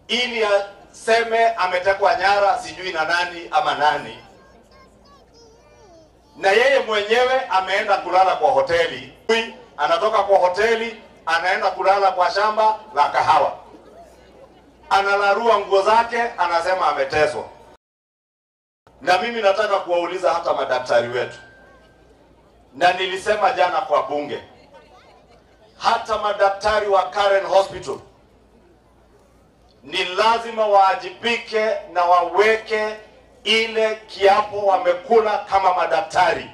ili aseme ametekwa nyara sijui na nani ama nani, na yeye mwenyewe ameenda kulala kwa hoteli. Anatoka kwa hoteli anaenda kulala kwa shamba la kahawa, analarua nguo zake, anasema ameteswa. Na mimi nataka kuwauliza hata madaktari wetu, na nilisema jana kwa bunge, hata madaktari wa Karen Hospital ni lazima waajibike na waweke ile kiapo wamekula kama madaktari.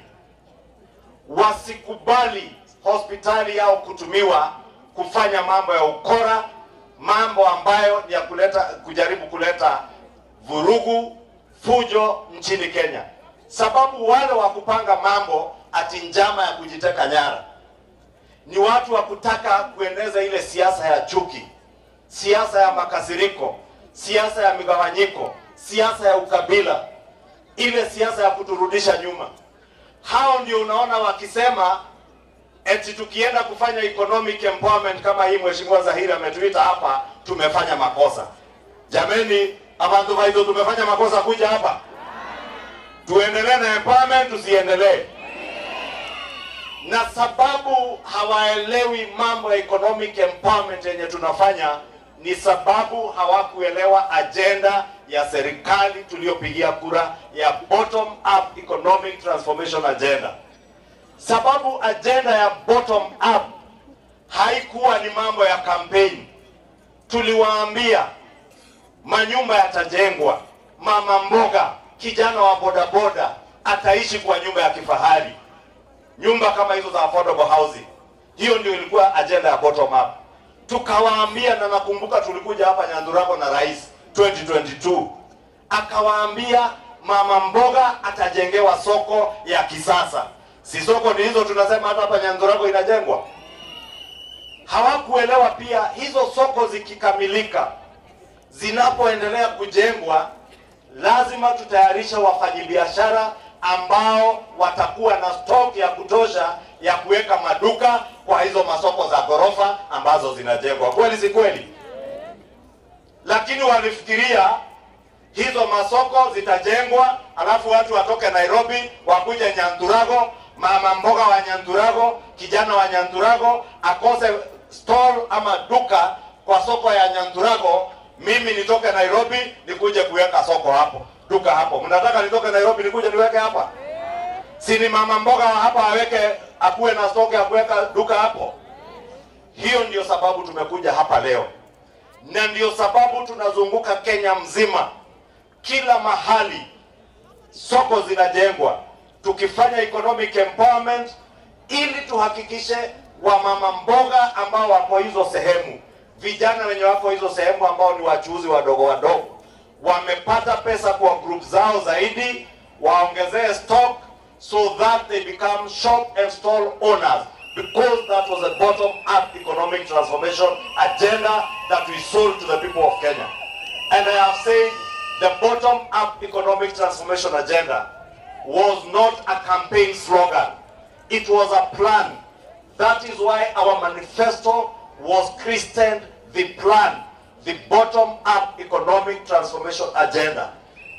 Wasikubali hospitali yao kutumiwa kufanya mambo ya ukora, mambo ambayo ni ya kuleta, kujaribu kuleta vurugu, fujo nchini Kenya. Sababu wale wa kupanga mambo ati njama ya kujiteka nyara ni watu wa kutaka kueneza ile siasa ya chuki, siasa ya makasiriko, siasa ya migawanyiko, siasa ya ukabila, ile siasa ya kuturudisha nyuma. Hao ndio unaona wakisema eti tukienda kufanya economic empowerment kama hii Mheshimiwa Zahiri ametuita hapa, tumefanya makosa. Jameni, abantu vaido tumefanya makosa kuja hapa? Tuendelee na empowerment, tusiendelee? Na sababu hawaelewi mambo ya economic empowerment yenye tunafanya ni sababu hawakuelewa agenda ya serikali tuliyopigia kura ya bottom up economic transformation agenda. Sababu agenda ya bottom up haikuwa ni mambo ya campaign. Tuliwaambia manyumba yatajengwa, mama mboga, kijana wa bodaboda ataishi kwa nyumba ya kifahari, nyumba kama hizo za affordable housing. Hiyo ndio ilikuwa agenda ya bottom up. Tukawaambia, na nakumbuka tulikuja hapa Nyandurago na rais 2022, akawaambia mama mboga atajengewa soko ya kisasa. Si soko ni hizo tunasema hata hapa Nyandurago inajengwa. Hawakuelewa pia hizo soko zikikamilika, zinapoendelea kujengwa, lazima tutayarisha wafanyibiashara ambao watakuwa na stock ya kutosha ya kuweka maduka kwa hizo masoko za ghorofa ambazo zinajengwa. Kweli si kweli? Lakini walifikiria hizo masoko zitajengwa alafu watu watoke Nairobi wakuje Nyandurago, mama mboga wa Nyandurago, kijana wa Nyandurago akose stall ama duka kwa soko ya Nyandurago, mimi nitoke Nairobi nikuje kuweka soko hapo, duka hapo. Mnataka nitoke Nairobi nikuje niweke hapa? Si ni mama mboga hapa aweke, akuwe na soko ya kuweka duka hapo? Hiyo ndio sababu tumekuja hapa leo, na ndio sababu tunazunguka Kenya mzima, kila mahali soko zinajengwa, tukifanya economic empowerment ili tuhakikishe wamama mboga ambao wako hizo sehemu, vijana wenye wako hizo sehemu ambao ni wachuuzi wadogo wadogo, wamepata pesa kwa group zao zaidi, waongezee stock so that they become shop and stall owners, because that was a bottom-up economic transformation agenda that we sold to the people of Kenya. And I have said the bottom-up economic transformation agenda was not a campaign slogan. It was a plan. That is why our manifesto was christened the plan, the bottom-up economic transformation agenda.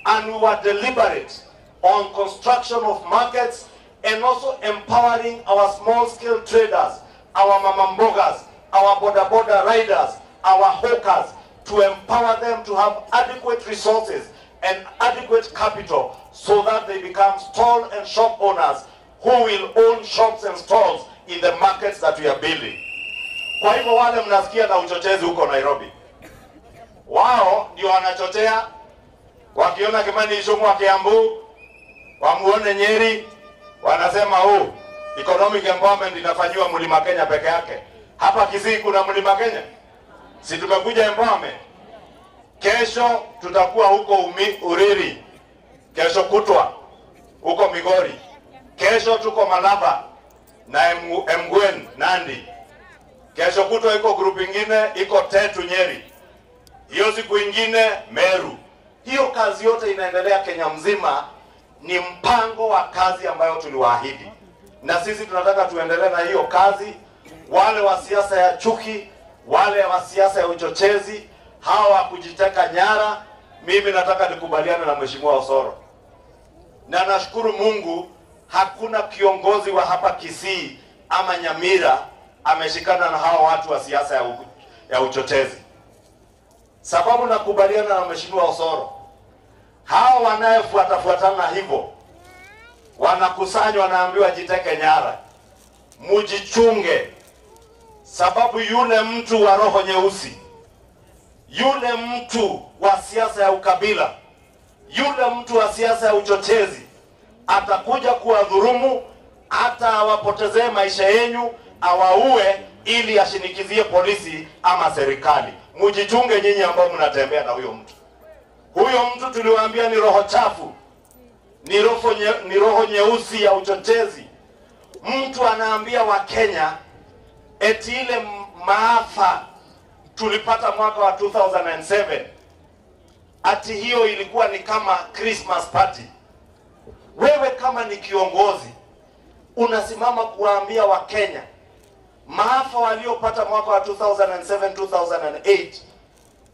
And we were deliberate on construction of markets and also empowering our small-scale traders, our mama mbogas, our boda boda riders, our hawkers, to empower them to have adequate resources and adequate capital so that they become stall and shop owners who will own shops and stalls in the markets that we are building. Kwa hivyo wale mnasikia na uchochezi huko Nairobi, wao ndio wanachochea. Wakiona Kimani Ichung'wah wa Kiambu, wamuone Nyeri, wanasema huu economic empowerment inafanyiwa Mlima Kenya peke yake. Hapa Kisii kuna Mlima Kenya? Si tumekuja empowerment? Kesho tutakuwa huko Uriri, kesho kutwa huko Migori, kesho tuko Malaba na Mgwen Nandi, kesho kutwa iko group ingine iko Tetu Nyeri, hiyo siku ingine Meru. Hiyo kazi yote inaendelea Kenya mzima, ni mpango wa kazi ambayo tuliwaahidi, na sisi tunataka tuendelee na hiyo kazi. Wale wa siasa ya chuki, wale wa siasa ya uchochezi, hawa kujiteka nyara, mimi nataka nikubaliane na Mheshimiwa Osoro, na nashukuru Mungu hakuna kiongozi wa hapa Kisii ama Nyamira ameshikana na hawa watu wa siasa ya uchochezi. Sababu nakubaliana na Mheshimiwa Osoro, hawa wanayefuatafuatana hivyo wanakusanywa, wanaambiwa jiteke nyara, mujichunge, sababu yule mtu wa roho nyeusi, yule mtu wa siasa ya ukabila, yule mtu wa siasa ya uchochezi atakuja kuwadhurumu, hata awapotezee maisha yenu, awaue ili ashinikizie polisi ama serikali. Mjichunge nyinyi ambao mnatembea na huyo mtu. Huyo mtu tuliwaambia ni roho chafu, ni roho nyeusi ya uchochezi. Mtu anaambia Wakenya eti ile maafa tulipata mwaka wa 2007 ati hiyo ilikuwa ni kama Christmas party. Wewe kama ni kiongozi unasimama kuwaambia Wakenya maafa waliopata mwaka wa 2007 2008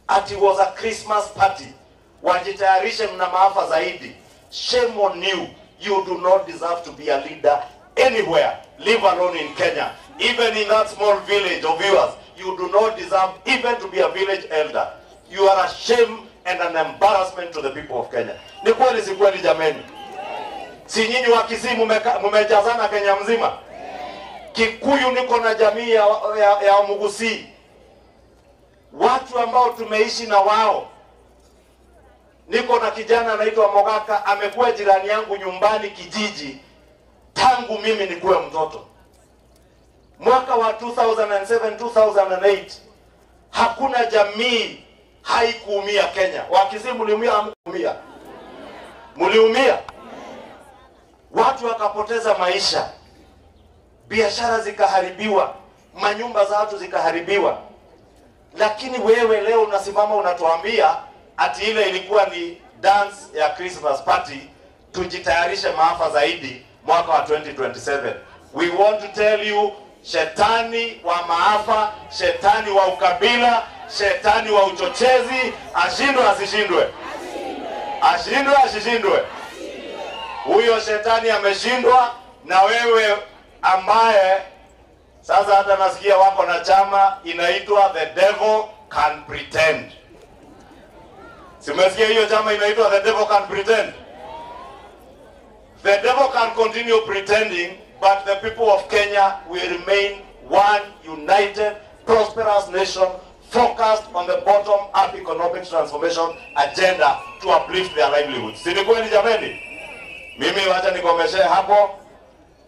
ati was a Christmas party, wajitayarishe mna maafa zaidi. Shame on you. You do not deserve to be a leader anywhere, leave alone in Kenya. Even in that small village of yours, you do not deserve even to be a village elder. You are a shame and an embarrassment to the people of Kenya. Ni kweli si kweli jameni? Si nyinyi wa Kisii mumejazana Kenya mzima? Kikuyu niko na jamii ya Mugusii, watu ambao tumeishi na wao. Niko na kijana anaitwa Mogaka, amekuwa jirani yangu nyumbani kijiji tangu mimi nikuwe mtoto. Mwaka wa 2007 2008 hakuna jamii haikuumia Kenya. Wakisii mliumia, hamkuumia? Mliumia. Watu wakapoteza maisha, biashara zikaharibiwa, manyumba za watu zikaharibiwa. Lakini wewe leo unasimama unatuambia ati ile ilikuwa ni dance ya Christmas party, tujitayarishe maafa zaidi mwaka wa 2027. We want to tell you, shetani wa maafa, shetani wa ukabila, shetani wa uchochezi, ashindwe asishindwe? Ashindwe asishindwe? Huyo shetani ameshindwa. Na wewe ambaye sasa hata nasikia wako na chama inaitwa The Devil Can Pretend. Simesikia hiyo chama inaitwa The Devil Can Pretend? The devil can continue pretending, but the people of Kenya will remain one united, prosperous nation focused on the bottom-up economic transformation agenda to uplift their livelihoods. Si ni kweli jameni? Mimi wacha nikomeshe hapo.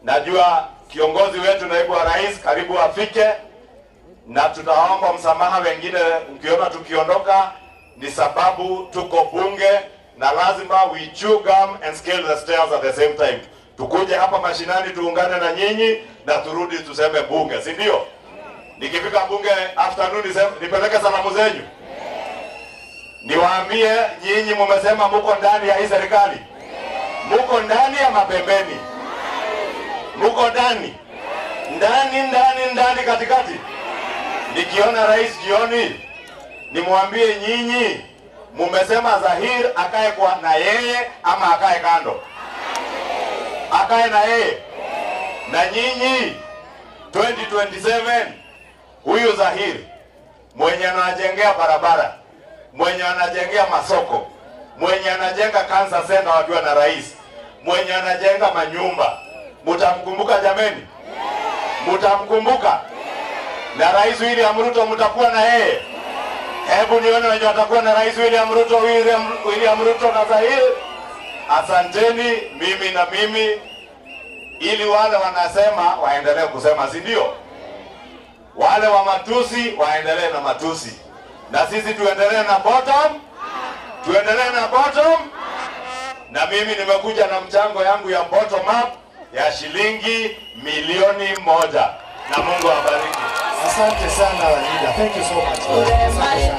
Najua kiongozi wetu naibu wa rais karibu afike, na tutaomba msamaha wengine mkiona tukiondoka, ni sababu tuko bunge na lazima we chew gum and scale the stairs at the same time. Tukuje hapa mashinani tuungane na nyinyi na turudi tuseme bunge, si ndio? Nikifika bunge afternoon nipeleke salamu zenyu. Niwaambie nyinyi mumesema muko ndani ya hii serikali. Muko ndani ya mapembeni. Muko ndani. Ndani ndani ndani katikati. Nikiona rais jioni nimwambie nyinyi mumesema Zahir akae kwa na yeye ama akae kando? Akae na yeye. Na nyinyi 2027 huyu Zahir mwenye anajengea barabara, mwenye anajengea masoko, mwenye anajenga cancer center wakiwa na rais, mwenye anajenga manyumba, mutamkumbuka jameni? Mutamkumbuka? Na Rais William Ruto mtakuwa na yeye? Hebu nione wenye watakuwa na Rais William Ruto, William Ruto na Zahir. Asanteni. Mimi na mimi, ili wale wanasema waendelee kusema, si ndio? Wale wa matusi waendelee na matusi, na sisi tuendelee na bottom, tuendelee na bottom. Na mimi nimekuja na mchango yangu ya bottom up ya shilingi 1,000,000. Na Mungu awabariki. Asante sana leader. Thank you so much.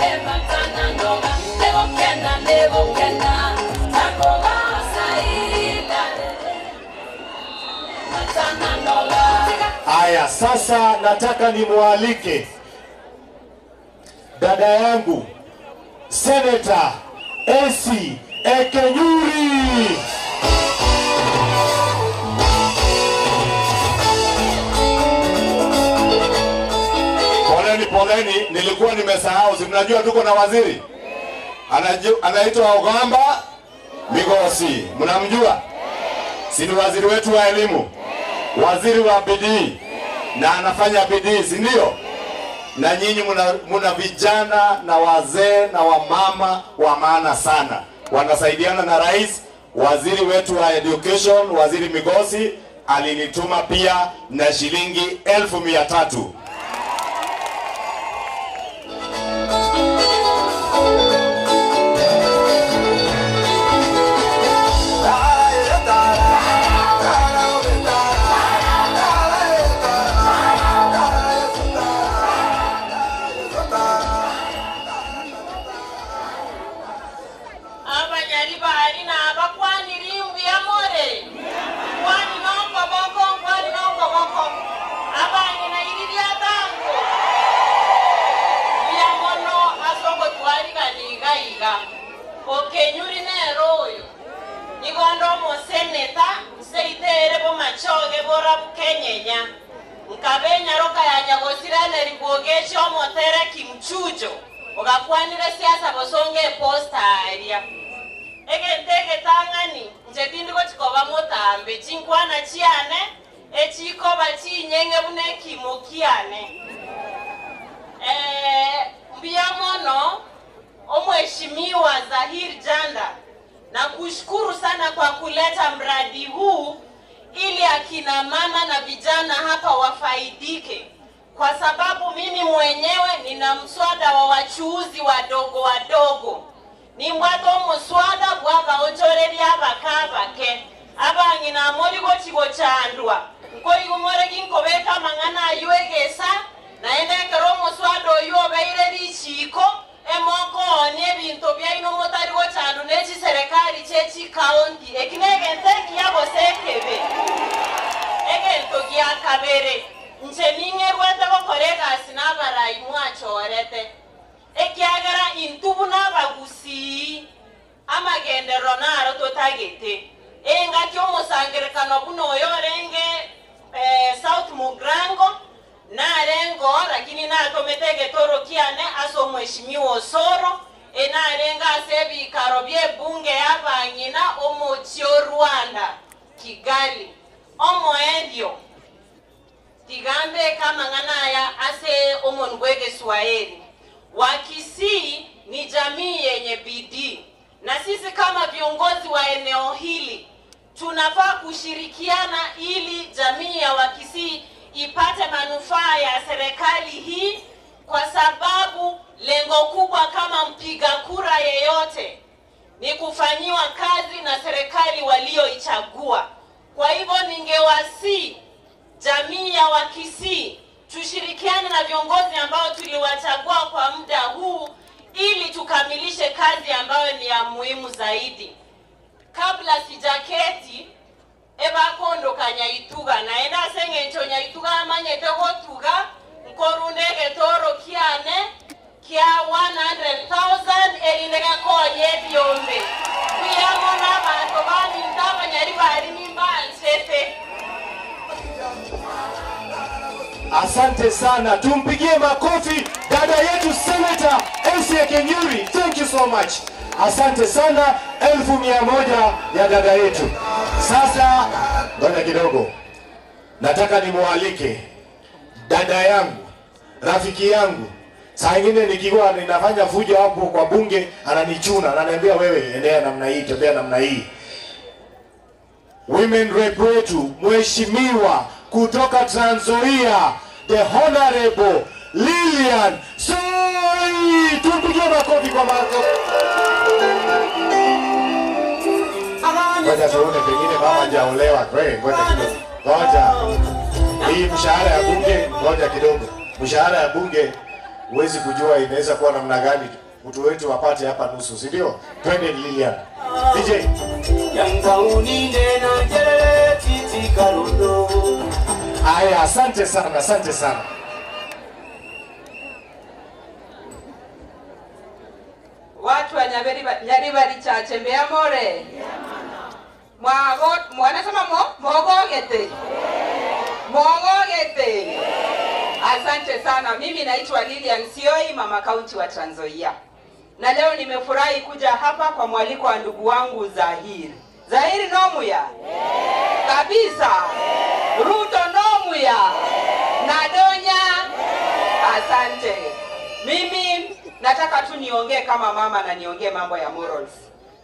Haya, sasa nataka nimwalike dada yangu Senator Esi Ekenyuri. Poleni, poleni, nilikuwa nimesahau. Si mnajua tuko na waziri anaitwa Ogamba Migosi, mnamjua? Si ni waziri wetu wa elimu, waziri wa bidii, na anafanya bidii, si ndio? Na nyinyi muna vijana na wazee na wamama wa maana sana, wanasaidiana na rais. Waziri wetu wa education, Waziri Migosi, alinituma pia na shilingi 300,000. borabu kenyenya nkabenya roka ya nyagosirane ribwogesha omotere kimchujo ogakwanire siasa bosonge posta area egentege tangani nje tindi gochikoba motambe chinkwana chiane echikoba chinyenge bune kimokiane mbia mono omheshimiwa Zahir Janda, na kushukuru sana kwa kuleta mradi huu ili akina mama na vijana hapa wafaidike, kwa sababu mimi mwenyewe nina mswada wa wachuuzi wadogo wadogo nimbwato omuswada bwabaonchoreria abakabake abang'ina morigo chigochandwa nkoigumore ginkobeka amang'ana ayo egesa naende ekero omuswada oyo obeire richiko emoko ni ebinto byaino motari gochandu nechiserikali chechi county ekinegente kiabosekebe egento giakabere nche ning'erwete gokora egasi n'abarai mwachorete ekiagera intubu n'abagusii amagendero naro totagete engaki omosangerekano buno oyo orenge South Mugrango narengo lakini natomete getoro kiane aso mheshimiwa Osoro enarenga ase bikaro bye bunge yabang'ina omochio Rwanda Kigali omoendio tigambe kama ng'anaya ase omonwege Swahili. Wakisii ni jamii yenye bidii, na sisi kama viongozi wa eneo hili tunafaa kushirikiana ili jamii ya Wakisii ipate manufaa ya serikali hii, kwa sababu lengo kubwa kama mpiga kura yeyote ni kufanyiwa kazi na serikali walioichagua. Kwa hivyo ningewasi jamii ya Wakisii tushirikiane na viongozi ambao tuliwachagua kwa muda huu ili tukamilishe kazi ambayo ni ya muhimu zaidi. Kabla sijaketi ebakondo kanyaituga naenda senge nyaituga amanyete gotuga nkorundege toro kiane kia 100,000 erindega konye byombe kuyamona abantu baminta abanyari bari nimbanchete. Asante sana, tumpigie makofi dada yetu Senator Elsie Kenyuri. Thank you so much. Asante sana, 100,000 ya dada yetu. Sasa ngoja kidogo, nataka nimualike dada yangu, rafiki yangu. Saa nyingine nikiwa ninafanya fujo hapo kwa bunge ananichuna, ananiambia wewe endea namna hii, tembea namna hii. Women rep wetu mheshimiwa kutoka Trans Nzoia, the Honorable Lilian Soi. Tumpigie makofi kwa makofi. Ngoja tuone, pengine mama hajaolewa. Ngoja kidogo. Ngoja. Hii mshahara ya bunge, ngoja kidogo. Mshahara ya bunge huwezi kujua inaweza kuwa namna gani. Mtu wetu apate hapa nusu, si ndio? Twende Lilian. DJ. Aya, asante sana, asante sana. Watu wa Nyaribari chache mbea more. Mwago, mwanasema mogogete. Mogogete. Asante sana. Mimi naitwa Lilian Sioi, mama kaunti wa Trans Nzoia. Na leo nimefurahi kuja hapa kwa mwaliko wa ndugu wangu Zahir. Zahir nomuya. Kabisa. Ruto nomuya. Nadonya. Asante. Mimi nataka tu niongee kama mama na niongee mambo ya morals.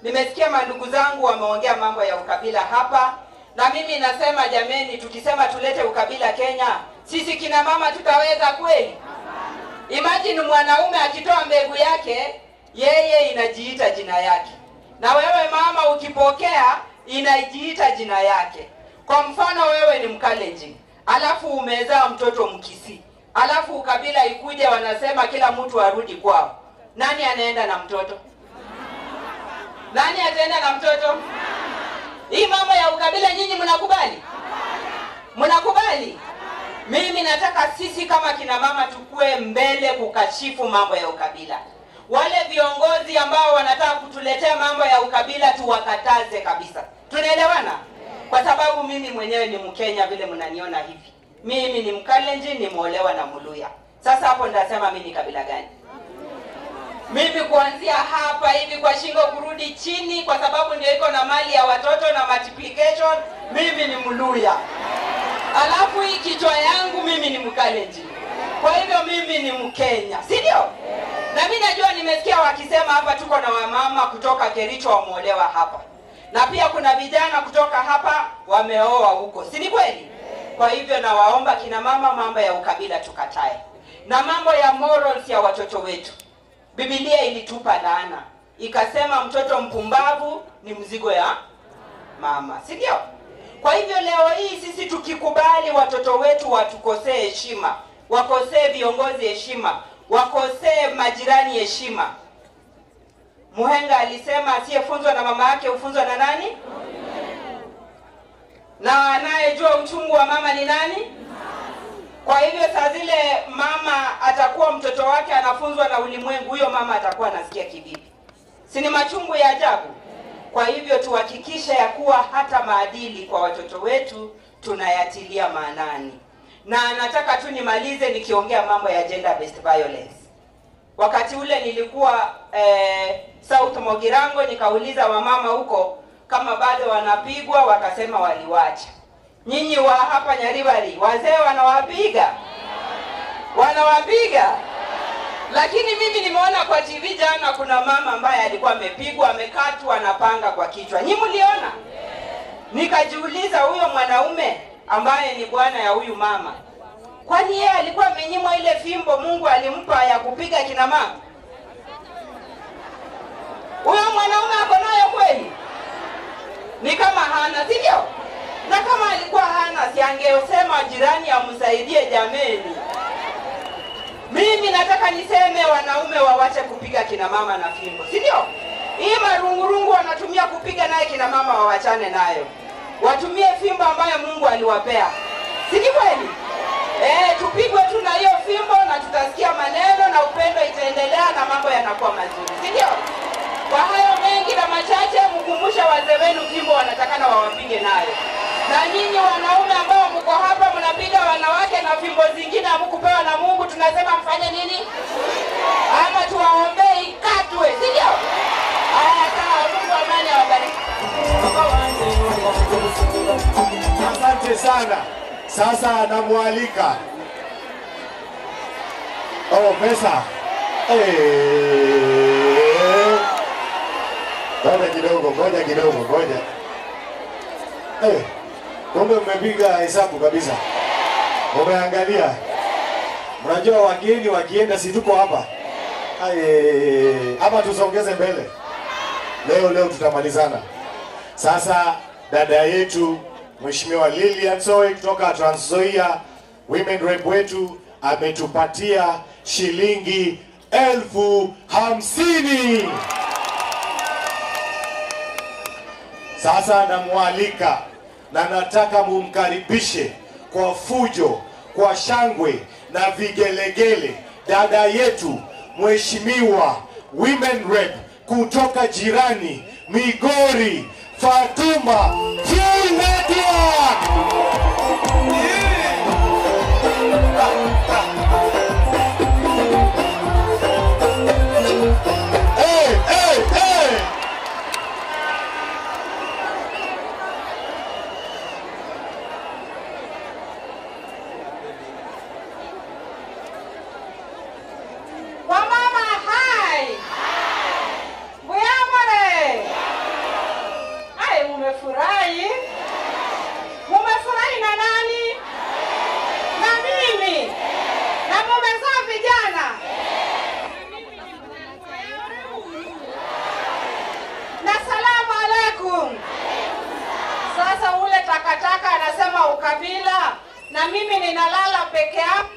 Nimesikia mandugu zangu wameongea mambo ya ukabila hapa, na mimi nasema jameni, tukisema tulete ukabila Kenya, sisi kina mama tutaweza kweli? Imagine mwanaume akitoa mbegu yake, yeye inajiita jina yake. Na wewe mama ukipokea inajiita jina yake. Kwa mfano wewe ni Mkalenjin, alafu umezaa mtoto Mkisii, alafu ukabila ikuje wanasema kila mtu arudi kwao. Nani anaenda na mtoto? Nani ataenda na mtoto? Hii mambo ya ukabila nyinyi mnakubali? Mnakubali? Mimi nataka sisi kama kina mama tukue mbele kukashifu mambo ya ukabila. Wale viongozi ambao wanataka kutuletea mambo ya ukabila tuwakataze kabisa. Tunaelewana? Kwa sababu mimi mwenyewe ni Mkenya vile mnaniona hivi. Mimi ni Mkalenjin, nimeolewa na Muluya. Sasa hapo nitasema mimi ni kabila gani? Mimi kuanzia hapa hivi kwa shingo kurudi chini, kwa sababu ndio iko na mali ya watoto na multiplication, mimi ni Muluya. Alafu hii kichwa yangu mimi ni Mkalenjin. Kwa hivyo mimi ni Mkenya, si ndio? Na mimi najua nimesikia wakisema hapa tuko na wamama kutoka Kericho wameolewa hapa. Na pia kuna vijana kutoka hapa wameoa huko. Si ni kweli? Kwa hivyo nawaomba kina mama, mambo ya ukabila tukatae. Na mambo ya morals ya watoto wetu. Biblia ilitupa laana. Ikasema mtoto mpumbavu ni mzigo ya mama, si ndio? Kwa hivyo leo hii sisi tukikubali watoto wetu watukosee heshima, wakosee viongozi heshima, wakosee majirani heshima. Muhenga alisema asiyefunzwa na mama yake hufunzwa na nani? Na anayejua uchungu wa mama ni nani? Kwa hivyo saa zile mama atakuwa mtoto wake anafunzwa na ulimwengu, huyo mama atakuwa anasikia kivipi? Si ni machungu ya ajabu? Kwa hivyo tuhakikishe ya kuwa hata maadili kwa watoto wetu tunayatilia maanani. Na nataka tu nimalize nikiongea mambo ya gender based violence. Wakati ule nilikuwa South Mogirango, nikauliza wamama huko kama bado wanapigwa, wakasema waliwacha. Nyinyi wa hapa Nyaribari, wazee wanawapiga? Wanawapiga? Lakini mimi nimeona kwa TV jana kuna mama ambaye alikuwa amepigwa, amekatwa na panga kwa kichwa. Nyinyi mliona? Nikajiuliza, huyo mwanaume ambaye ni bwana ya huyu mama, kwani yeye alikuwa amenyimwa ile fimbo Mungu alimpa ya kupiga kina mama? Huyo mwanaume ako nayo kweli? Ni kama hana, sivyo? Na kama alikuwa hana, si angesema jirani amsaidie jameni. Mimi nataka niseme wanaume wawache kupiga kina mama na fimbo, si ndio? Hii marungurungu wanatumia kupiga naye kina mama wawachane nayo. Watumie fimbo ambayo Mungu aliwapea. Si ni kweli? Tupigwe tu na hiyo fimbo na tutasikia maneno na upendo itaendelea na mambo yanakuwa mazuri, si ndio? Kwa hayo mengi na machache, mkumbushe wazee wenu fimbo wanatakana wawapige nayo. Na nyinyi wanaume ambao mko hapa mnapiga wanawake na fimbo zingine hamkupewa na Mungu, tunasema mfanye nini? Ama tuwaombee ikatwe, si ndio? Haya, sawa. Mungu amani awabariki. Asante sana. Sasa namualika. Oh, pesa. Ngoja kidogo, ngoja kidogo, ngoja. Kumbe mmepiga hesabu kabisa. Umeangalia. Mnajua wageni wakienda si tuko hapa. Hapa tusongeze mbele. Leo tutamalizana. Sasa dada yetu Mheshimiwa Lilian Soi kutoka Trans Nzoia, women rep wetu, ametupatia shilingi 50,000. Sasa namualika na nataka mumkaribishe kwa fujo, kwa shangwe na vigelegele dada yetu Mheshimiwa women rep kutoka jirani Migori, Fatuma Network. Hey, hey, hey. Wamama hai. Buyamore. Ai, mumefurahi? Mumefurahi na nani? Na mimi. Na mumezaa vijana. Na salamu alaikum. Sasa ule takataka anasema ukabila na mimi ninalala peke yangu.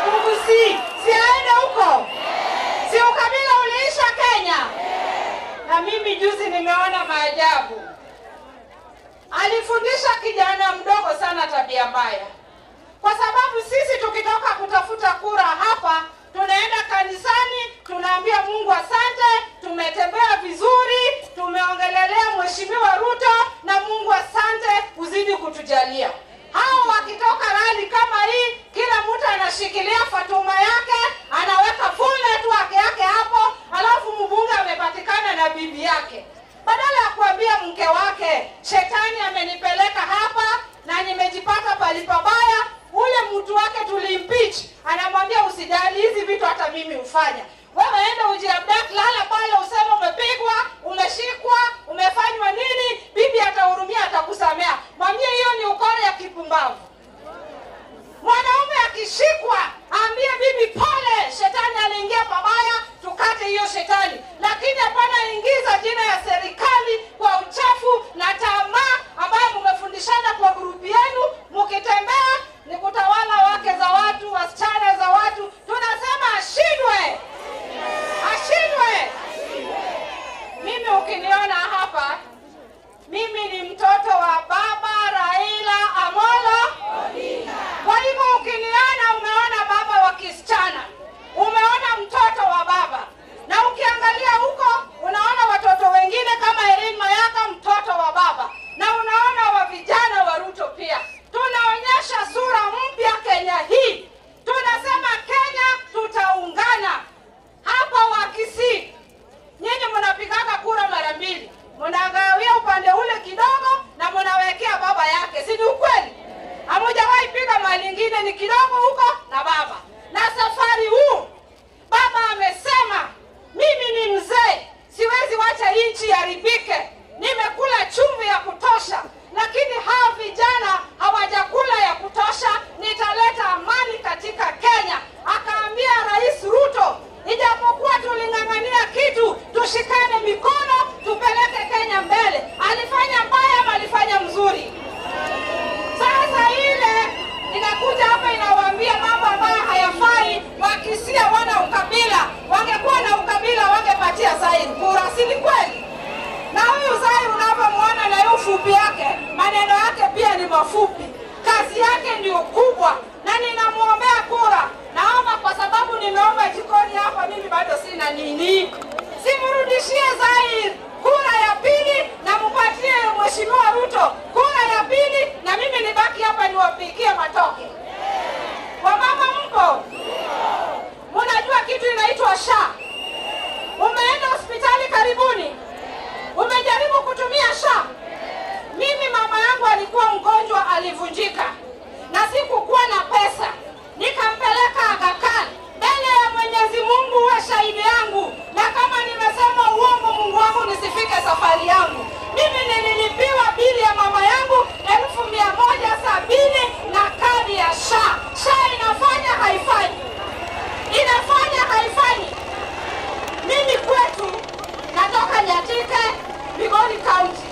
Mungu si aende huko. Si ukabila uliisha Kenya. Na mimi juzi nimeona maajabu. Alifundisha kijana mdogo sana tabia mbaya. Kwa sababu sisi tukitoka kutafuta kura hapa, tunaenda kanisani, tunaambia Mungu asante, tumetembea vizuri, Tumeongelelea Mheshimiwa Ruto na Mungu asante uzidi kutujalia. Hao wakitoka rali kama hii, kila mtu anashikilia fatuma yake, anaweka full network yake hapo, alafu mbunge amepatikana na bibi yake. Badala ya kuambia mke wake, shetani amenipeleka hapa na nimejipata palipabaya, ule mtu wake tulimpeach, anamwambia usijali, hizi vitu hata mimi hufanya. Wewe enda ujiabduct, lala pale useme umepigwa, umeshikwa, umefanywa nini, bibi atahurumia, atakusamea. Mwambie hiyo ni ukora ya kipumbavu. Mwanaume akishikwa, ambie bibi pole, shetani aliingia pabaya, tukate hiyo shetani. Lakini hapana ingiza jina ya serikali kwa uchafu na tamaa ambayo mmefundishana kwa grupu yenu, mkitembea ni kutawala wake za watu, wasichana za watu. Tunasema ashindwe. Ashindwe. Mimi ukiniona hapa, mimi ni mtoto wa baba Raila Amolo Odinga. Kwa hivyo ukiniona umeona baba wa kisichana, umeona mtoto wa baba. Na ukiangalia huko unaona watoto wengine kama Erin Mayaka, mtoto wa baba. Na unaona wa vijana wa Ruto pia. Tunaonyesha sura mpya Kenya hii. Tunasema Kenya tutaungana. Hapa wa Kisii, nyinyi mnapigaga kura mara mbili. Mnagawia upande ule kidogo na mnawekea baba yake. Si ni ukweli? Hamujawahi piga mali nyingine, ni kidogo huko na baba. Na safari huu baba amesema mimi ni mzee, siwezi wacha nchi iharibike. Nimekula chumvi ya kutosha, lakini hao vijana hawajakula ya kutosha. Nitaleta amani katika Kenya. Akaambia Rais Ruto, ijapokuwa tuling'ang'ania kitu, tushikane mikono tupeleke Kenya mbele. Alifanya mbaya ama alifanya mzuri? Sasa ile inakuja hapa inawaambia mambo ambayo hayafai. Wakisia wana ukabila, wangekuwa na ukabila wangepatia Zair kura, si ni kweli? Na huyu Zair unapomuona na hiyo fupi yake, maneno yake pia ni mafupi, kazi yake ndio kubwa, na ninamuombea kura. Naomba kwa sababu nimeomba jikoni hapa, mimi bado sina nini, simrudishie Zair kura ya pili na mupatie Mheshimiwa Ruto kura ya pili, na mimi nibaki hapa niwapikie matoke. Wamama mpo? Mnajua kitu inaitwa SHA? Umeenda hospitali karibuni? Umejaribu kutumia SHA? Mimi mama yangu alikuwa mgonjwa, alivunjika, na sikukuwa na pesa, nikampeleka Aga Khan. Mbele ya Mwenyezi Mungu uwe shahidi yangu, na kama nimesema uongo Mungu wangu nisifike safari yangu. Mimi nililipiwa bili ya mama yangu 170,000 na kadi ya SHA. SHA inafanya haifanyi? Inafanya haifanyi? Mimi kwetu natoka Nyatike, Migori County.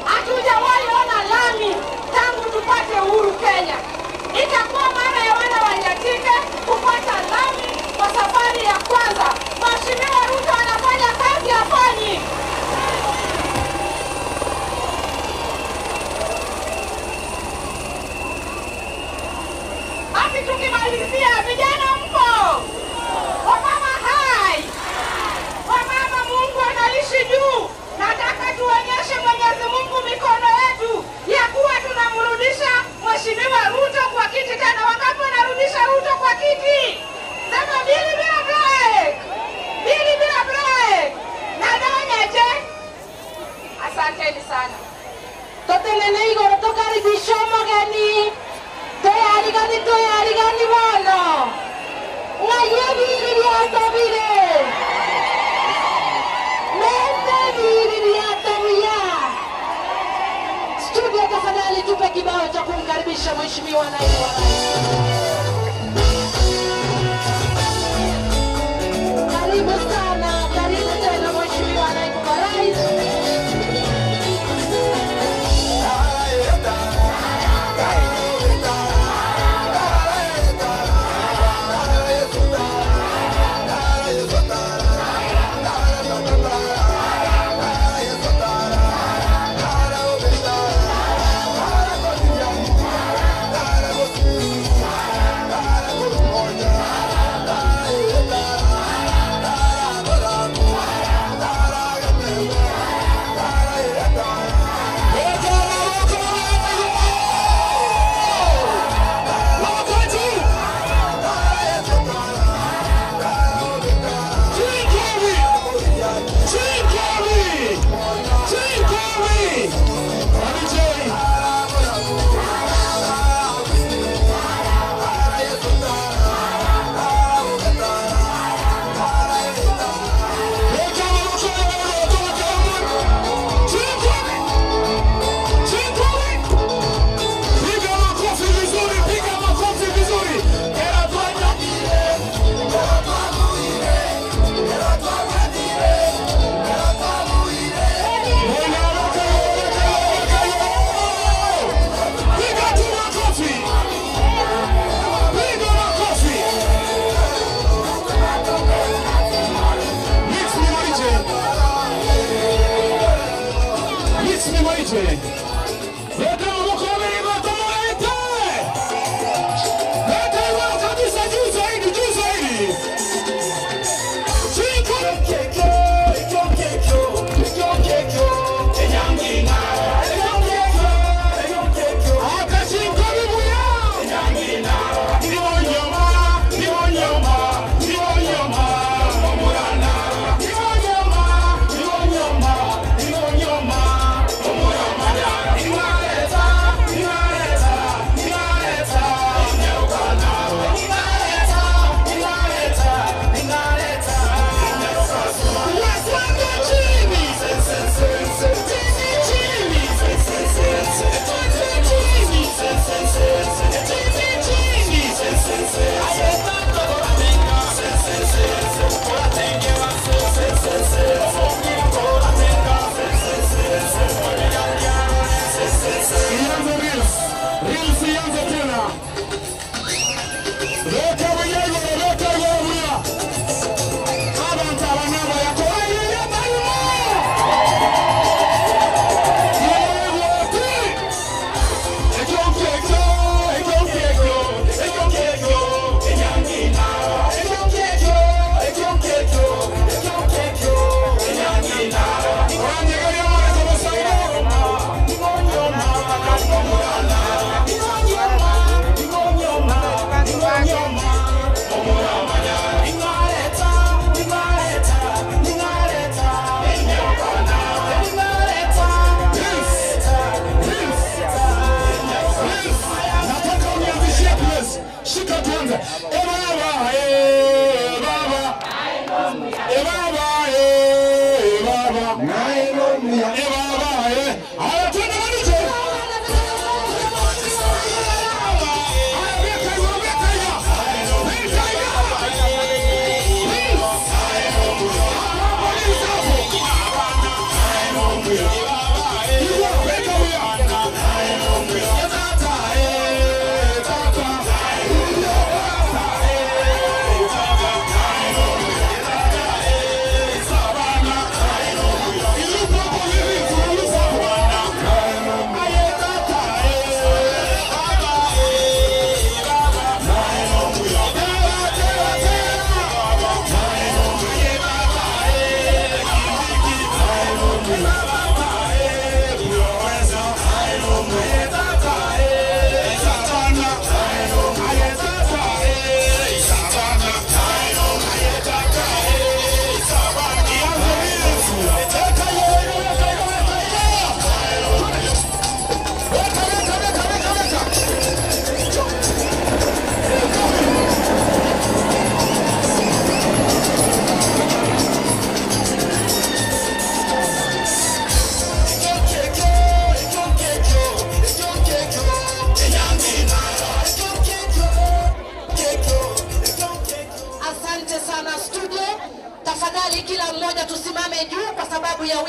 Hatujawahi ona lami tangu tupate uhuru Kenya. Itakuwa mara ya wana wa Nyatike kupata lami kwa safari ya kwanza. Mheshimiwa Ruto anafanya kazi, hafanyi? Basi tukimalizia, vijana mpo? Wamama hai? Wamama, Mungu anaishi juu. Nataka tuonyeshe Mwenyezi Mungu mikono yetu ya kuwa tunamrudisha Mheshimiwa Ruto kwa kiti tena. Wangapi wanarudisha Ruto kwa kiti? Sema mbili bila break. Mbili bila break. Na donyeche. Asanteni sana. Totenene igoro tokaribisha omogeni. Toyarigani, toyarigani bono. Ng'aye biri biatabire. Mende biri biatabuya. Studio, tafadhali tupe kibao cha kumkaribisha Mheshimiwa Naibu wa Rais. Karibu sana, karibu tena Mheshimiwa Naibu wa Rais.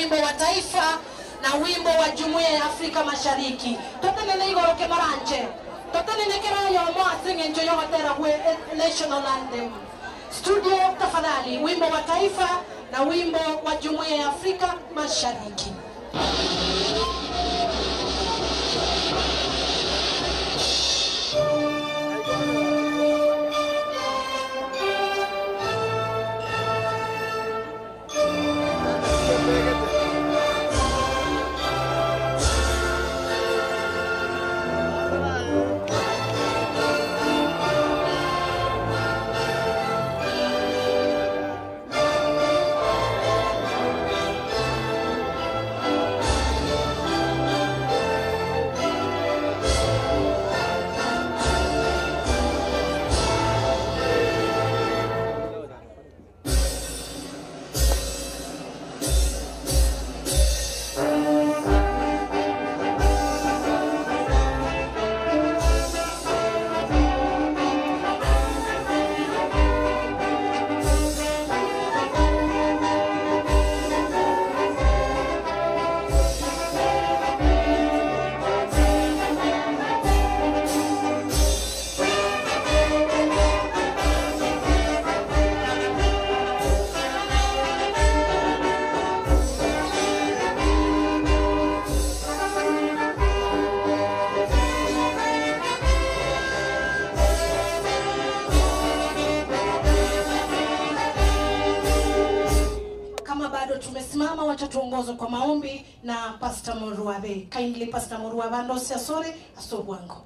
wimbo wa taifa na wimbo wa Jumuiya ya Afrika Mashariki. Totenene igoroke maranje. Totenene kerayo mo asinge njo yogotera gwe national anthem. Studio tafadhali, wimbo wa taifa na wimbo wa Jumuiya ya Afrika Mashariki. Tuongozwe kwa maombi na Pastor Moruabe. Kindly Pastor Moruabe andosia sore asobwango.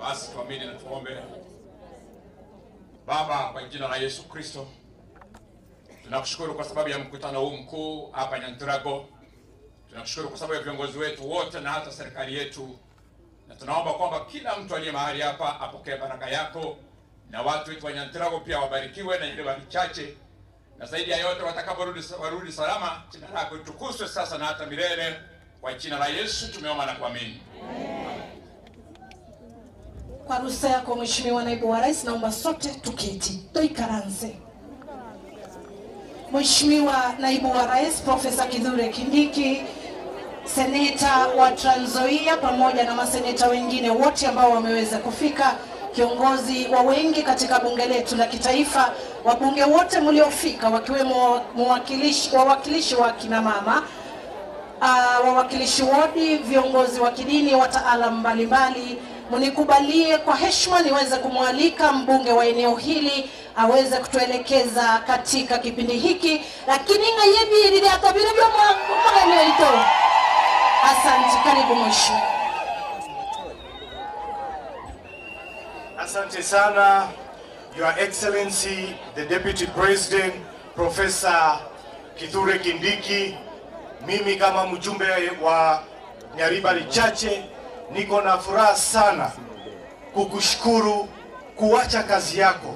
Basi tuamini na tuombe. Baba, kwa jina la Yesu Kristo, tunakushukuru kwa sababu ya mkutano huu mkuu hapa Nyanturago. Tunakushukuru kwa sababu ya viongozi wetu wote na hata serikali yetu. Na tunaomba kwamba kila mtu aliye mahali hapa apokee baraka yako, na watu wetu wa Nyanturago pia wabarikiwe na ile wachache. Na zaidi ya yote watakaporudi warudi salama, jina lako litukuzwe sasa na hata milele. Kwa jina la Yesu tumeomba na kuamini. Kwa ruhusa yako Mheshimiwa Naibu wa Rais, naomba sote tuketi. Toikaranze. Mheshimiwa Naibu wa Rais Profesa Kithure Kindiki, seneta wa Trans Nzoia pamoja na maseneta wengine wote ambao wameweza kufika, kiongozi wa wengi katika bunge letu la kitaifa, wabunge wote mliofika wakiwemo wawakilishi wa kina mama, wawakilishi wodi, viongozi wa kidini, wataalamu mbalimbali, mnikubalie kwa heshima niweze kumwalika mbunge wa eneo hili aweze kutuelekeza katika kipindi hiki, lakini ngayebi ili atabiri byo mwanzo. Asante, karibu mheshimiwa. Asante sana, Your Excellency the Deputy President Professor Kithure Kindiki. Mimi kama mjumbe wa Nyaribari Chache niko na furaha sana kukushukuru kuacha kazi yako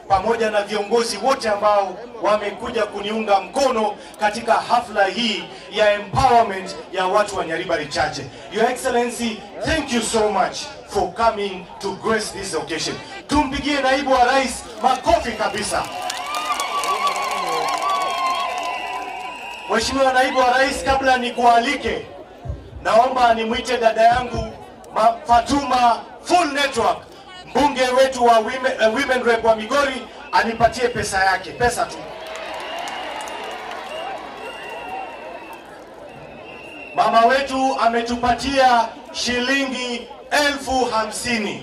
pamoja na viongozi wote ambao wamekuja kuniunga mkono katika hafla hii ya empowerment ya watu wa Nyaribari Chache. Your Excellency, thank you so much for coming to grace this occasion. Tumpigie naibu wa rais makofi kabisa. Mheshimiwa naibu wa rais, kabla nikualike, naomba nimwite dada yangu Fatuma Full Network, mbunge wetu wa women rep wa Migori, anipatie pesa yake, pesa tu. Mama wetu ametupatia shilingi 50,000.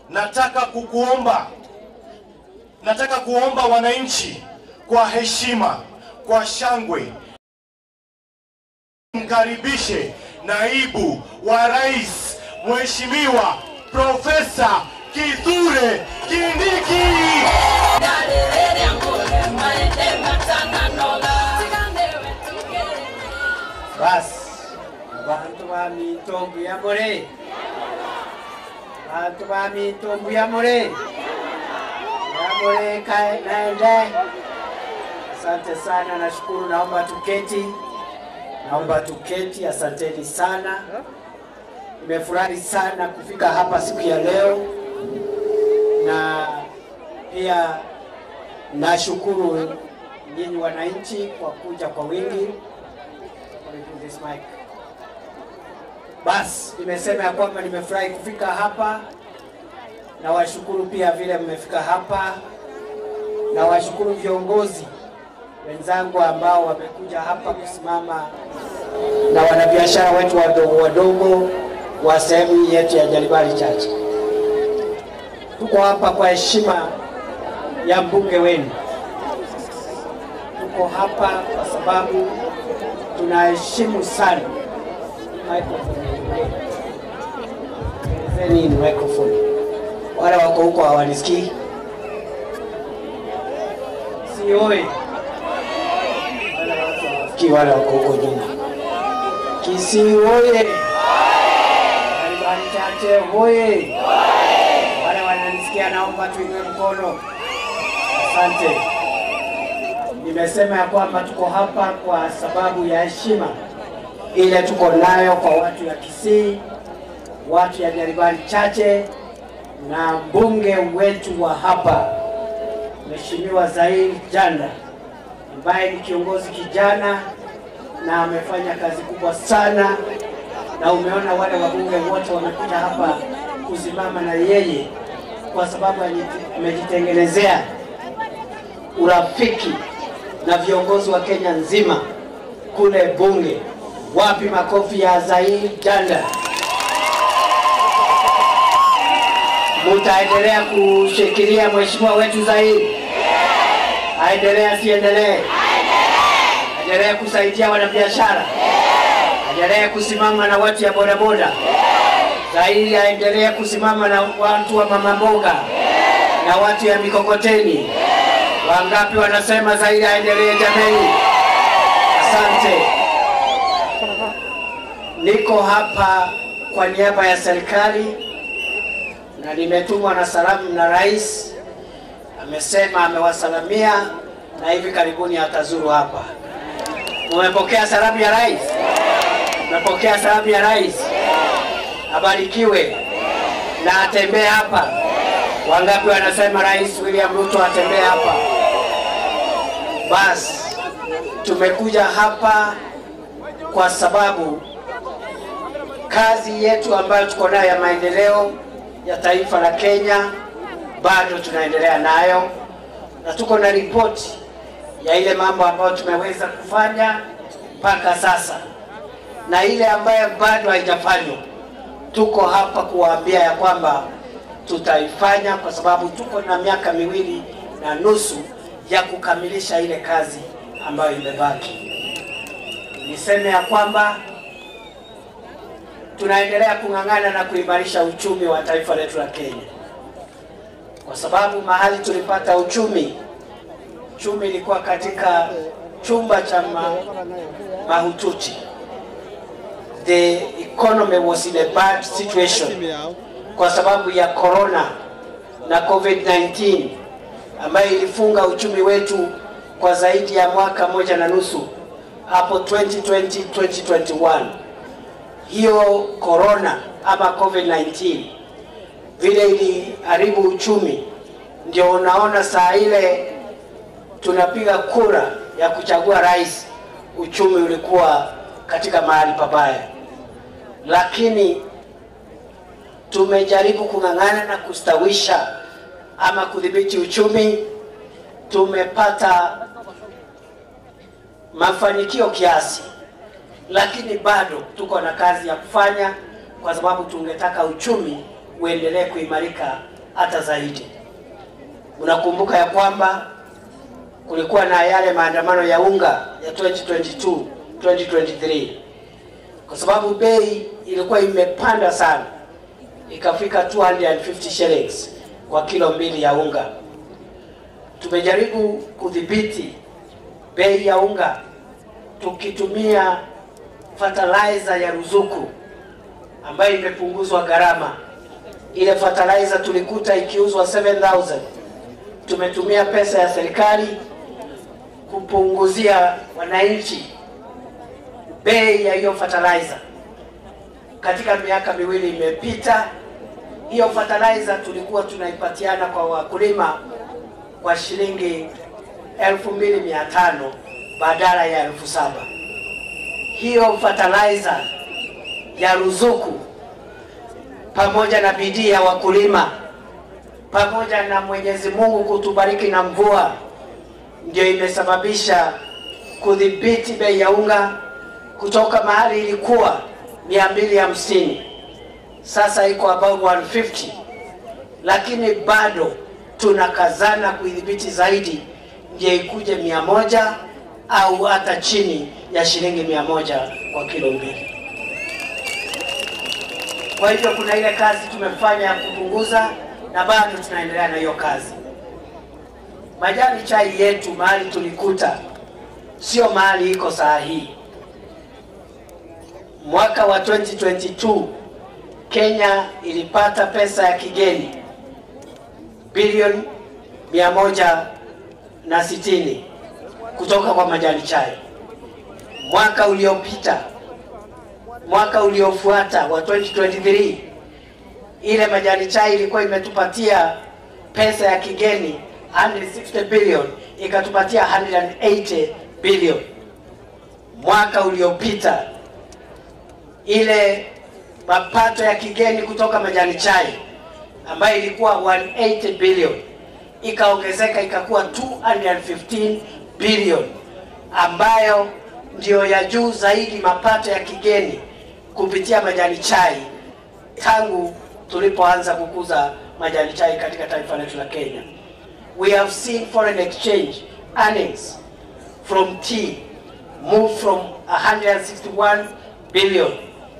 Nataka kukuomba, nataka kuomba wananchi kwa heshima, kwa shangwe, mkaribishe naibu wa rais Mheshimiwa Profesa Kithure Kindiki. Bas, bantu ba mitombo ya more, bantu ba mitombo ya more, ya more kae naende. Asante sana, nashukuru. Naomba tuketi. Naomba tuketi, asanteni sana. Nimefurahi sana kufika hapa siku ya leo, na pia nashukuru nyinyi wananchi kwa kuja kwa wingi. This mic. Bas, nimesema ya kwamba nimefurahi kufika hapa. Na washukuru pia vile mmefika hapa. Na washukuru viongozi wenzangu ambao wamekuja hapa kusimama na wanabiashara wetu wadogo wadogo wa sehemu yetu ya Nyaribari Chache. Tuko hapa kwa heshima ya mbunge wenu. Tuko hapa kwa sababu tunaheshimu sana microphone. Microphone. Wale wako huko hawanisikii. Sioi. Wale watu hawasikii, wale wako huko nyuma. Kisii oye! Nyaribari Chache oye! Wale wananisikia naomba tuinue mkono. Asante. Nimesema ya kwamba tuko hapa kwa sababu ya heshima ile tuko nayo kwa watu ya Kisii, watu ya Nyaribari Chache na mbunge wetu wa hapa Mheshimiwa Zaheer Jhanda, ambaye ni kiongozi kijana na amefanya kazi kubwa sana, na umeona wale wabunge wote wamekuja hapa kusimama na yeye kwa sababu amejitengenezea urafiki na viongozi wa Kenya nzima kule bunge. Wapi makofi ya Zaheer Jhanda? Mutaendelea kushikilia mheshimiwa wetu Zaheer? Aendelee asiendelee? Aendelee kusaidia wanabiashara? Aendelee kusimama na watu ya bodaboda? Zaheer aendelee kusimama na watu wa mama mboga na watu ya mikokoteni? Wangapi wanasema Zaheer aendelee jameni? Asante. Niko hapa kwa niaba ya serikali na nimetumwa na salamu na rais. Amesema amewasalamia na hivi karibuni atazuru hapa. Mmepokea salamu ya rais? Mmepokea salamu ya rais? Abarikiwe na atembee hapa. Wangapi wanasema Rais William Ruto atembee hapa? Bas, tumekuja hapa kwa sababu kazi yetu ambayo tuko nayo ya maendeleo ya taifa la Kenya bado tunaendelea nayo, na tuko na ripoti ya ile mambo ambayo tumeweza kufanya mpaka sasa na ile ambayo bado haijafanywa. Tuko hapa kuwaambia ya kwamba tutaifanya kwa sababu tuko na miaka 2.5 ya kukamilisha ile kazi ambayo imebaki. Niseme ya kwamba tunaendelea kung'ang'ana na kuimarisha uchumi wa taifa letu la Kenya, kwa sababu mahali tulipata uchumi ilikuwa katika chumba cha mahututi. The economy was in a bad situation kwa sababu ya corona na COVID-19 ambayo ilifunga uchumi wetu kwa zaidi ya mwaka 1.5 hapo 2020 2021. Hiyo corona ama COVID-19 vile iliharibu uchumi, ndio unaona saa ile tunapiga kura ya kuchagua rais, uchumi ulikuwa katika mahali pabaya. Lakini tumejaribu kung'ang'ana na kustawisha ama kudhibiti uchumi. Tumepata mafanikio kiasi, lakini bado tuko na kazi ya kufanya, kwa sababu tungetaka uchumi uendelee kuimarika hata zaidi. Unakumbuka ya kwamba kulikuwa na yale maandamano ya unga ya 2022 2023, kwa sababu bei ilikuwa imepanda sana, ikafika 250 shillings kwa kilo 2 ya unga. Tumejaribu kudhibiti bei ya unga tukitumia fertilizer ya ruzuku ambayo imepunguzwa gharama. Ile fertilizer tulikuta ikiuzwa 7,000. Tumetumia pesa ya serikali kupunguzia wananchi bei ya hiyo fertilizer. Katika miaka miwili imepita, hiyo fertilizer tulikuwa tunaipatiana kwa wakulima kwa shilingi 2500 badala ya 7000. Hiyo fertilizer ya ruzuku pamoja na bidii ya wakulima pamoja na Mwenyezi Mungu kutubariki na mvua ndio imesababisha kudhibiti bei ya unga kutoka mahali ilikuwa 250, sasa iko about 150, lakini bado tunakazana kuidhibiti zaidi ndio ikuje 100 au hata chini ya shilingi 100 kwa kilo mbili. Kwa hivyo kuna ile kazi tumefanya ya kupunguza na bado tunaendelea na hiyo kazi. Majani chai yetu mahali tulikuta sio mahali iko saa hii. Mwaka wa 2022 Kenya ilipata pesa ya kigeni bilioni 160 kutoka kwa majani chai. Mwaka uliopita, mwaka uliofuata wa 2023, ile majani chai ilikuwa imetupatia pesa ya kigeni 160 billion, ikatupatia 180 billion. Mwaka uliopita ile mapato ya kigeni kutoka majani chai ambayo ilikuwa 180 billion ikaongezeka ikakuwa 215 billion, ambayo ndio ya juu zaidi mapato ya kigeni kupitia majani chai tangu tulipoanza kukuza majani chai katika taifa letu la Kenya. We have seen foreign exchange earnings from tea move from 161 billion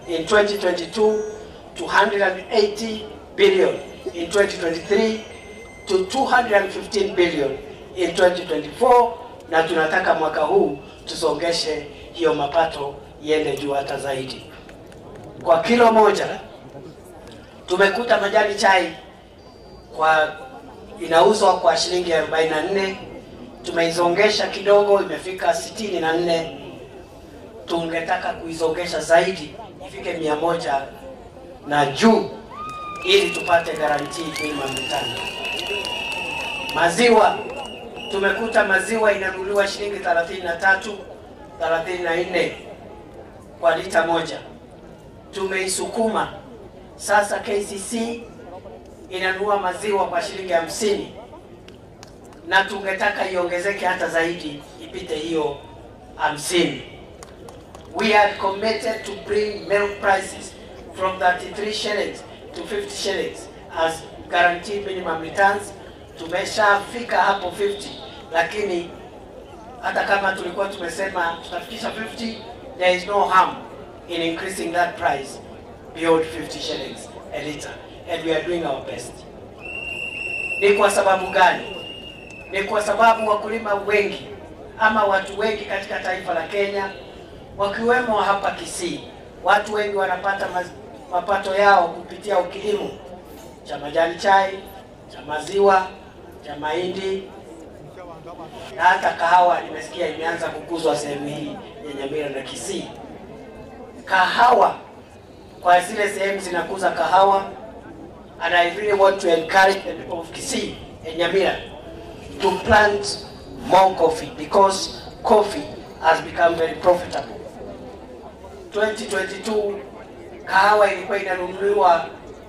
in 2022 to 180 billion in 2023 to 215 billion in 2024, na tunataka mwaka huu tusongeshe hiyo mapato iende juu hata zaidi. Kwa kilo moja tumekuta majani chai kwa inauzwa kwa shilingi 44, tumeizongesha kidogo imefika 64. Tungetaka kuizongesha zaidi ifike 100 na juu ili tupate guarantee minimum return. Maziwa tumekuta maziwa inanunuliwa shilingi 33, 34 kwa lita moja. Tumeisukuma sasa KCC inanunua maziwa kwa shilingi 50, na tungetaka iongezeke hata zaidi ipite hiyo 50. We are committed to bring milk prices from 33 shillings to 50 shillings as guaranteed minimum returns. Tumeshafika hapo 50, lakini hata kama tulikuwa tumesema tutafikisha 50, there is no harm in increasing that price beyond 50 shillings a liter, and we are doing our best. Ni kwa sababu gani? Ni kwa sababu wakulima wengi ama watu wengi katika taifa la Kenya, wakiwemo hapa Kisii, watu wengi wanapata mapato yao kupitia kilimo cha majani chai, cha maziwa, cha mahindi na hata kahawa. Nimesikia imeanza kukuzwa sehemu hii ya Nyamira na Kisii. Kahawa kwa zile sehemu zinakuza kahawa, and I really want to encourage the people of Kisii and Nyamira to plant more coffee because coffee has become very profitable. 2022 kahawa ilikuwa inanunuliwa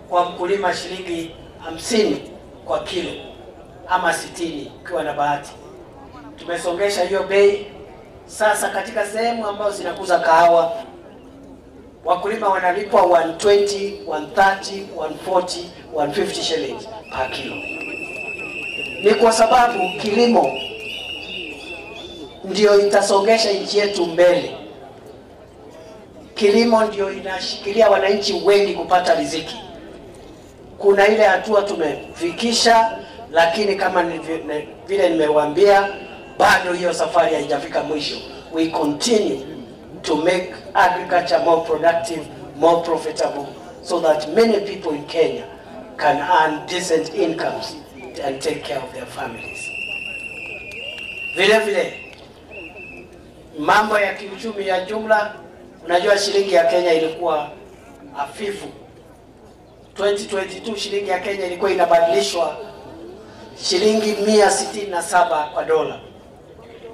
kwa mkulima shilingi 50 kwa kilo ama 60 ukiwa na bahati. Tumesongesha hiyo bei. Sasa katika sehemu ambazo zinakuza kahawa wakulima wanalipwa 120, 130, 140, 150 shillings per kilo. Ni kwa sababu kilimo ndio itasongesha nchi yetu mbele. Kilimo ndio inashikilia wananchi wengi kupata riziki. Kuna ile hatua tumefikisha, lakini kama vile nimewaambia, bado hiyo safari haijafika mwisho. We continue to make agriculture more productive, more profitable, so that many people in Kenya can earn decent incomes and take care of their families. Vile vile, Mambo ya kiuchumi ya jumla, unajua shilingi ya Kenya ilikuwa hafifu. 2022 shilingi ya Kenya ilikuwa inabadilishwa shilingi 167 kwa dola.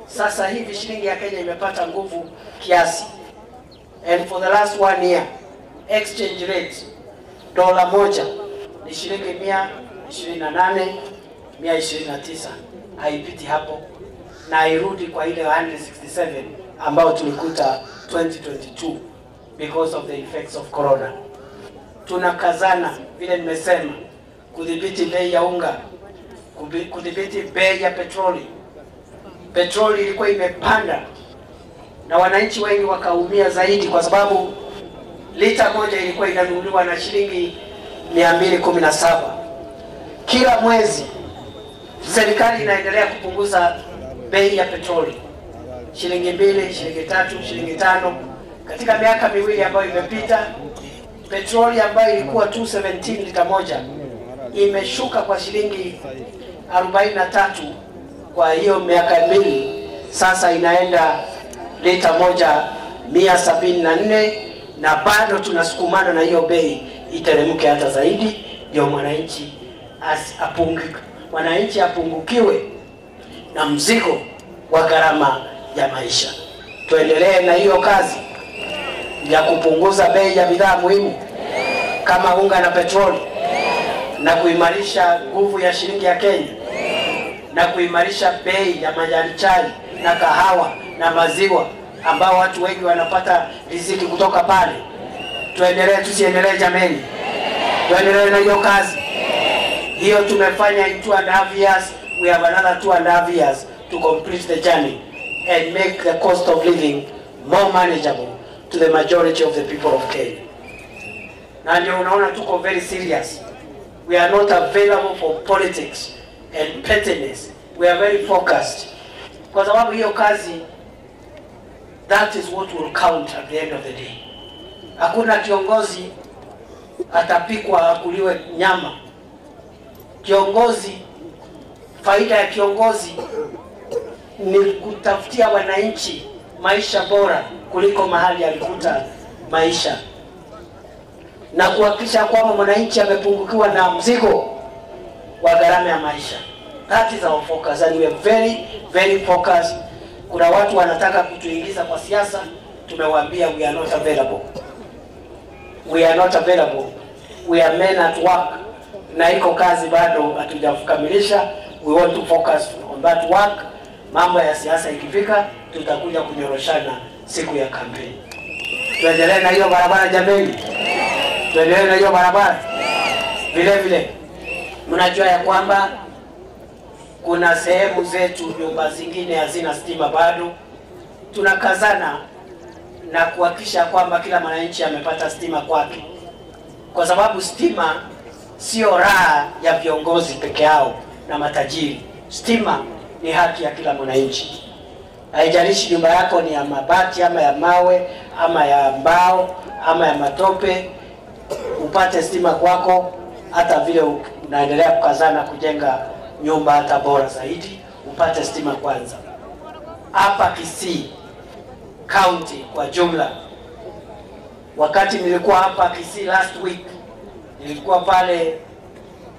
Sasa hivi shilingi ya Kenya imepata nguvu kiasi. And for the last 1 year, exchange rate dola moja ni shilingi 128, 129. Haipiti hapo na irudi kwa ile 167 ambayo tulikuta 2022 because of the effects of corona. Tunakazana vile nimesema kudhibiti bei ya unga, kudhibiti bei ya petroli. Petroli ilikuwa imepanda na wananchi wengi wakaumia zaidi, kwa sababu lita moja ilikuwa inanunuliwa na shilingi 217. Kila mwezi serikali inaendelea kupunguza bei ya petroli, shilingi 2, shilingi 3, shilingi 5. Katika miaka miwili ambayo imepita, petroli ambayo ilikuwa 217 lita moja imeshuka kwa shilingi 43 kwa hiyo miaka miwili. Sasa inaenda lita moja 174, na bado tunasukumana na hiyo bei iteremke hata zaidi, ndio mwananchi mwananchi apungukiwe na mzigo wa gharama ya maisha. Tuendelee na hiyo kazi ya kupunguza bei ya bidhaa muhimu kama unga na petroli, na kuimarisha nguvu ya shilingi ya Kenya, na kuimarisha bei ya majani chai na kahawa na maziwa ambao watu wengi wanapata riziki kutoka pale. Tuendelee, tusiendelee jameni? Tuendelee na hiyo kazi. Hiyo tumefanya in 2.5 years. We have another 2.5 years to complete the journey and make the cost of living more manageable to the majority of the people of Kenya. Na ndio unaona tuko very serious. We are not available for politics and pettiness. We are very focused. Kwa sababu hiyo kazi, that is what will count at the end of the day. Hakuna kiongozi atapikwa akuliwe nyama. Kiongozi, faida ya kiongozi ni kutafutia wananchi maisha bora kuliko mahali alikuta maisha, na kuhakikisha kwamba mwananchi amepungukiwa na mzigo wa gharama ya maisha. That is our focus, and we are very, very focused. Kuna watu wanataka kutuingiza kwa siasa, tumewaambia we are not available. We are not available. We are men at work. Na iko kazi bado hatujakamilisha. We want to focus on that work. Mambo ya siasa ikifika, tutakuja kunyoroshana siku ya kampeni. Tuendelee na hiyo barabara jameni. Tuendelee na hiyo barabara. Vile vile mnajua ya kwamba kuna sehemu zetu nyumba zingine hazina stima bado. Tunakazana na kuhakikisha kwamba kila mwananchi amepata stima kwake, kwa sababu stima sio raha ya viongozi peke yao na matajiri. Stima ni haki ya kila mwananchi. Haijalishi nyumba yako ni ya mabati ama ya mawe ama ya mbao ama ya matope, upate stima kwako. Hata vile unaendelea kukazana kujenga nyumba hata bora zaidi, upate stima kwanza. Hapa Kisii County kwa jumla, wakati nilikuwa hapa Kisii last week, nilikuwa pale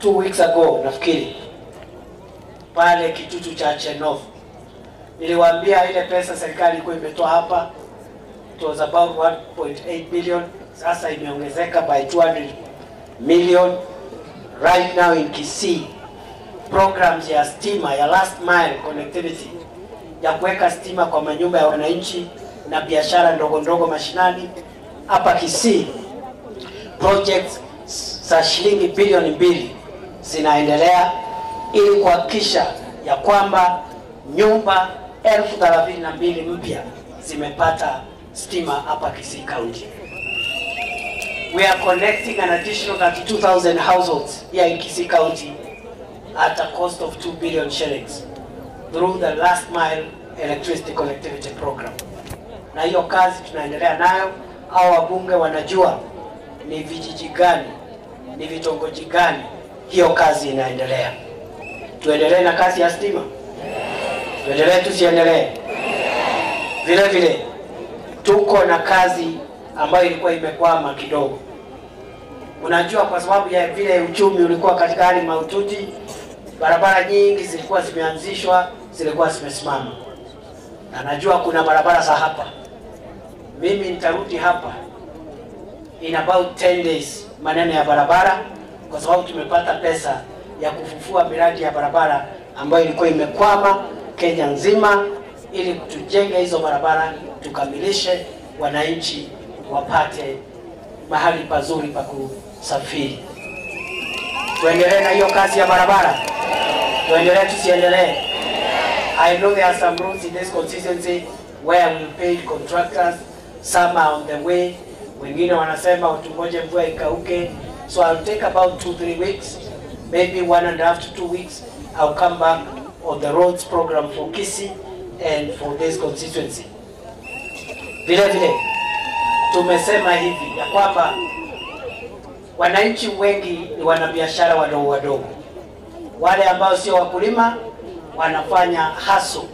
2 weeks ago nafikiri, pale Kitutu cha Chenov, niliwaambia ile pesa serikali ilikuwa imetoa hapa, it was about 1.8 billion, sasa imeongezeka by 200 million. Right now in Kisii, programs ya stima ya last mile connectivity, ya kuweka stima kwa manyumba ya wananchi na biashara ndogo ndogo mashinani hapa Kisii, projects za shilingi bilioni 2 zinaendelea ili kuhakikisha ya kwamba nyumba 32,000 mpya zimepata stima hapa Kisii County. We are connecting an additional 32,000 households here in Kisii County at a cost of 2 billion shillings through the last mile electricity connectivity program. Na hiyo kazi tunaendelea nayo. Hao wabunge wanajua ni vijiji gani, ni vitongoji gani hiyo kazi inaendelea. Tuendelee na kazi ya stima? Tuendelee tusiendelee? Vile vile tuko na kazi ambayo ilikuwa imekwama kidogo. Unajua, kwa sababu ya vile uchumi ulikuwa katika hali mahututi, barabara nyingi zilikuwa zimeanzishwa, zilikuwa zimesimama. Na najua kuna barabara za hapa. Mimi nitarudi hapa in about 10 days maneno ya barabara, kwa sababu tumepata pesa ya kufufua miradi ya barabara ambayo ilikuwa imekwama Kenya nzima, ili tujenge hizo barabara, tukamilishe, wananchi wapate mahali pazuri pa kusafiri. Tuendelee na hiyo kazi ya barabara. Tuendelee tusiendelee? I know there are some roads in this constituency where we paid contractors, some are on the way. Wengine wanasema tungoje mvua ikauke. So I'll take about 2-3 weeks, maybe 1.5 to 2 weeks. I'll come back on the roads program for Kisii and for this constituency. Vile vile tumesema hivi ya kwamba wananchi wengi ni wanabiashara wadogo wadogo. Wale ambao sio wakulima wanafanya haso,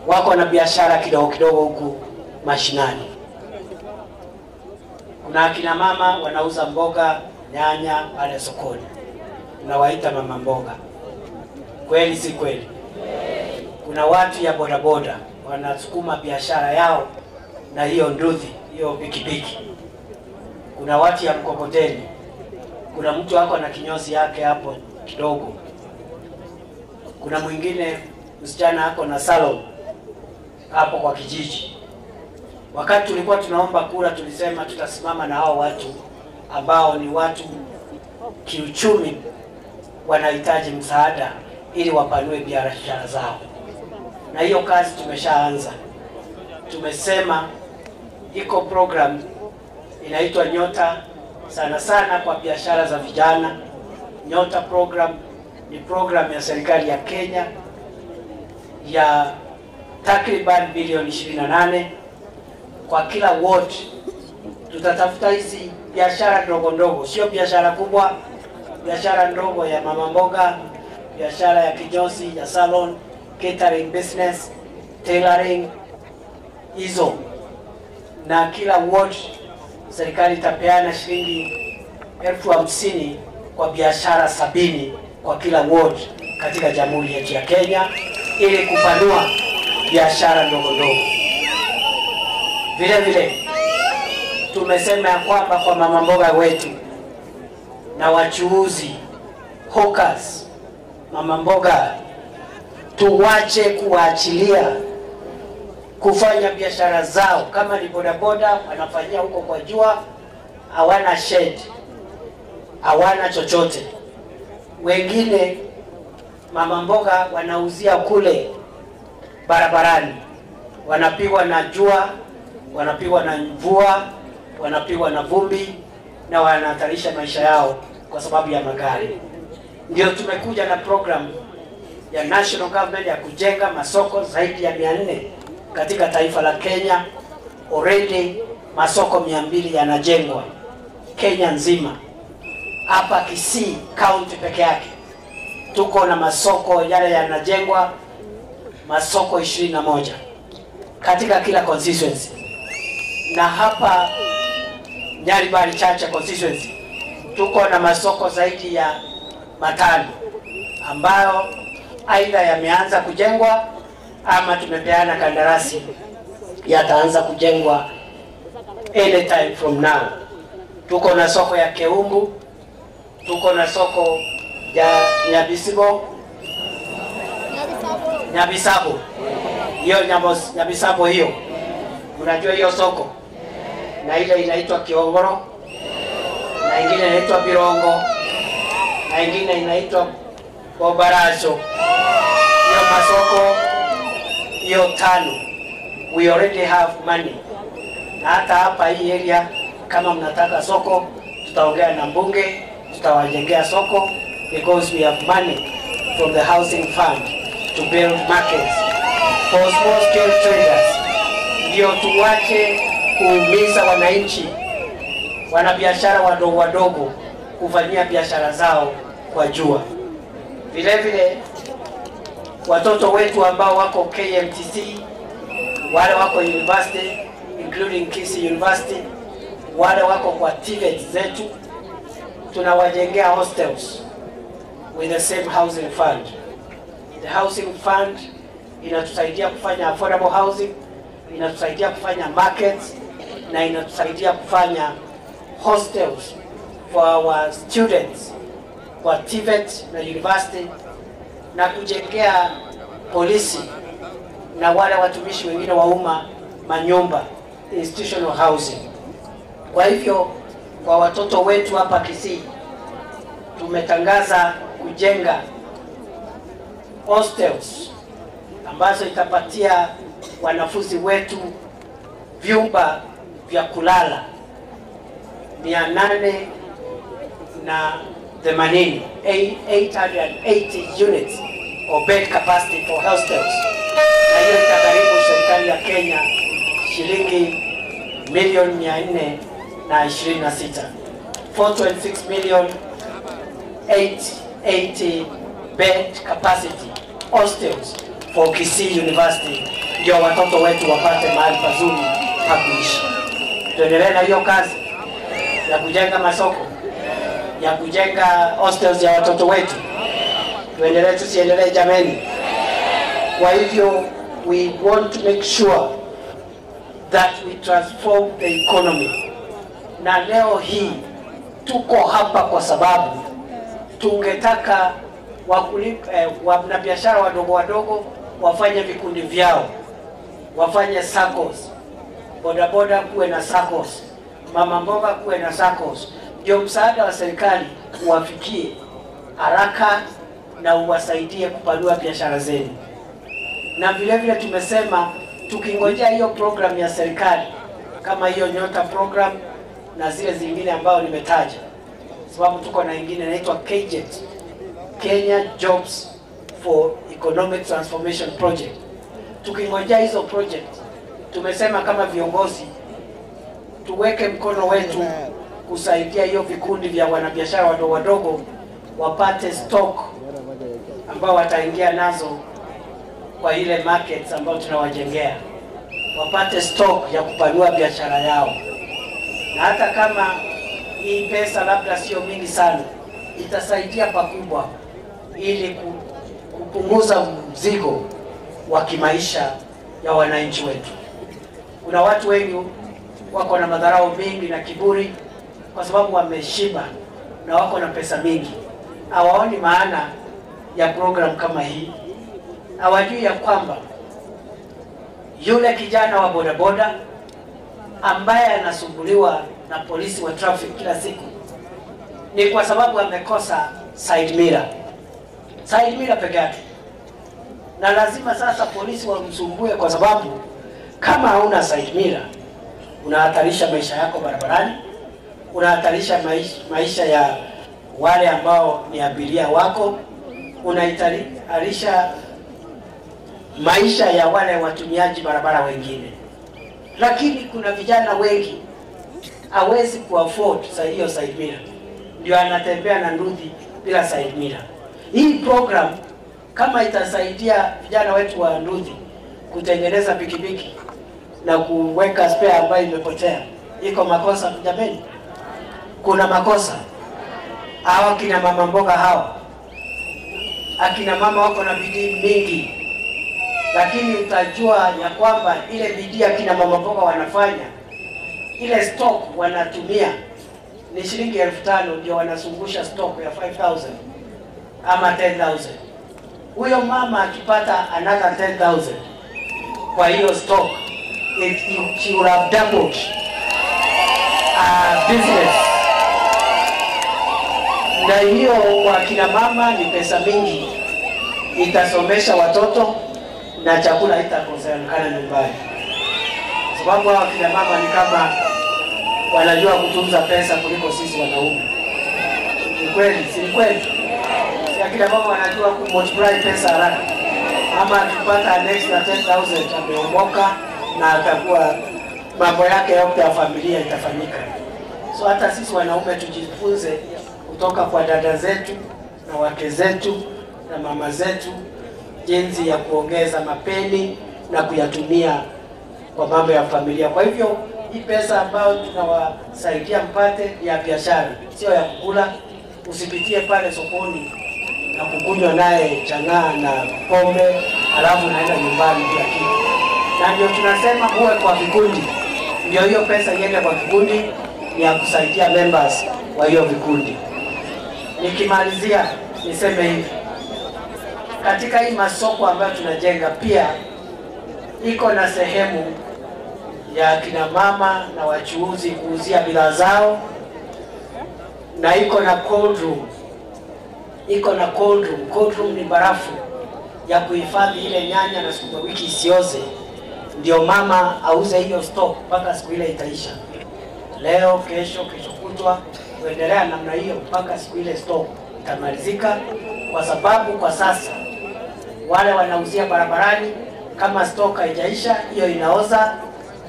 wako na biashara kidogo kidogo huku mashinani. Kuna akina mama wanauza mboga, nyanya pale sokoni, tunawaita mama mboga. Kweli si kweli? Kuna watu ya bodaboda wanasukuma biashara yao na hiyo nduthi, hiyo pikipiki. Kuna watu ya mkokoteni. Kuna mtu wako na kinyozi yake hapo kidogo. Kuna mwingine msichana ako na salon hapo kwa kijiji. Wakati tulikuwa tunaomba kura, tulisema tutasimama na hao watu ambao ni watu kiuchumi wanahitaji msaada ili wapanue biashara zao. Na hiyo kazi tumeshaanza. Tumesema iko program inaitwa Nyota, sana sana kwa biashara za vijana. Nyota program ni program ya serikali ya Kenya ya takriban bilioni 28 kwa kila ward. Tutatafuta hizi biashara ndogo ndogo, sio biashara kubwa, biashara ndogo ya mama mboga, biashara ya kinyozi, ya salon, catering business, tailoring, hizo. Na kila ward serikali itapeana shilingi 50,000 kwa biashara 70 kwa kila ward katika jamhuri yetu ya Kenya, ili kupanua biashara ndogo ndogo. Vile vile tumesema ya kwamba kwa mama mboga wetu na wachuuzi, hawkers, mama mboga, tuwache kuwaachilia kufanya biashara zao. Kama ni bodaboda wanafanyia huko kwa jua, hawana shed, hawana chochote. Wengine mama mboga wanauzia kule barabarani, wanapigwa na jua, wanapigwa na mvua, wanapigwa na vumbi, na wanahatarisha maisha yao kwa sababu ya magari. Ndio tumekuja na program ya national government ya kujenga masoko zaidi ya 400 katika taifa la Kenya. Already masoko 200 yanajengwa Kenya nzima. Hapa Kisii County peke yake tuko na masoko yale yanajengwa, masoko 21 katika kila constituency. Na hapa Nyaribari Chache constituency tuko na masoko zaidi ya 5 ambayo aidha yameanza kujengwa ama tumepeana kandarasi yataanza kujengwa anytime from now. Tuko na soko ya Keumbu, tuko na soko ya Nyabisabo. Hiyo Nyabisabo hiyo, unajua hiyo soko, na ile inaitwa Kiongoro, na ingine inaitwa Birongo, na ingine inaitwa Bobaracho. Hiyo masoko hiyo 5, we already have money. Na hata hapa hii area kama mnataka soko, tutaongea na mbunge, tutawajengea soko, because we have money from the housing fund to build markets for small scale traders. Ndio tuwache kuumiza wananchi, wanabiashara wadogo wadogo kufanyia biashara zao kwa jua. Vile vile watoto wetu ambao wako KMTC Wale wako university including Kisii University, wale wako kwa TVET zetu tunawajengea hostels with the same housing fund. The housing fund inatusaidia kufanya affordable housing, inatusaidia kufanya markets, na inatusaidia kufanya hostels for our students kwa TVET na university, na kujengea polisi na wale watumishi wengine wa umma manyumba, institutional housing. Kwa hivyo kwa watoto wetu hapa Kisii tumetangaza kujenga hostels ambazo itapatia wanafunzi wetu vyumba vya kulala 880, 880 units of bed capacity for hostels. Na hiyo itagharimu serikali ya Kenya shilingi milioni 426, 426 million 880 bed capacity hostels for Kisii University, ndio watoto wetu wapate mahali pazuri pa kuishi. Tuendelee na hiyo kazi ya kujenga masoko, ya kujenga hostels ya watoto wetu. Tuendelee, tusiendelee jameni? Kwa hivyo we want to make sure that we transform the economy. Na leo hii tuko hapa kwa sababu tungetaka wafanyabiashara wadogo wadogo wafanye vikundi vyao, wafanye SACCOs, bodaboda kuwe na SACCOs, mama mboga kuwe na SACCOs, ndio msaada wa serikali uwafikie haraka na uwasaidie kupanua biashara zenu. Na vile vile tumesema tukingojea hiyo program ya serikali kama hiyo Nyota program na zile zingine ambayo nimetaja, sababu tuko na ingine inaitwa KJET, Kenya Jobs for Economic Transformation Project. Tukingojea hizo project, tumesema kama viongozi tuweke mkono wetu kusaidia hiyo vikundi vya wanabiashara wadogo wadogo wapate stock ambao wataingia nazo kwa ile markets ambao tunawajengea, wapate stock ya kupanua biashara yao. Na hata kama hii pesa labda sio mingi sana, itasaidia pakubwa ili kupunguza mzigo wa kimaisha ya wananchi wetu. Kuna watu wengi wako na madharau mingi na kiburi kwa sababu wameshiba na wako na pesa mingi. Hawaoni maana ya program kama hii. Hawajui ya kwamba yule kijana wa bodaboda ambaye anasumbuliwa na polisi wa traffic kila siku ni kwa sababu amekosa side mirror. Side mirror peke yake. Na lazima sasa polisi wamsumbue kwa sababu kama hauna side mirror unahatarisha maisha yako barabarani, unahatarisha maisha ya wale ambao ni abiria wako, unahatarisha maisha ya wale watumiaji barabara wengine. Lakini kuna vijana wengi hawezi kuafford hiyo side mirror, ndio anatembea na nduthi bila side mirror. Hii program kama itasaidia vijana wetu wa nduthi kutengeneza pikipiki na kuweka spare ambayo imepotea, iko makosa jameni? Kuna makosa. Hawa kina mama mboga hawa, akina mama wako na bidii mingi, lakini utajua ya kwamba ile bidii akina mama mboga wanafanya, ile stock wanatumia ni shilingi 5,000, ndio wanazungusha stock ya 5,000 ama 10,000. Huyo mama akipata another 10,000 kwa hiyo stock, she would have doubled business. Na hiyo kwa kina mama ni pesa mingi, itasomesha watoto na chakula itakosekana nyumbani. Sababu hawa kina mama ni kama wanajua kutunza pesa kuliko sisi wanaume. Ni kweli, si kweli? Si akina mama wanajua kumultiply pesa haraka. Ama akipata an extra 10,000 ameomoka na atakuwa mambo yake yote ya familia itafanyika. So hata sisi wanaume tujifunze kutoka kwa dada zetu na wake zetu na mama zetu jinsi ya kuongeza mapeni na kuyatumia kwa mambo ya familia. Kwa hivyo hii pesa ambayo tunawasaidia mpate ya biashara, sio ya kukula. Usipitie pale sokoni na kukunywa naye chang'aa na pombe alafu naenda nyumbani bila kitu. Na ndio tunasema uwe kwa vikundi, ndio hiyo pesa iende kwa kikundi, ni ya kusaidia members wa hiyo vikundi. Nikimalizia niseme hivi, katika hii masoko ambayo tunajenga pia iko na sehemu ya kina mama na wachuuzi kuuzia bidhaa zao, na iko na cold room. Iko na cold room. Cold room ni barafu ya kuhifadhi ile nyanya na sukuma wiki isioze, ndio mama auze hiyo stock mpaka siku ile itaisha. Leo, kesho, kesho kutwa, kuendelea namna hiyo mpaka siku ile stock itamalizika, kwa sababu kwa sasa wale wanauzia barabarani, kama stock haijaisha hiyo inaoza,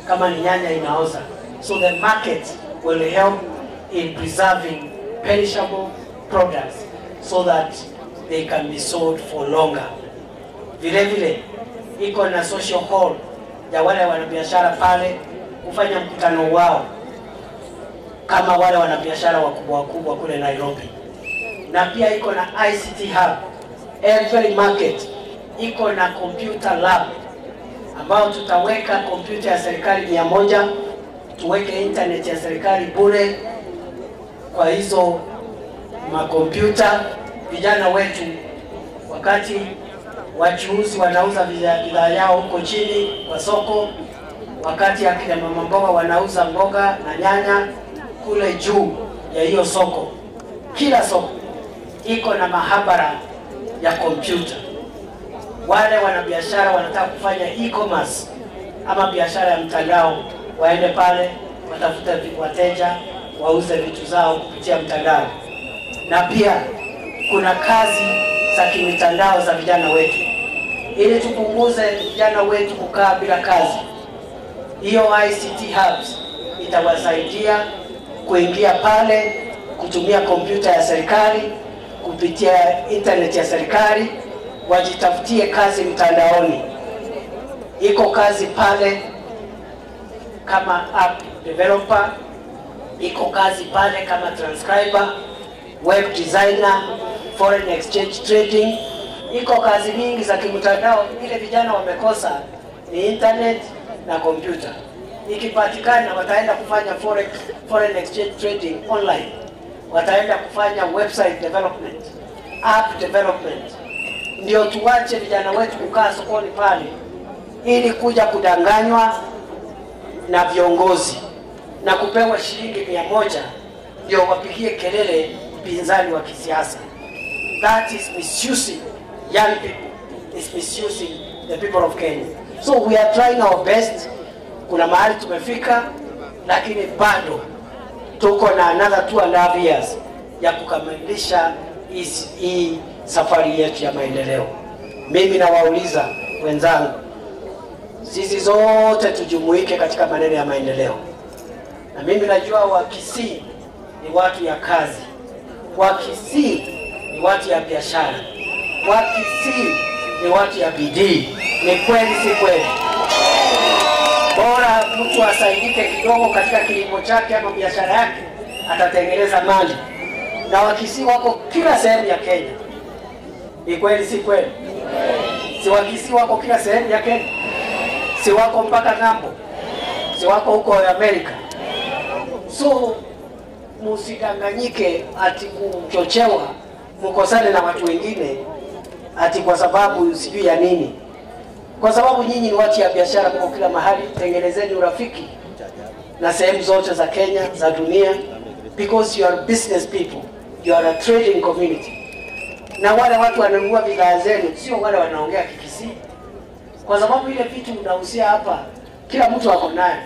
kama ni nyanya inaoza. So the market will help in preserving perishable products so that they can be sold for longer. Vile vile iko na social hall ya wale wanabiashara pale kufanya mkutano wao kama wale wanabiashara wakubwa wakubwa kule Nairobi. Na pia iko na ICT hub. Every market iko na computer lab ambao tutaweka kompyuta ya serikali 100, tuweke internet ya serikali bure kwa hizo makompyuta. Vijana wetu wakati wachuuzi wanauza bidhaa yao huko chini kwa soko, wakati akina mama mboga wanauza mboga na nyanya kule juu ya hiyo soko, kila soko iko na mahabara ya kompyuta. Wale wanabiashara wanataka kufanya e-commerce ama biashara ya mtandao, waende pale watafute wateja, wauze vitu zao kupitia mtandao. Na pia kuna kazi za kimitandao za vijana wetu, ili tupunguze vijana wetu kukaa bila kazi. Hiyo ICT hubs itawasaidia kuingia pale, kutumia kompyuta ya serikali, kupitia internet ya serikali, wajitafutie kazi mtandaoni. Iko kazi pale kama app developer, iko kazi pale kama transcriber, web designer, foreign exchange trading. Iko kazi mingi za kimtandao. Ile vijana wamekosa ni internet na kompyuta. Ikipatikana wataenda kufanya foreign exchange trading online, wataenda kufanya website development, app development. Ndio tuwache vijana wetu kukaa sokoni pale ili kuja kudanganywa na viongozi na kupewa shilingi 100 ndio wapigie kelele mpinzani wa kisiasa. That is misusing young people, is misusing the people of Kenya. So we are trying our best. Kuna mahali tumefika, lakini bado tuko na another 2.5 years ya kukamilisha hii safari yetu ya maendeleo. Mimi nawauliza wenzangu, sisi zote tujumuike katika maneno ya maendeleo. Na mimi najua Wakisii ni watu ya kazi, Wakisii ni watu ya biashara, Wakisii ni watu ya bidii. Ni kweli si kweli? Bora mtu asaidike kidogo katika kilimo chake ama biashara yake, atatengeneza mali. Na Wakisii wako kila sehemu ya Kenya. Ni kweli si kweli? Si Wakisii wako kila sehemu ya Kenya? Si wako mpaka ng'ambo? Si wako huko Amerika? So msidanganyike ati kuchochewa mkosane na watu wengine ati kwa sababu sijui ya nini. Kwa sababu nyinyi ni watu ya biashara, mko kila mahali. Tengenezeni urafiki na sehemu zote za Kenya, za dunia, because you are business people, you are a trading community. Na wale watu wananunua bidhaa zenu sio wale wanaongea Kikisii, kwa sababu ile vitu unauzia hapa kila mtu ako nayo.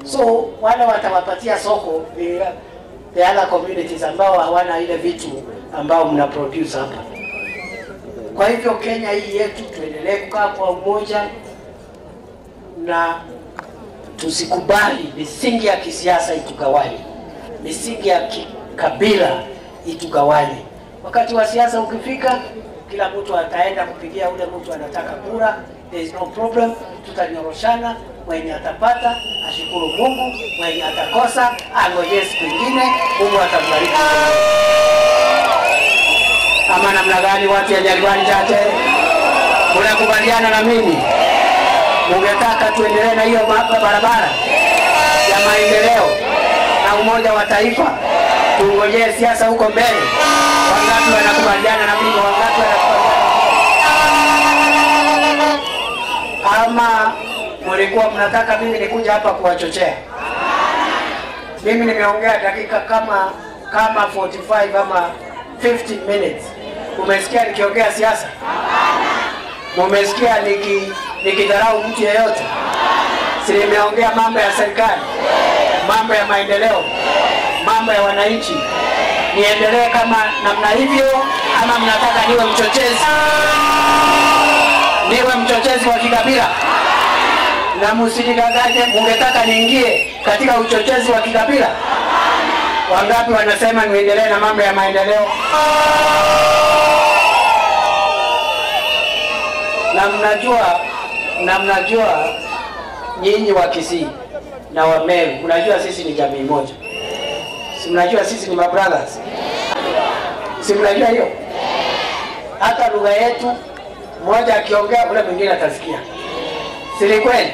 So wale watawapatia soko ni the other communities ambao hawana ile vitu ambao mna produce hapa. Kwa hivyo Kenya hii yetu tuendelee kukaa kwa umoja na tusikubali misingi ya kisiasa itugawanye, misingi ya kikabila itugawanye. Wakati wa siasa ukifika, kila mtu ataenda kupigia ule mtu anataka kura, There is no problem, tutanyoroshana. Mwenye atapata ashukuru Mungu, mwenye atakosa angojee siku nyingine, Mungu atambariki. Ama namna gani watu ya Nyaribari Chache? Mnakubaliana na mimi? Mungetaka tuendelee na hiyo barabara ya maendeleo na umoja wa taifa? Tungojee siasa huko mbele. Wangapi wanakubaliana na mimi? Wangapi wanakubaliana? Ama mlikuwa mnataka mimi nikuja hapa kuwachochea? Mimi nimeongea dakika kama 45 ama 50 minutes. Umesikia nikiongea siasa? Umesikia nikidharau mtu yeyote? Si nimeongea mambo ya serikali, mambo ya maendeleo, mambo ya wananchi. Niendelee kama namna hivyo ama mnataka niwe mchochezi? Niwe mchochezi wa kikabila? Na msijidanganye, mungetaka niingie katika uchochezi wa kikabila? Wangapi wanasema niendelee na mambo ya maendeleo? Na mnajua nyinyi wa Kisii na wa Meru, mnajua sisi ni jamii moja. Si mnajua sisi ni mabrothers? Si mnajua hiyo? Hata lugha yetu, mmoja akiongea ule mwingine atasikia. Si ni kweli?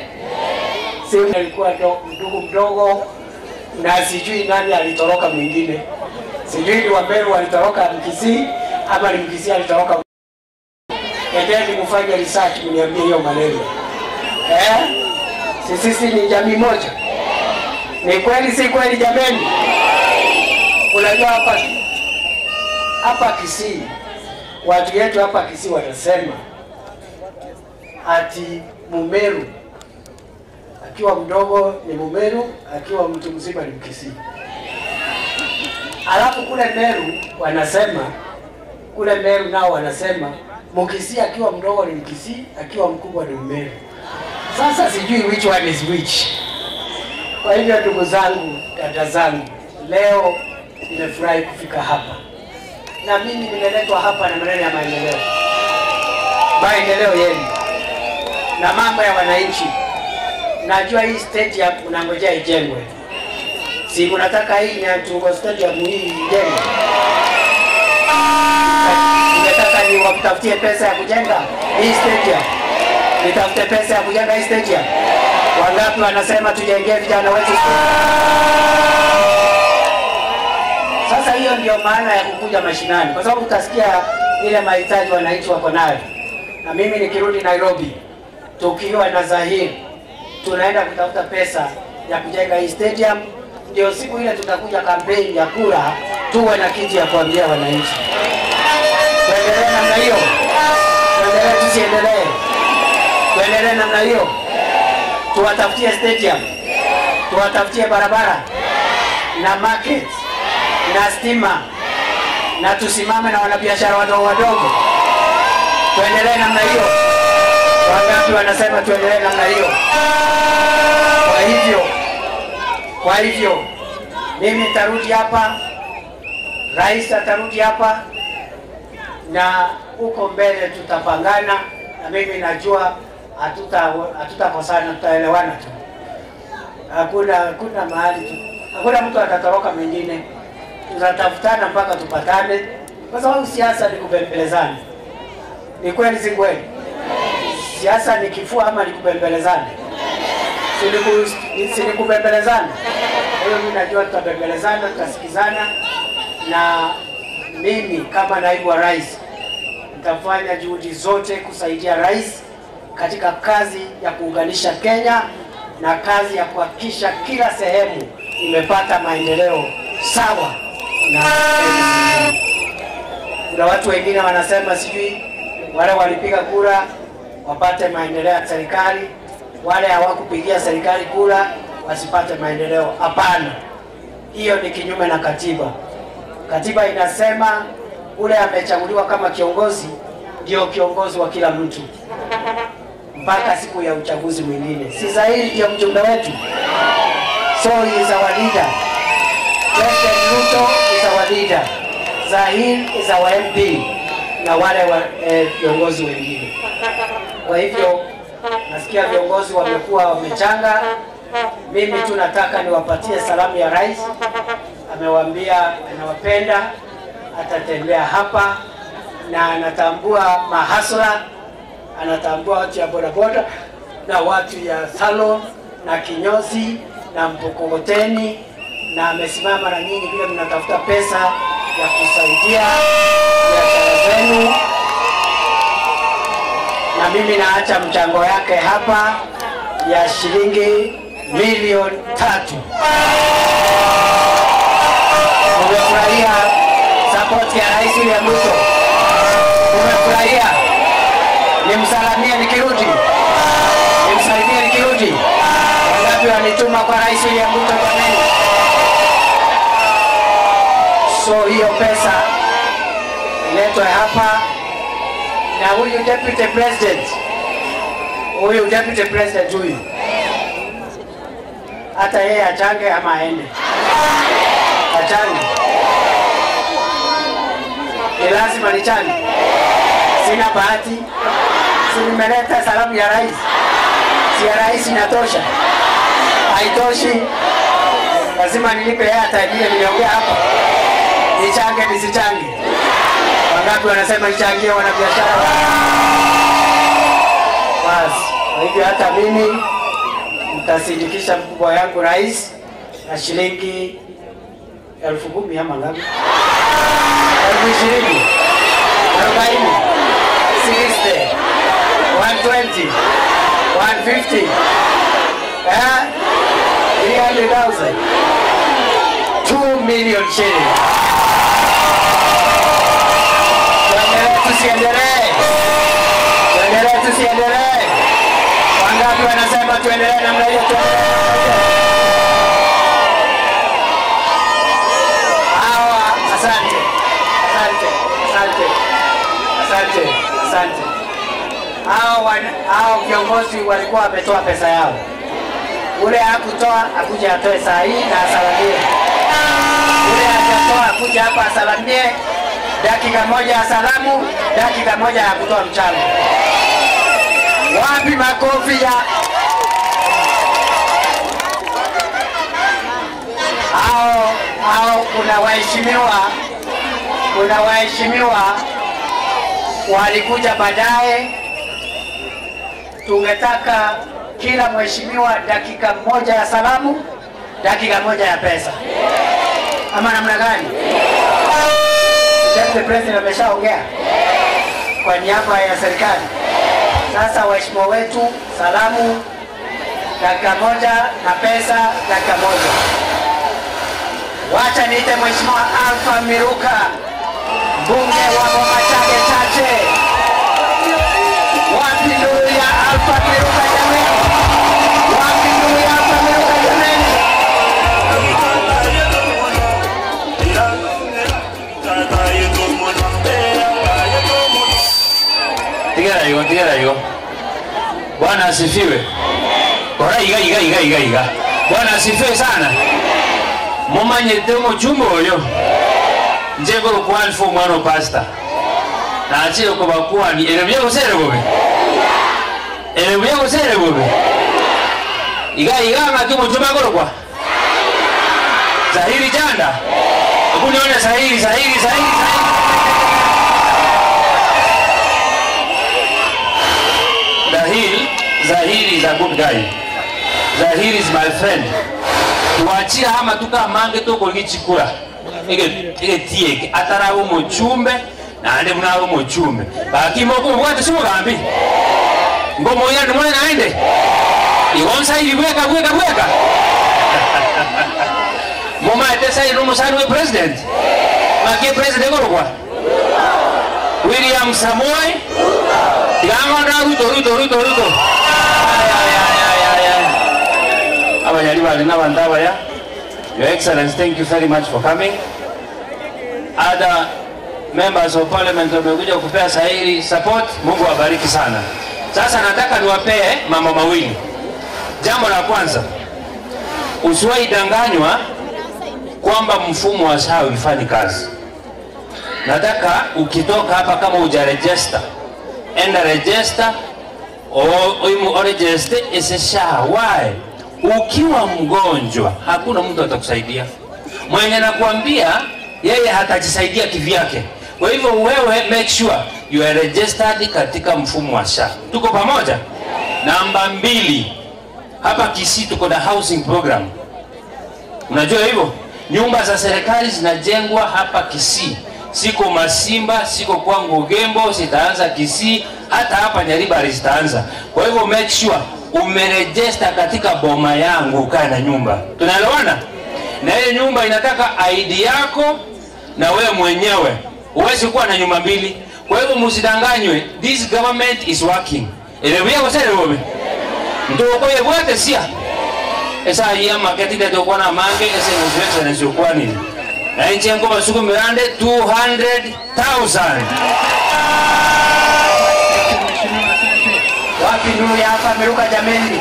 Si alikuwa ndugu mdogo na sijui nani alitoroka mwingine. Sijui ni wa Meru walitoroka Mkisii ama ni Mkisii alitoroka. Endeni mfanye research mniambie hiyo maneno. Sisi ni jamii moja. Ni kweli si kweli jameni? Unajua hapa Kisii, watu yetu hapa Kisii wanasema ati Mumeru akiwa mdogo ni Mumeru, akiwa mtu mzima ni Mkisii. Alafu kule Meru wanasema, kule Meru nao wanasema Mkisii akiwa mdogo ni Mkisii, akiwa mkubwa ni Mmeru. Sasa sijui which one is which. Kwa hivyo ndugu zangu, dada zangu, leo nimefurahi kufika hapa. Na mimi nimeletwa hapa na maneno ya maendeleo. Maendeleo yenu na mambo ya wananchi. Najua hii stadium mnangojea ijengwe. Si mnataka hii Nyantugo stadium hii ijengwe? Ningetaka niwatafutie pesa ya kujenga hii stadium. Nitafute pesa ya kujenga hii stadium. Wangapi wanasema tujengee vijana wetu stadium? Sasa hiyo ndio maana ya kukuja mashinani, kwa sababu utasikia ile mahitaji wananchi wako nayo. Na mimi nikirudi Nairobi tukiwa na Zahir tunaenda kutafuta pesa ya kujenga hii stadium, ndio siku ile tutakuja kampeni ya kura tuwe na kitu ya kuambia wananchi. Tuendelee namna hiyo. Tuendelee tusiendelee. Tuendelee namna hiyo. Tuwatafutie stadium. Tuwatafutie barabara na market na stima, na tusimame na wanabiashara wadogo wadogo. Tuendelee namna hiyo. Wangapi wanasema tuendelee namna hiyo? Kwa hivyo mimi nitarudi hapa, rais atarudi hapa, na huko mbele tutapangana, na mimi najua hatutakosana, tutaelewana tu. Hakuna mahali tu, hakuna mtu atatoroka mwingine. Tutatafutana mpaka tupatane, kwa sababu siasa ni kubembelezana. Ni kweli si kweli? Siasa ni kifua ama ni kubembelezana? Si ni kubembelezana? Kwa hiyo mimi najua tutabembelezana, tutasikizana, na mimi kama naibu wa rais nitafanya juhudi zote kusaidia rais katika kazi ya kuunganisha Kenya na kazi ya kuhakikisha kila sehemu imepata maendeleo sawa. Na kuna watu wengine wanasema sijui wale walipiga kura wapate maendeleo ya serikali, wale hawakupigia serikali kura wasipate maendeleo. Hapana, hiyo ni kinyume na katiba. Katiba inasema ule amechaguliwa kama kiongozi ndio kiongozi wa kila mtu mpaka siku ya uchaguzi mwingine. Si Zahir ndio mjumbe wetu? So he is our leader. President Ruto is our leader. Zahir is our MP na wale viongozi wengine. Kwa hivyo Nasikia viongozi wamekuwa wamechanga. Mimi tu nataka niwapatie salamu ya rais. Amewaambia anawapenda, atatembea hapa na anatambua mahasla, anatambua watu ya bodaboda na watu ya salon na kinyozi na mkokoteni, na amesimama na nyinyi vile mnatafuta pesa ya kusaidia biashara zenu. Na mimi naacha mchango yake hapa ya shilingi 3,000,000. Umefurahia support ya Rais William Ruto? Umefurahia? Nimsalimie nikirudi? Nimsalimie nikirudi? Wangapi wanituma kwa Rais William Ruto kwa nini? So hiyo pesa iletwe hapa. Na huyu deputy president, huyu deputy president huyu, hata yeye achange ama aende? Achange. Ni lazima nichange. Sina bahati. Si nimeleta salamu ya rais. Si ya rais inatosha? Haitoshi. Lazima nilipe hata ile niliongea hapa. Nichange nisichange? Wangapi wanasema nichangie wanabiashara? Basi, kwa hivyo hata mimi nitasindikisha mkubwa yangu rais na shilingi 10,000 ama ngapi? 20,000, 40, 60, 120, 150, 300,000, 2 million shillings. Tuendelee tusiendelee? Tuendelee tusiendelee? Wangapi wanasema tuendelee namna hiyo? Hawa, asante. Asante, asante. Asante, asante. Hao viongozi walikuwa wametoa pesa yao. Ule hakutoa akuja atoe saa hii na asalamie. Ule hajatoa akuja hapa asalamie. Dakika moja ya salamu, dakika moja ya kutoa mchango. Wapi makofi ya hao? Kuna waheshimiwa walikuja baadaye. Tungetaka kila mheshimiwa dakika moja ya salamu, dakika moja ya pesa. Ama namna gani? Deputy President ameshaongea kwa niaba ya serikali. Sasa waheshimiwa wetu, salamu dakika moja na pesa dakika moja. Wacha niite Mheshimiwa Alpha Miruka, mbunge wa Bomachoge Chache. Wapi nuru ya Alpha Miruka jameni? Wapi nuru ya Alpha Miruka jameni? Tigera hiyo. Bwana asifiwe. Ora iga iga iga iga iga. Bwana asifiwe sana. Mumanyete muchumba oyo. Nje ko kwa mwana pastor. Na achiro ko bakuani ere bya gusere gobe. Ere bya gusere gobe. Iga iga ngaki muchumba kwa. Zahiri Janda. Ukuniona Zahiri Zahiri Zahiri Zahiri. Zahiri is a good guy. Zahiri is my friend. Tuachia hama tuka mange toko lichikura. Ege tieke atara umuchumbe na ande muna umuchumbe. Baki moko mbwate simu gambi. Ngomo ya ndimone naende. Igonsa ili bweka bweka bweka. Moma etesa irumu sanu we president. Maki president gorokwa. William Samoei. Tigango Ruto Ruto Ruto Ruto. Your Excellency, thank you very much for coming. Other members of parliament wamekuja kupea Zahiri support. Mungu awabariki sana. Sasa nataka niwapee mambo mawili. Jambo la kwanza, usiwahi danganywa kwamba mfumo wa SHA haufanyi kazi. Nataka ukitoka hapa kama hujaregister, enda register, Oregister ese SHA. Why? Ukiwa mgonjwa hakuna mtu atakusaidia. Mwenye nakuambia yeye hatajisaidia kivyake. Kwa hivyo wewe make sure you are registered katika mfumo wa SHA. Tuko pamoja? Namba 2, hapa Kisii tuko na housing program. Unajua hivyo? Nyumba za serikali zinajengwa hapa Kisii. Siko Masimba, siko kwangu Gembo, sitaanza Kisii, hata hapa Nyaribari zitaanza. Kwa hivyo make sure umeregister katika boma yangu ukae na nyumba. Tunaelewana? Na hiyo nyumba inataka ID yako na wewe mwenyewe. Huwezi kuwa na nyumba mbili. Kwa hivyo msidanganywe, this government is working. Elewia kwa sasa wewe. Ndio kwa hiyo wote sia. Esa iya market ndio kwa na mange ese ndio ndio kwa nini. Na nchi yangu basuku mirande 200,000. Wapi nuru ya hapa ameruka jameni.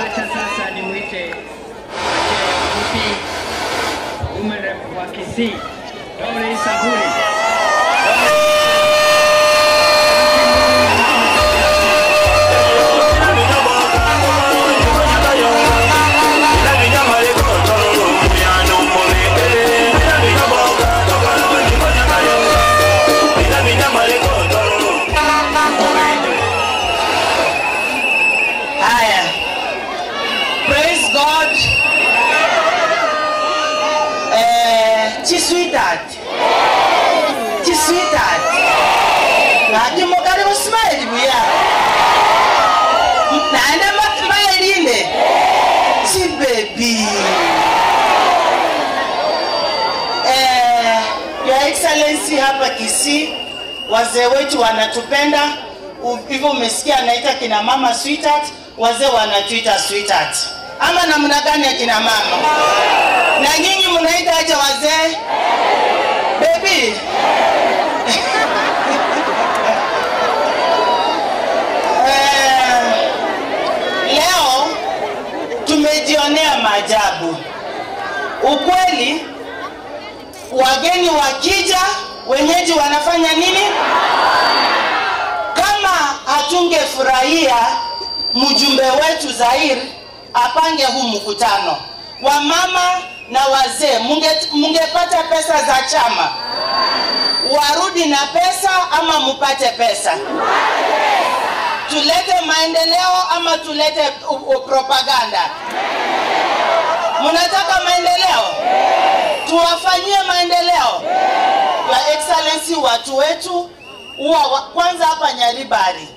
Acha sasa nimuite mpi umere wa Kisii. Dole Saburi. Sweetheart. Sweetheart. Ngati smile buya. Naenda smile ine. Si baby. Your Excellency hapa Kisii, wazee wetu wanatupenda. Hivyo umesikia anaita kina mama sweetheart, wazee wanatuita sweetheart. Ama namna gani ya kina mama? Na nyinyi mnaita aje wazee? Baby. Leo tumejionea maajabu. Ukweli wageni wakija, wenyeji wanafanya nini? Kama hatungefurahia mjumbe wetu Zahir apange huu mkutano, wamama na wazee mungepata pesa za chama. Warudi na pesa ama mupate pesa? Tulete maendeleo ama tulete propaganda? Mnataka maendeleo? Tuwafanyie maendeleo? Your Excellency, watu wetu huwa kwanza hapa Nyaribari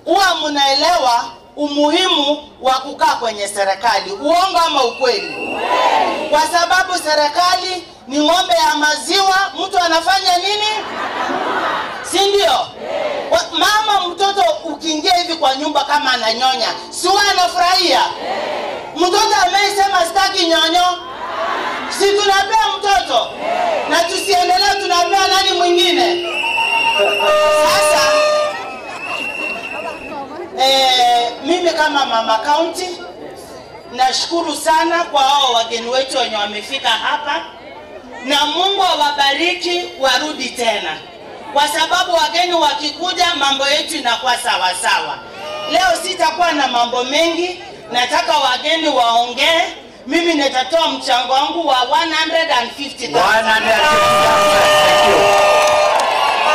huwa mnaelewa umuhimu wa kukaa kwenye serikali. Uongo ama ukweli? Kwa sababu serikali ni ng'ombe ya maziwa, mtu anafanya nini? Si ndio? Mama mtoto ukiingia hivi kwa nyumba kama ananyonya, si huwa anafurahia? Mtoto amesema sitaki nyonyo, si tunapea mtoto? Na tusiendelee, tunapea nani mwingine? Sasa mimi kama mama county nashukuru sana kwa hao wageni wetu wenye wamefika hapa, na Mungu awabariki warudi tena, kwa sababu wageni wakikuja mambo yetu inakuwa sawa sawa. Leo sitakuwa na mambo mengi, nataka wageni waongee. Mimi nitatoa mchango wangu wa 150,000. 150,000. Thank you.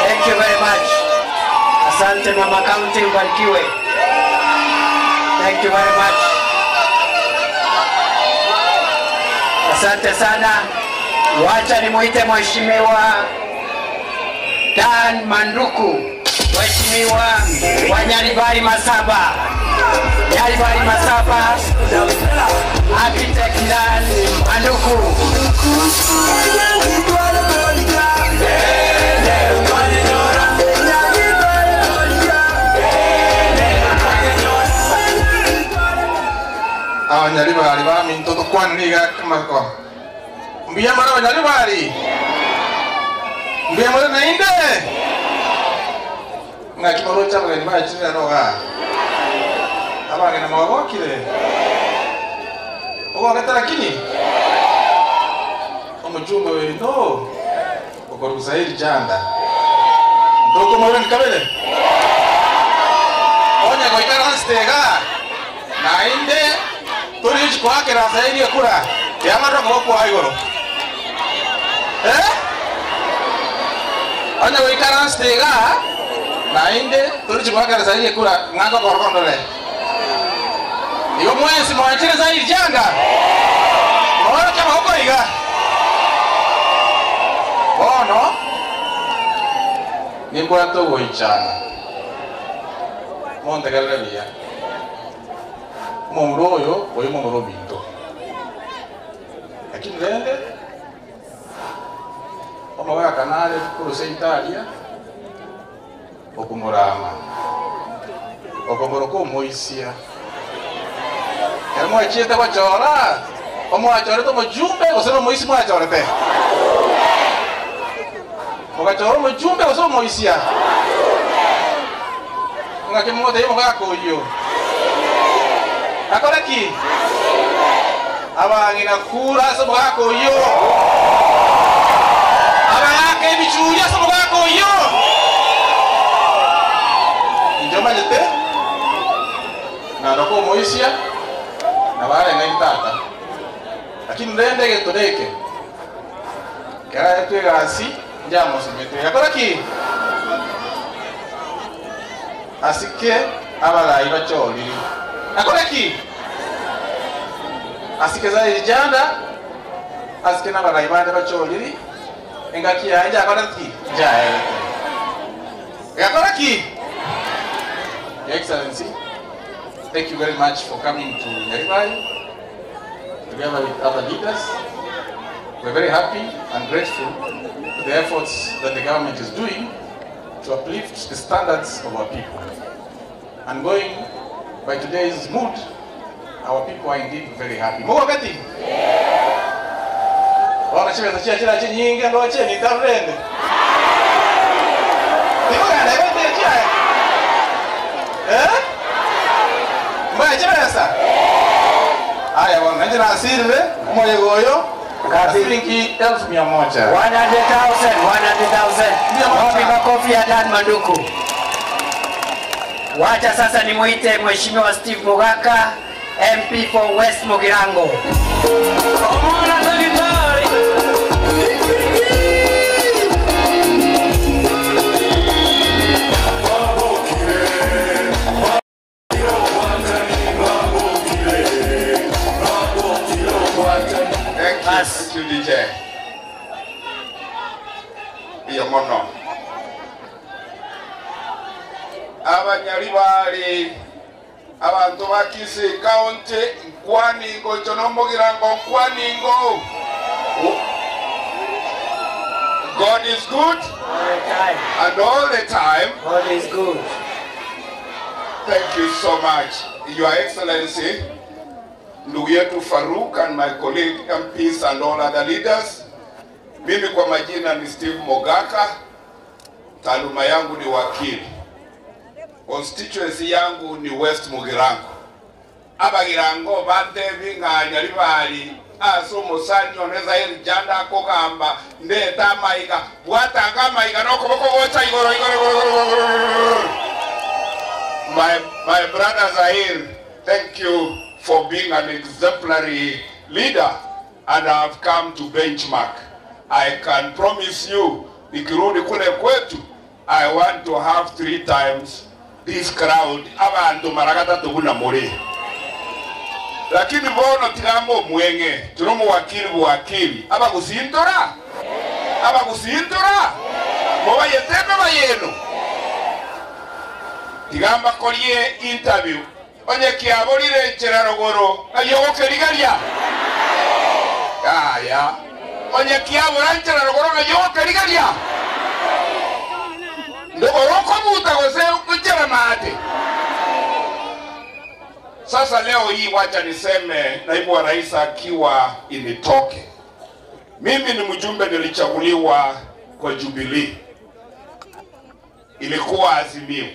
Thank you very much. Asante mama county, ubarikiwe. Thank you very much. Asante sana. Wacha nimuite Mheshimiwa Dan Manduku, Mheshimiwa wa Nyaribari Masaba. Nyaribari Masaba, Architect Dan Manduku. Abanyaribari baminto tukwaniriga kamako. Mbiya mara abanyaribari. Mbiya mara nainde. Ngakimorocha abageni bachirira noga. Abageni mwagokire. Ogogete lakini. Omujumbe wino. Okoruzairi janda. Ndoko mawene kabele. Onye goikaranstega nainde turi kwakera zaidi kura yamara moko igoro onye goikaranstega nainde turi kwakera zaidi kura ngako korkondole iyo mwezi mwachire zaidi janga mwana kama huko iga bono nimbwato goichana montegerere buya omomura oyo oyo momura ominto lakini rende omogaka nare kuruse Italia okumurama okomoroka omoisia kero mwachiete gochora omwachorete omojumbe gose nomoisi mwachorete ogachora omojumbe gose omoisia ng'ake mote omogaka oyo akora ki abang'ina kura ase omogaka oyo abagaka ebichuri ase omogaka oyo inche omanyete naroka omoisia nabareng'aini tata lakini rende egento eke keraetwe egasi njamosimete akora ki asike abarayi bachoriri akora ki asike zaidi janda asike n'abarayi bande bachoriri engaki yanje akora ki njaerete akora ki. Your Excellency, thank you very much for coming to Nyaribari together with other leaders. We're very happy and grateful for the efforts that the government is doing to uplift the standards of our people. And going by today's mood, our people are indeed very happy. Mugokati? Wana chibeza chia chira chinyinga ndoche ni tarende. Timuganda ebete chia. Eh? Mbaya chibeza? Aya wana njira asirire omoyego oyo shilingi 1,100. 100,000, 100,000. Wapi makofi ya Dan Manduku? Wacha sasa nimuite Mheshimiwa Steve Mogaka, MP for West Mugirango. Thank you, DJ. Iyo mono. Abanyaribari abantu ba Kisii County nkwaningo chono Mugirango nkwaningo. God is good all the time. And all the time. God is good. Thank you so much, Your Excellency, ndugu yetu Farouk and my colleague MPs and all other leaders. Mimi kwa majina ni Steve Mogaka, taaluma yangu ni wakili. Constituency yangu ni West Mugirango. Abagirango bande bing'anya libali aso musanyi oneza eri janda kogamba ndeta maiga bwatanga maiga nokoboko gocha igoro igoro igoro. My brother Zahir, thank you for being an exemplary leader, and I've come to benchmark. I can promise you, nikirudi kule kwetu, I want to have 3 times this crowd. Abantu mara gatatu buna muri. Lakini bono tigambo mwenge, tunomu wakili wakili. Abagusintora? Abagusintora? Mobayeteme bayeno. Tigamba korie interview. Onye kiaborire nchera rogoro, ayogoke rigaria. Aya. Onye kiabora nchera rogoro ayogoke rigaria. Ndogoroko muta gose nchera mate. Sasa leo hii wacha niseme naibu wa rais akiwa initoke. Mimi ni mjumbe nilichaguliwa kwa Jubilee. Ilikuwa Azimio.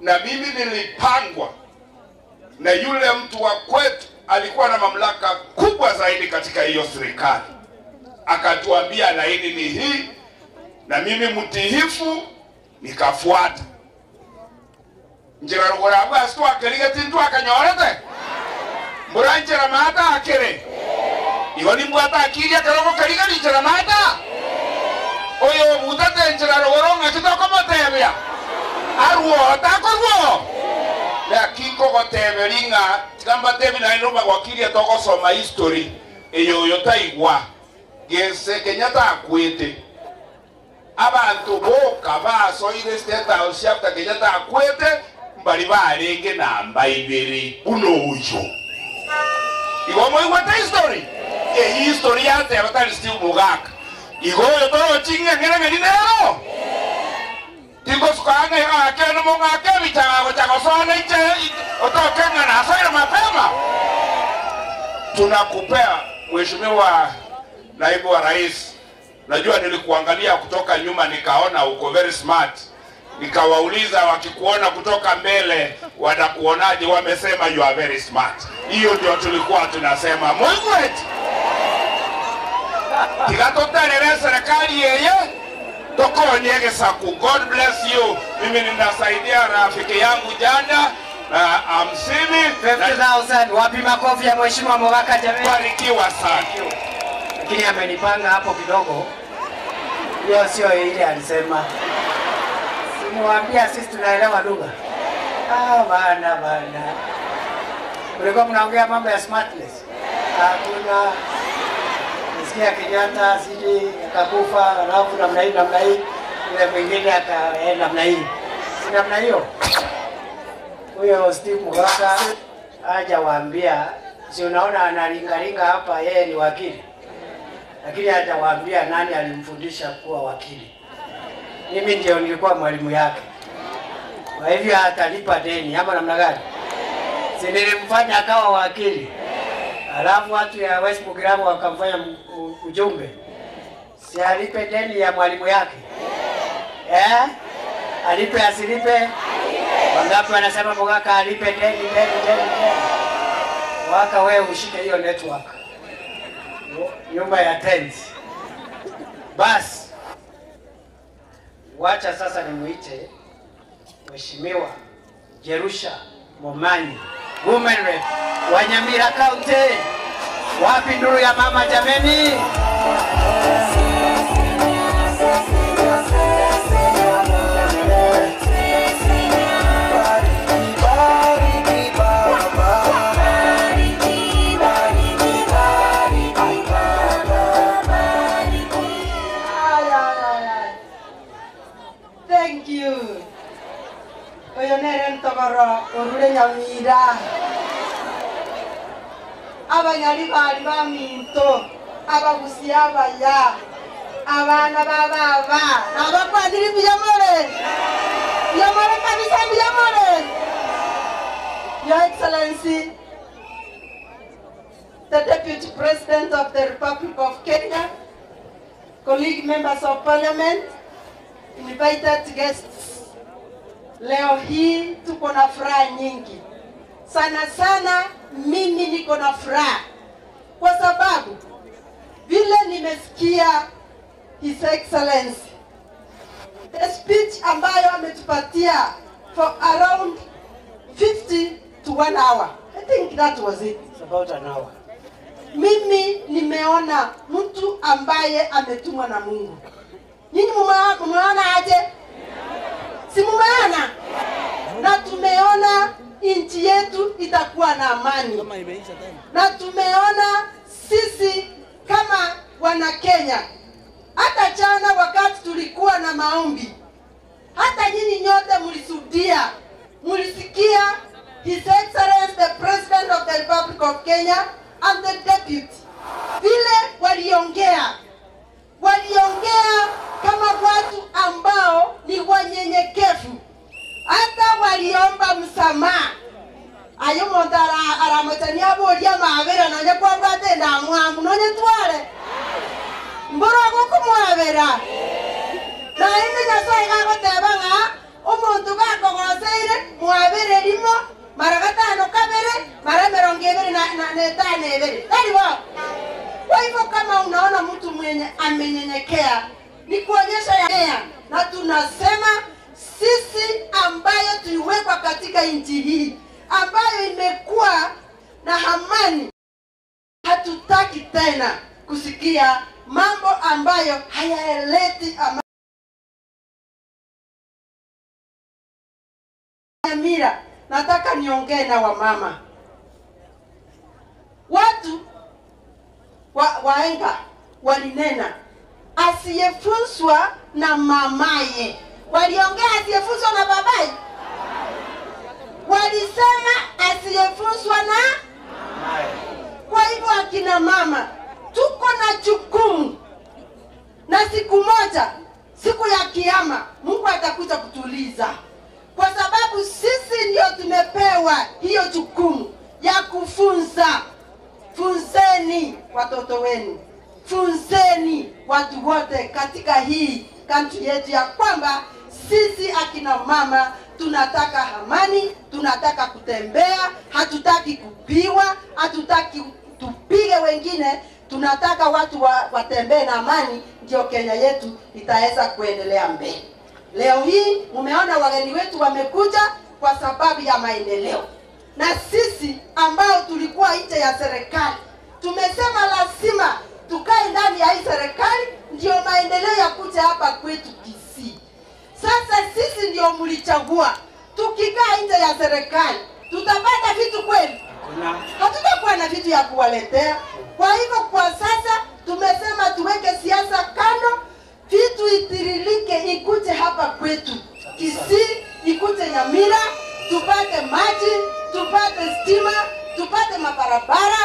Na mimi nilipangwa na yule mtu wa kwetu alikuwa na mamlaka kubwa zaidi katika hiyo serikali. Akatuambia laini ni hii, na mimi mtiifu nikafuata. Njira rugora abwa sitwakerigeti ntwakanyorete. Mbura njira mata akere. Igo nimbwata akiria karoko karigari njira mata. Oyo butate njira rugoro ng'aki tokomotebia. Arwo takorwo. Lakini kogoteberi ng'a tikambatebi naende bagwakiria togosoma history eyo oyo taigwa. Gese Kenyatta akwete. Abantu boka basoire State House after Kenyatta akwete mbari barenge namba ibere buno uyo. Igo moigwete history. E history yate abatari Steve Mugaka. Igo oyo toro chinge ngere nero. Tingosuka ng'ake no mong'ake bichago chagosona iche otoke ng'ana asoire mapema. Tunakupea Mheshimiwa Naibu wa Rais. Najua nilikuangalia kutoka nyuma nikaona uko very smart. Nikawauliza wakikuona kutoka mbele watakuonaje, wamesema you are very smart. Hiyo ndio tulikuwa tunasema. Mwigwet. Tikatotarere serikali yeye tokonyege saku. God bless you. Mimi ninasaidia rafiki yangu jana na 50 50,000. Wapi makofi ya Mheshimiwa Mogaka jamani? Barikiwa sana. Lakini amenipanga hapo kidogo. Hiyo sio ile alisema. Simuambia sisi tunaelewa lugha. Ah bana bana. Ulikuwa mnaongea mambo ya smartness. Hakuna nisikia Kenyatta siji akakufa alafu namna hii namna hii ile mwingine akaenda namna hii. Si namna hiyo. Huyo Steve Mugaka hajawaambia, si unaona analingalinga hapa, yeye ni wakili. Lakini hajawaambia nani alimfundisha kuwa wakili. Mimi ndio nilikuwa mwalimu yake. Kwa hivyo atalipa deni ama namna gani? Si nilimfanya akawa wakili. Alafu watu ya West Mugirango wakamfanya ujumbe. Si alipe deni ya mwalimu yake? Eh? Alipe asilipe? Wangapi wanasema Mogaka alipe deni deni deni deni? Waka wewe ushike hiyo network. Nyumba ya tents. Bas. Wacha sasa nimuite Mheshimiwa Jerusha Momanyi, Women Rep wa Nyamira County. Wapi nduru ya mama jameni? Thank you. Oyo nere ntogoro orure Nyamira. Abanyali bali baminto, abagusia abaya, abana bababa, abakwadiri biyamore. Biyamore kabisa biyamore. Your Excellency, the Deputy President of the Republic of Kenya, colleague members of Parliament, invited guests. Leo hii tuko na furaha nyingi. Sana sana mimi niko na furaha kwa sababu vile nimesikia His Excellency, the speech ambayo ametupatia for around 50 to 1 hour. I think that was it. It's about an hour. Mimi nimeona mtu ambaye ametumwa na Mungu. Nyinyi mumeona aje? Si mumeona? Na tumeona nchi yetu itakuwa na amani. Na tumeona sisi kama wana Kenya, hata jana wakati tulikuwa na maombi, hata nyinyi nyote mlisudia, mulisikia His Excellency the President of the Republic of Kenya and the Deputy vile waliongea. Waliongea kama watu ambao ni wanyenyekevu. Hata waliomba msamaha. Ayo montara aramotania boria mabera nonye kwambate ndamwamu nonye tware. Mboro gokumwabera. Na inde Nyasaye gagoteba ng'a omuntu gakogoseire mwabere rimo mara gatano kabere mara mirongo ibere na tano ibere. Tari bo. Kwa hivyo kama unaona mtu mwenye amenyenyekea ni kuonyesha ya, na tunasema Sisi ambayo tuliwekwa katika nchi hii ambayo imekuwa na amani, hatutaki tena kusikia mambo ambayo hayaleti amani. Nyamira, nataka niongee na wamama. Watu waenga walinena asiyefunzwa na mamaye. Waliongea asiyefunzwa na babaye? Walisema asiyefunzwa na mamaye. Kwa hivyo akina mama tuko na jukumu, na siku moja, siku ya kiyama, Mungu atakuja kutuliza, kwa sababu sisi ndio tumepewa hiyo jukumu ya kufunza. Funzeni watoto wenu, funzeni watu wote katika hii country yetu ya kwamba sisi akina mama tunataka amani, tunataka kutembea, hatutaki kupiwa, hatutaki tupige wengine, tunataka watu watembee na amani, ndio Kenya yetu itaweza kuendelea mbele. Leo hii umeona wageni wetu wamekuja kwa sababu ya maendeleo. Na sisi ambao tulikuwa nje ya serikali tumesema lazima tukae ndani ya hii serikali ndio maendeleo ya kuja hapa kwetu Kisii. Sasa sisi ndio mlichagua. Tukikaa nje ya serikali tutapata vitu kweli? Hatutakuwa na vitu ya kuwaletea. Kwa hivyo kwa sasa tumesema tuweke siasa kando, vitu itirilike ikuje hapa kwetu Kisii, ikuje Nyamira, tupate maji, tupate stima, tupate mabarabara,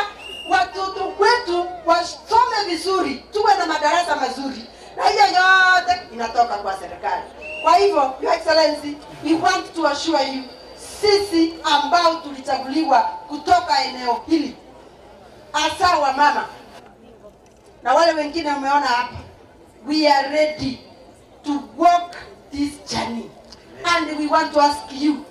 watoto kwetu wasome vizuri, tuwe na madarasa mazuri. Na hiyo yote inatoka kwa serikali. Kwa hivyo, Your Excellency, we want to assure you, sisi ambao tulichaguliwa kutoka eneo hili, hasa wa mama na wale wengine umeona hapa, we are ready to walk this journey. And we want to ask you,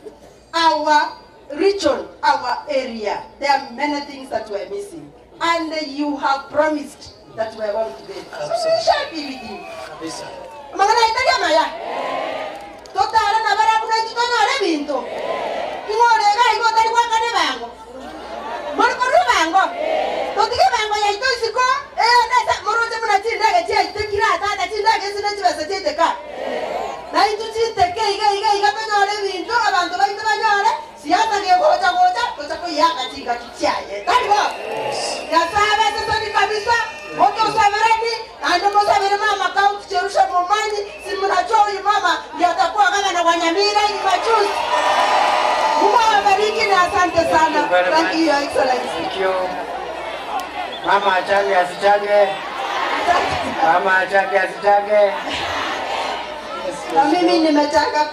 our region, our area, there are many things that we are missing. And you have promised that we are going to get. So we shall be with you. Magana italia maya. Totara na barabu na tutonyore bintu. Ingorega igo tari wakane bango. Morko rubango. Totige bango ya ito isiko. Nesa moroje muna chindage chia itekira tata chindage sine chibesa chiteka. Na itu chiteke iga iga iga tonyore bintu abantu baito banyore. Siasa nge goja goja goja ko yaka chinga kichaye. Taribo. Nyasaye sasa ni kabisa. Moto sabereni ando mosabere mama kaunti Jerusha Momanyi, si mnajua huyu mama ndiye atakuwa kama na Nyamira ni majuzi. Mungu awabariki na asante sana. Thank you, Your Excellency. Thank you. Mama achange asichange. Mama achange asichange. Na mimi nimechanga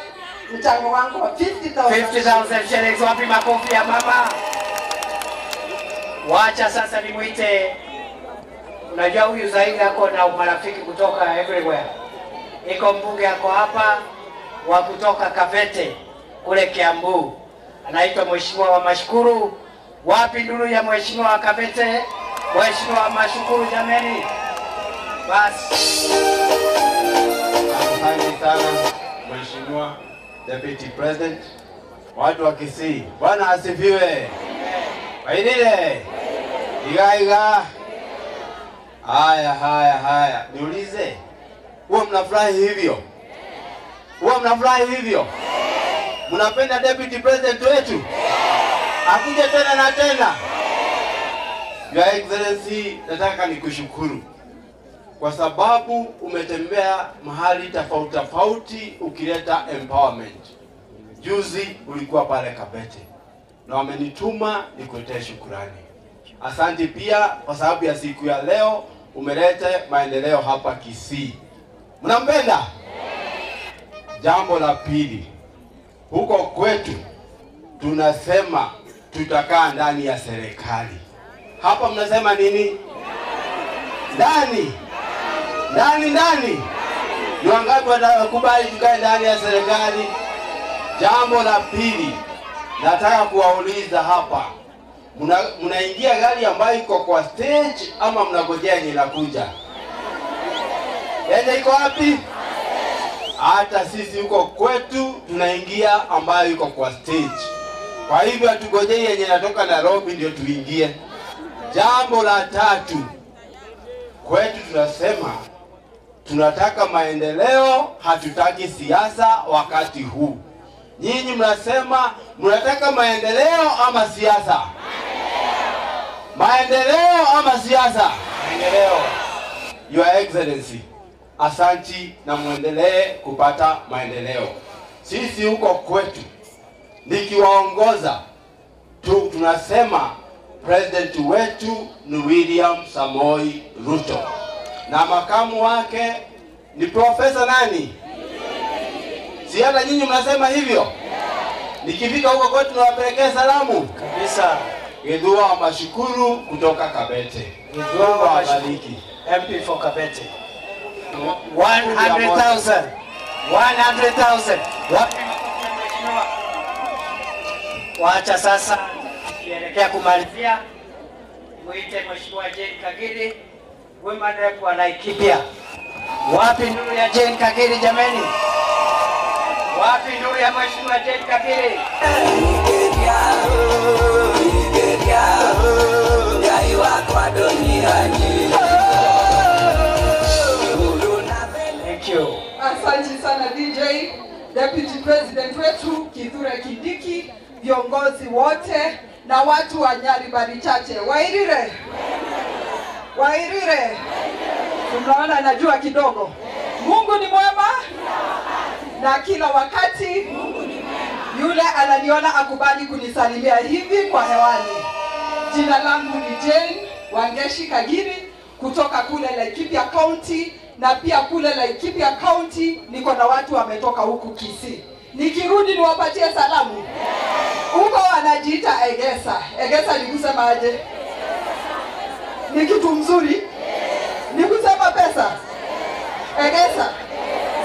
mchango wangu wa 50,000. 50,000 shillings. Wapi makofi ya mama? Wacha sasa nimuite. Unajua huyu Zaidi ako na marafiki kutoka everywhere. Iko mbunge ako hapa wa kutoka Kavete kule Kiambu. Anaitwa Mheshimiwa wa Mashukuru. Wapi nduru ya Mheshimiwa wa Kavete? Mheshimiwa wa Mashukuru jameni. Basi. Asante sana Mheshimiwa Deputy President. Watu wa Kisii, Bwana asifiwe. Wainile. Iga iga. Haya haya haya. Niulize, huwa mnafurahi hivyo? Huwa mnafurahi hivyo? Mnapenda Deputy President wetu? Akuje tena na tena. Your Excellency, nataka nikushukuru kwa sababu umetembea mahali tofauti tofauti ukileta empowerment. Juzi ulikuwa pale Kabete na wamenituma nikuletee shukurani. Asante pia kwa sababu ya siku ya leo umeleta maendeleo hapa Kisii. Mnampenda? Jambo la pili, huko kwetu tunasema tutakaa ndani ya serikali. Hapa mnasema nini? Ndani. Ndani ndani. Ni wangapi watakubali tukae ndani ya serikali? Jambo la pili, nataka kuwauliza hapa. Mnaingia gari ambayo iko kwa stage ama mnagojea yenye inakuja? Yenye iko wapi? Hata sisi huko kwetu tunaingia ambayo iko kwa stage. Kwa hivyo hatugojei yenye natoka Nairobi ndio tuingie. Jambo la tatu, kwetu tunasema tunataka maendeleo, hatutaki siasa wakati huu. Nyinyi mnasema mnataka maendeleo ama siasa? Maendeleo ama siasa? Maendeleo. Your Excellency, asanti na muendelee kupata maendeleo. Sisi huko kwetu nikiwaongoza tu tunasema president wetu ni William Samoei Ruto na makamu wake ni profesa nani? Si hata nyinyi mnasema hivyo? Nikifika huko kwetu nawapelekea salamu kabisa. Githua Mashukuru kutoka Kabete. Githua Mashukuru, MP for Kabete. 100,000. 100,000. Wacha sasa tukielekea kumalizia, muite Mheshimiwa Jane Kagiri, Women Rep wa Laikipia. Wapi nuru ya Jane Kagiri jameni? Wapi nuru ya Mheshimiwa Jane Kagiri? Thank you. Asante sana DJ, Deputy President wetu Kithure Kindiki, viongozi wote na watu wa Nyaribari Chache. Wairire. Wairire. Tunaona najua kidogo. Mungu ni mwema na kila wakati. Mungu ni mwema. Yule ananiona akubali kunisalimia hivi kwa hewani. Jina langu ni Jane Wangeshi Kagiri kutoka kule Laikipia County, na pia kule Laikipia County niko na watu wametoka huku Kisii. Nikirudi niwapatie salamu. Huko wanajiita Egesa. Egesa ni kusema aje? Ni kitu mzuri? Ni kusema pesa? Egesa.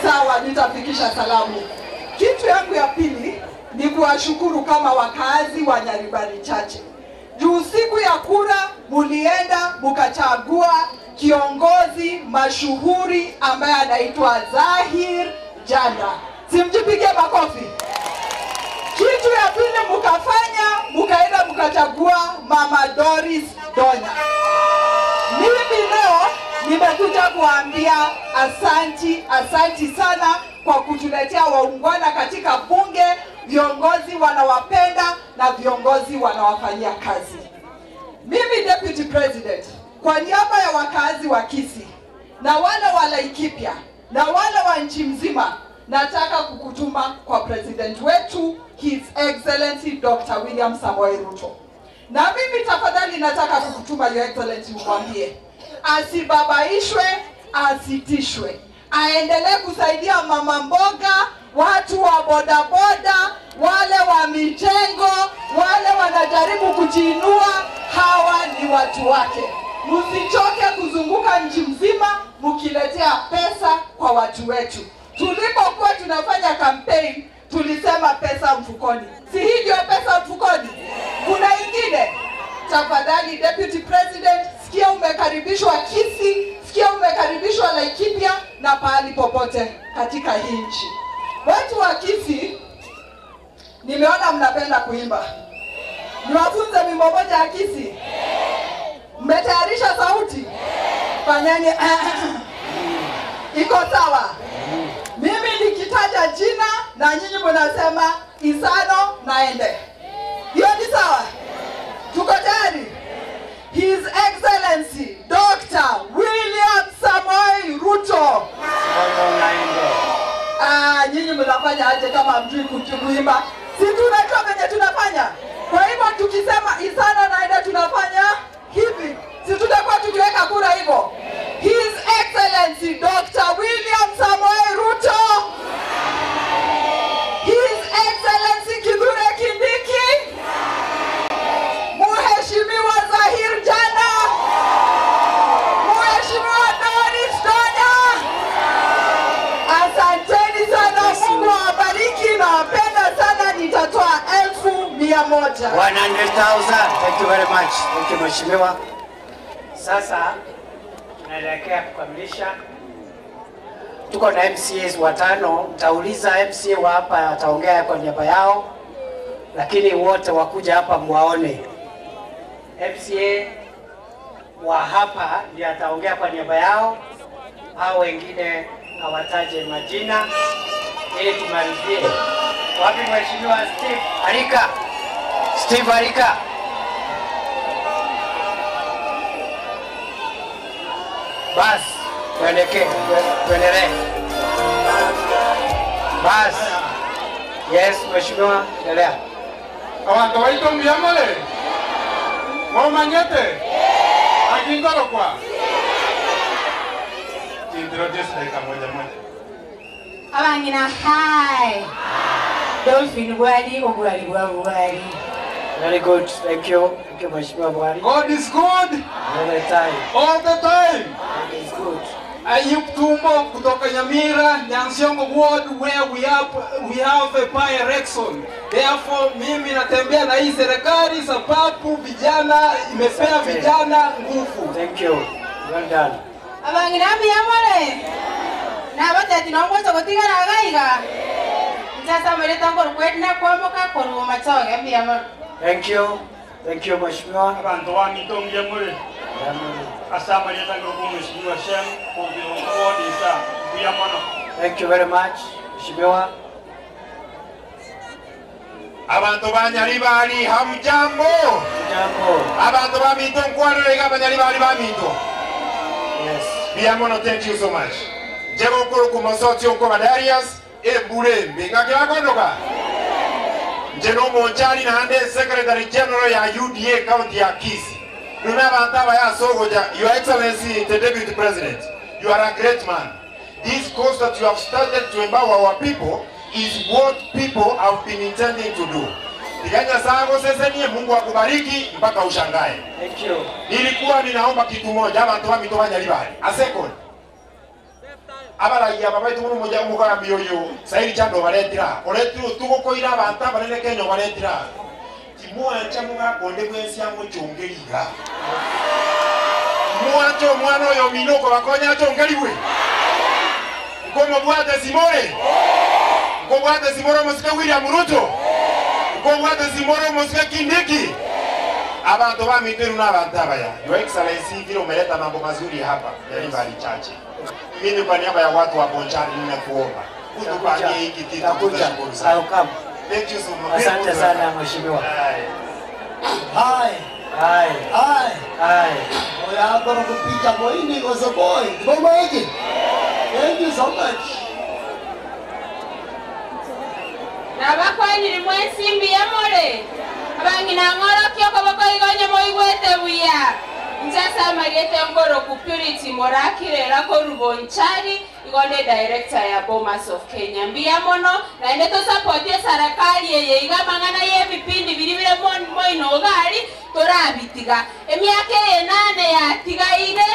Sawa, nitafikisha salamu. Kitu yangu ya pili ni kuwashukuru kama wakazi wa Nyaribari Chache. Juu siku ya kura mulienda mukachagua kiongozi mashuhuri ambaye anaitwa Zahir Janda. Simjipige makofi. Kitu ya pili mukafanya, mukaenda mukachagua Mama Doris Donya. Mimi leo nimekuja kuambia asanti, asanti sana kwa kutuletea waungwana katika bunge, viongozi wanawapenda na viongozi wanawafanyia kazi. Mimi Deputy President, kwa niaba ya wakazi wa Kisii na wale wa Laikipia na wale wa nchi mzima, nataka kukutuma kwa president wetu His Excellency Dr. William Samoei Ruto. Na mimi tafadhali nataka kukutuma Your Excellency, umwambie asibabaishwe, asitishwe, aendelee kusaidia mama mboga, watu wa bodaboda, wale wa mijengo, wale wanajaribu kujiinua. Hawa ni watu wake. Msichoke kuzunguka nchi mzima mkiletea pesa kwa watu wetu. Tulipokuwa tunafanya campaign tulisema pesa mfukoni. Si hii ndio pesa mfukoni? Kuna ingine? Tafadhali Deputy President, sikia umekaribishwa Kisii, sikia umekaribishwa Laikipia na pahali popote katika hii nchi. Watu wa Kisii, nimeona mnapenda kuimba. Niwafunze wimbo moja ya Kisii? Mmetayarisha sauti? Fanyeni iko sawa? Mimi nikitaja jina na nyinyi mnasema Isano naende. Hiyo ni sawa? Tuko tayari? His Excellency Dr. William Samoei Ruto. Ah, nyinyi mnafanya aje kama mjui kuimba? Si tunajua venye tunafanya. Kwa hivyo tukisema Isano naende tunafanya hivi. Si tutakuwa tukiweka kura hivyo. His Excellency Dr. William Samoei Ruto. His Excellency Kithure Kindiki. Mheshimiwa Zahir Janda. Mheshimiwa Doris Donya. Asanteni sana, Mungu awabariki na wapenda sana. Nitatoa 100,000. 100,000. Thank you very much. Thank you Mheshimiwa. Sasa tunaelekea kukamilisha. Tuko na MCAs watano, nitauliza MCA wa hapa ataongea kwa niaba yao, lakini wote wakuja hapa muwaone. MCA wa hapa ndiye ataongea kwa niaba yao, hao wengine hawataje majina ili tumalizie. Wapi Mheshimiwa Steve Arika? Steve Arika. Bas, tuelekee, tuendelee. Bas. Yes, Mheshimiwa, endelea. Abantu baito mbiyamale. Mwamanyete. Akingoro kwa. Introduce dakika moja moja. Abangina hi. Dolphin Bwali obwali bwa bwali. Very good. Thank you. Thank you, Mheshimiwa Bwali. God is good. All the time. All the time. God is good. Ayub Tumbo kutoka Nyamira, Nyansiongo ward where we have a by-election. Therefore, mimi natembea na hii serikali sababu vijana imepea vijana nguvu. Thank you. Well done. Abangina mbiyamole. Na batati nongoza gotigara gaiga. Sasa meleta ngor kwetna kwamoka koru machoge mbiyamole. Thank you. Thank you, Mheshimiwa. Abantu wa mitongi yamule. Asante Mheshimiwa Shem kwa Thank you very much, Mheshimiwa. Abantu ba Nyaribari hamjambo. Jambo. Abantu ba mitongo iga ba Nyaribari ba mito. Yes. Biamono, thank you so much. Jego kuru kumosoti onko Darius ebure mbinga kyakondoka. Njeno Monchari na hande Secretary General ya UDA County ya Kisii. Your Excellency, the Deputy President, you are a great man. This cause that you have started to empower our people is what people have been intending to do. Tiganya sango sesenie, Mungu akubariki mpaka ushangae. Thank you. Nilikuwa ninaomba kitu moja, abantu wa mitoba Nyaribari. A second. Abala ya baba itu moja umukara mioyo. Sairi chando baletira. Oletiro tuko koira abantu banene Kenya baletira. Mwancha mugakonde bwensia muchongeriga. Mwancho mwana oyo minoko bakonya chongeriwe. Nkomo bwate simore. Nkomo bwate simore musike William Ruto. Nkomo bwate simore musike Kindiki. Abantu ba miteru na abantu abaya. Your Excellency vile umeleta mambo mazuri hapa. Nyaribari chache. Mimi kwa niaba ya watu wa Bonchari ninakuomba. Utupangie hiki kitu. Takuja. Thank you so much. Asante sana Mheshimiwa. Hi. Hi. Hi. Hi. Oya gonna kupita boini was a boy. Boy. Thank you so much. Nabakwanyiri mwensimbi yamole. Abangina ngoro kyoko bokoigonya moigwete buya. Nchasa mariete ngoro ku Purity Morakire rako Rubonchari igonde director ya Bomas of Kenya. Mbia mono na ende to support ya serikali yeye iga mangana ye vipindi bilibile moino gari torabitiga. Emiaka enane ya tiga ire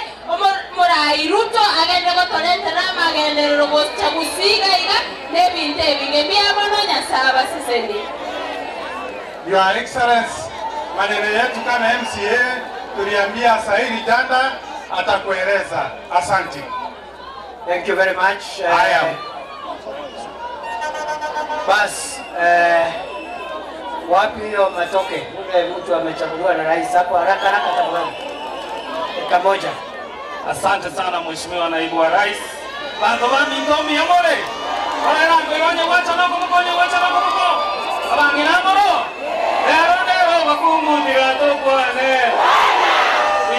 Morai Ruto agende gotorentera magenderero gochagusiga iga nebinte ebinge. Mbia mono nyasaba siseni. Your Excellency, maneno yetu kama MCA tuliambia Sairi Janda atakueleza. Asante. Thank you very much. I am. Bas, wapi hiyo matoke? Ule mtu amechaguliwa na rais hapo haraka haraka tafadhali. Dakika moja. Asante sana Mheshimiwa Naibu wa Rais. Bantu ba mintomi yamore. Barera ngonya wacha nako mkonyo wacha nako mko. Abangina moro. Lero lero bakumundira tokwane.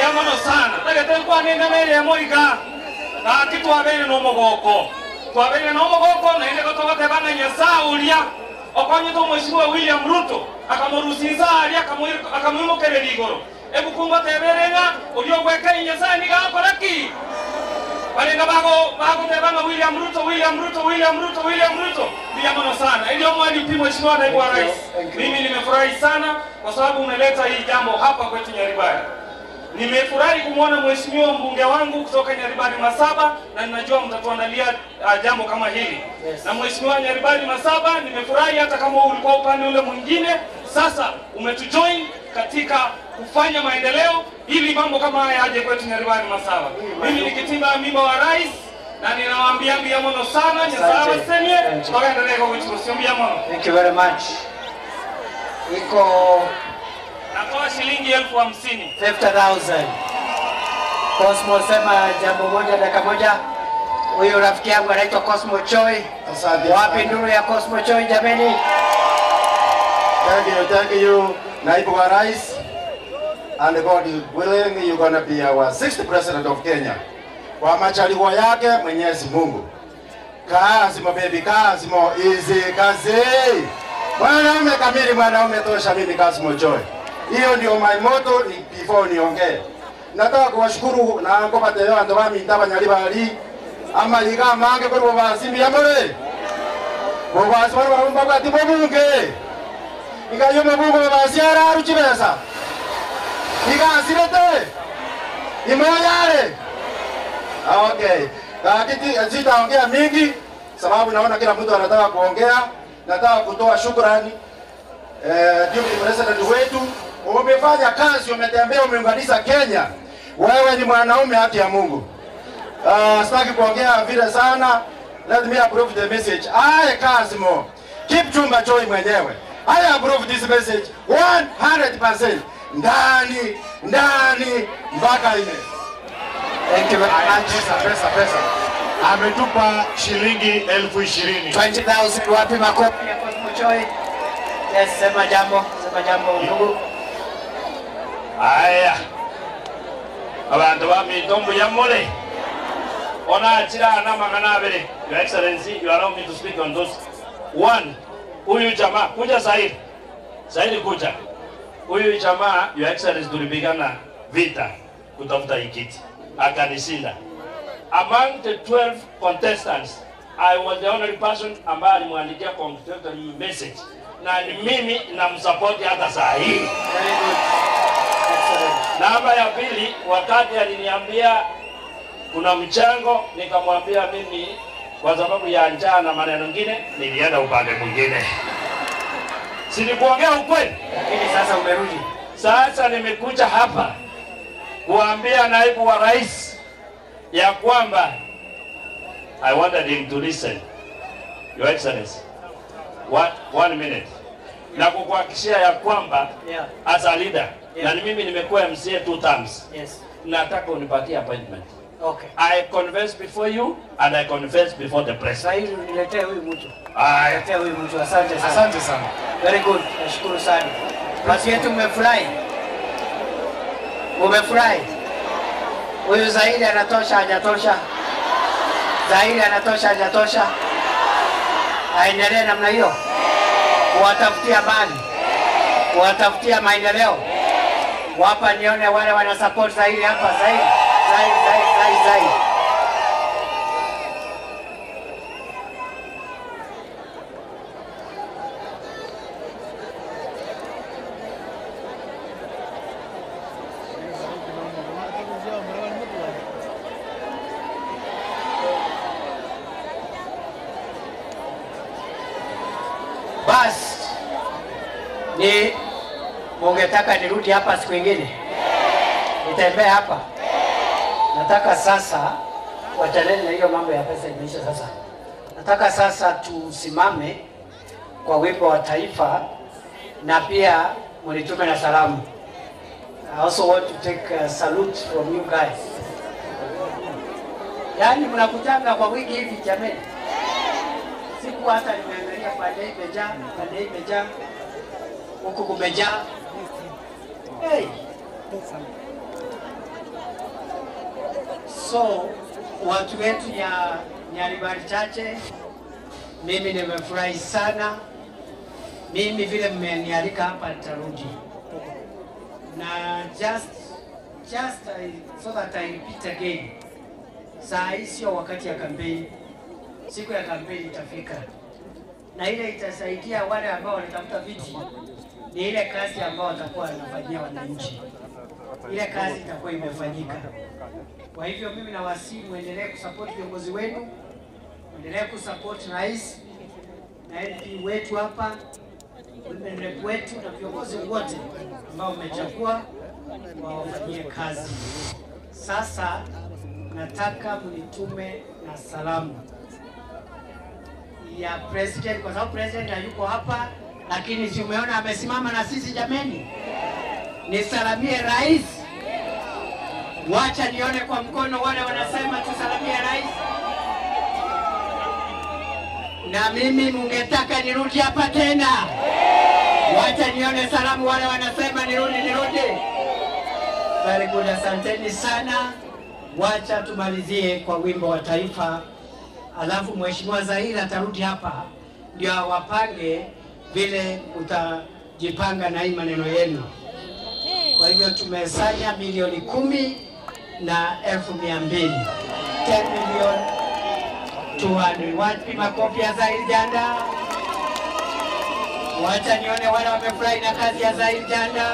Yamono sana. Tagate kwane ngamere ya moika. Gaki twabere no mogoko. Twabere no mogoko na ile gotoka tebana Nyasaye ulia. Okonye to Mheshimiwa William Ruto akamurusiza alia akamuimukerera igoro. Ebukungo teberenga uliogweka Nyasaye nigakora ki. Balenga bago tebana William Ruto William Ruto William Ruto William Ruto. Yamono sana. Ilio mwali Mheshimiwa Naibu wa Rais. Mimi nimefurahi sana kwa sababu umeleta hii jambo hapa kwetu Nyaribari. Nimefurahi kumwona mheshimiwa mbunge wangu kutoka Nyaribari Masaba na ninajua mtatuandalia jambo kama hili. Yes. Na mheshimiwa Nyaribari Masaba, nimefurahi hata kama ulikuwa upande ule mwingine, sasa umetujoin katika kufanya maendeleo ili mambo kama haya yaje kwetu Nyaribari Masaba. Mimi nikitimba mimba wa rais, Na ninawaambia mbia mono sana nyasaye abasemie togendelee kuguchikusia mbia mono. Thank you very much. Iko natoa shilingi 50,000. 50,000. Cosmo, sema jambo moja dakika moja. Huyu rafiki yangu anaitwa Cosmo Choi. Asante. Wapi nduru ya Cosmo Choi jameni? Thank you, Naibu wa Rais. And God is willing, you're gonna be our 6th president of Kenya. Kwa majaliwa yake Mwenyezi Mungu. Kasmo baby, Kasmo easy kazi. Mwanaume kamili, mwanaume tosha, mimi Kasmo Choi. Hiyo ndio my motto before niongee. Nataka kuwashukuru na ngobatele bantu baminta banyali amaliga mange kuri bobasimbi yamore. Bobasi bari barumva bati bobunge. Igayo mabungo babasiara aruchibesa. Igasirete. Imoyare. Okay. Lakini sitaongea mingi sababu naona kila mtu anataka kuongea. Nataka kutoa shukrani Deputy President wetu. Umefanya kazi, umetembea, umeunganisha Kenya. Wewe ni mwanaume haki ya Mungu. Sitaki kuongea vile sana. Let me approve the message. I Kasmo Kipchumba Choi mwenyewe. I approve this message 100%. Ndani, ndani mpaka ine. Thank you very much. Pesa. Ametupa shilingi 20,000. 20,000. Wapi makofi ya Cosmo Choi? Yes, sema jambo ndugu. Aya. Abantu ba mitombo ya mole. Ona achira na mangana abere. Your Excellency, you allow me to speak on those. One, huyu jamaa kuja Zahir. Zahir kuja. Huyu jamaa, Your Excellency, tulipigana vita kutafuta ikiti. Akanishinda. Among the 12 contestants, I was the only person ambaye alimwandikia congratulatory message. Na ni mimi namsupport hata saa hii. Very good. Namba ya pili, wakati aliniambia kuna mchango, nikamwambia mimi kwa sababu ya njaa na maneno mengine nilienda upande mwingine. Si nikuongea ukweli? Lakini sasa umerudi. Sasa nimekuja hapa kuambia naibu wa rais ya kwamba I wanted him to listen. Your Excellency. One minute. Na kukuhakikishia ya kwamba as a leader, na mimi nimekuwa MCA 2 terms. Yes. Nataka unipatie appointment. Okay. I confess before you and I confess before the press. Sasa hivi uniletee huyu mtu. Niletee huyu mtu. Asante sana. Asante sana. Very good. Nashukuru sana. Basi yetu mmefurahi. Umefurahi? Huyu Zahiri anatosha hajatosha? Zahiri anatosha hajatosha? Aendelee namna hiyo? Kuwatafutia mali, kuwatafutia maendeleo. Wapa nione wale wana support Zahiri hapa. Zahiri, Zahiri, Zahiri, Zahiri. Bas, ni mungetaka nirudi hapa siku nyingine? Nitembee hapa? Nataka sasa, wachaneni na hiyo mambo ya pesa imeisha sasa. Nataka sasa tusimame kwa wimbo wa taifa na pia mnitume na salamu. I also want to take a salute from you guys. Yaani mnakutanga kwa wiki hivi jameni. Siku hata nimeangalia pande imejaa, pande imejaa, huku kumejaa. Hey. So, watu wetu ya Nyaribari Chache, mimi nimefurahi sana. Mimi vile mmenialika hapa nitarudi. Na just so that I repeat again. Saa hii sio wakati ya kampeni. Siku ya kampeni itafika. Na ile itasaidia wale ambao wanatafuta viti ni ile kazi ambao watakuwa wanafanyia wananchi. Ile kazi itakuwa imefanyika. Kwa hivyo mimi nawasihi muendelee kusupport viongozi wenu, muendelee kusupport rais na MP wetu hapa, women rep wetu na viongozi wote ambao mmechagua wawafanyie kazi. Sasa Nataka mnitume na salamu ya president, kwa sababu president hayuko hapa, lakini si umeona amesimama na sisi jameni. Nisalamie rais. Wacha nione kwa mkono wale wanasema tusalamie rais. Na mimi mungetaka nirudi hapa tena. Wacha nione salamu wale wanasema nirudi, nirudi. Very good, asanteni sana. Wacha tumalizie kwa wimbo wa taifa. Alafu Mheshimiwa Zahir atarudi hapa ndio awapange vile utajipanga na hii maneno yenu. Kwa hivyo tumesanya 10,200,000. 10,200,000. Wapi makofi ya Zahir Janda? Wacha nione wale wamefurahi na kazi ya Zahir Janda.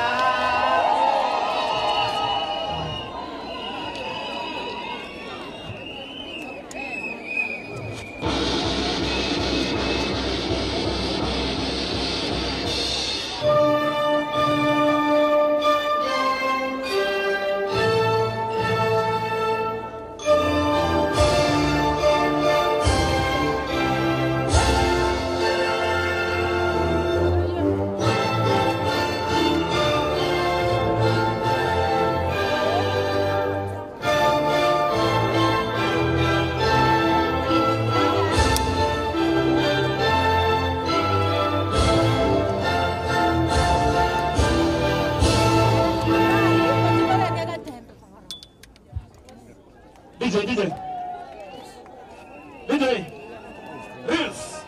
DJ, DJ, Reels.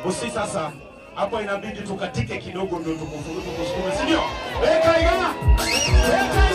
Usi sasa hapo inabidi tukatike kidogo ndio tukusukume, si ndio? Weka igana. Weka.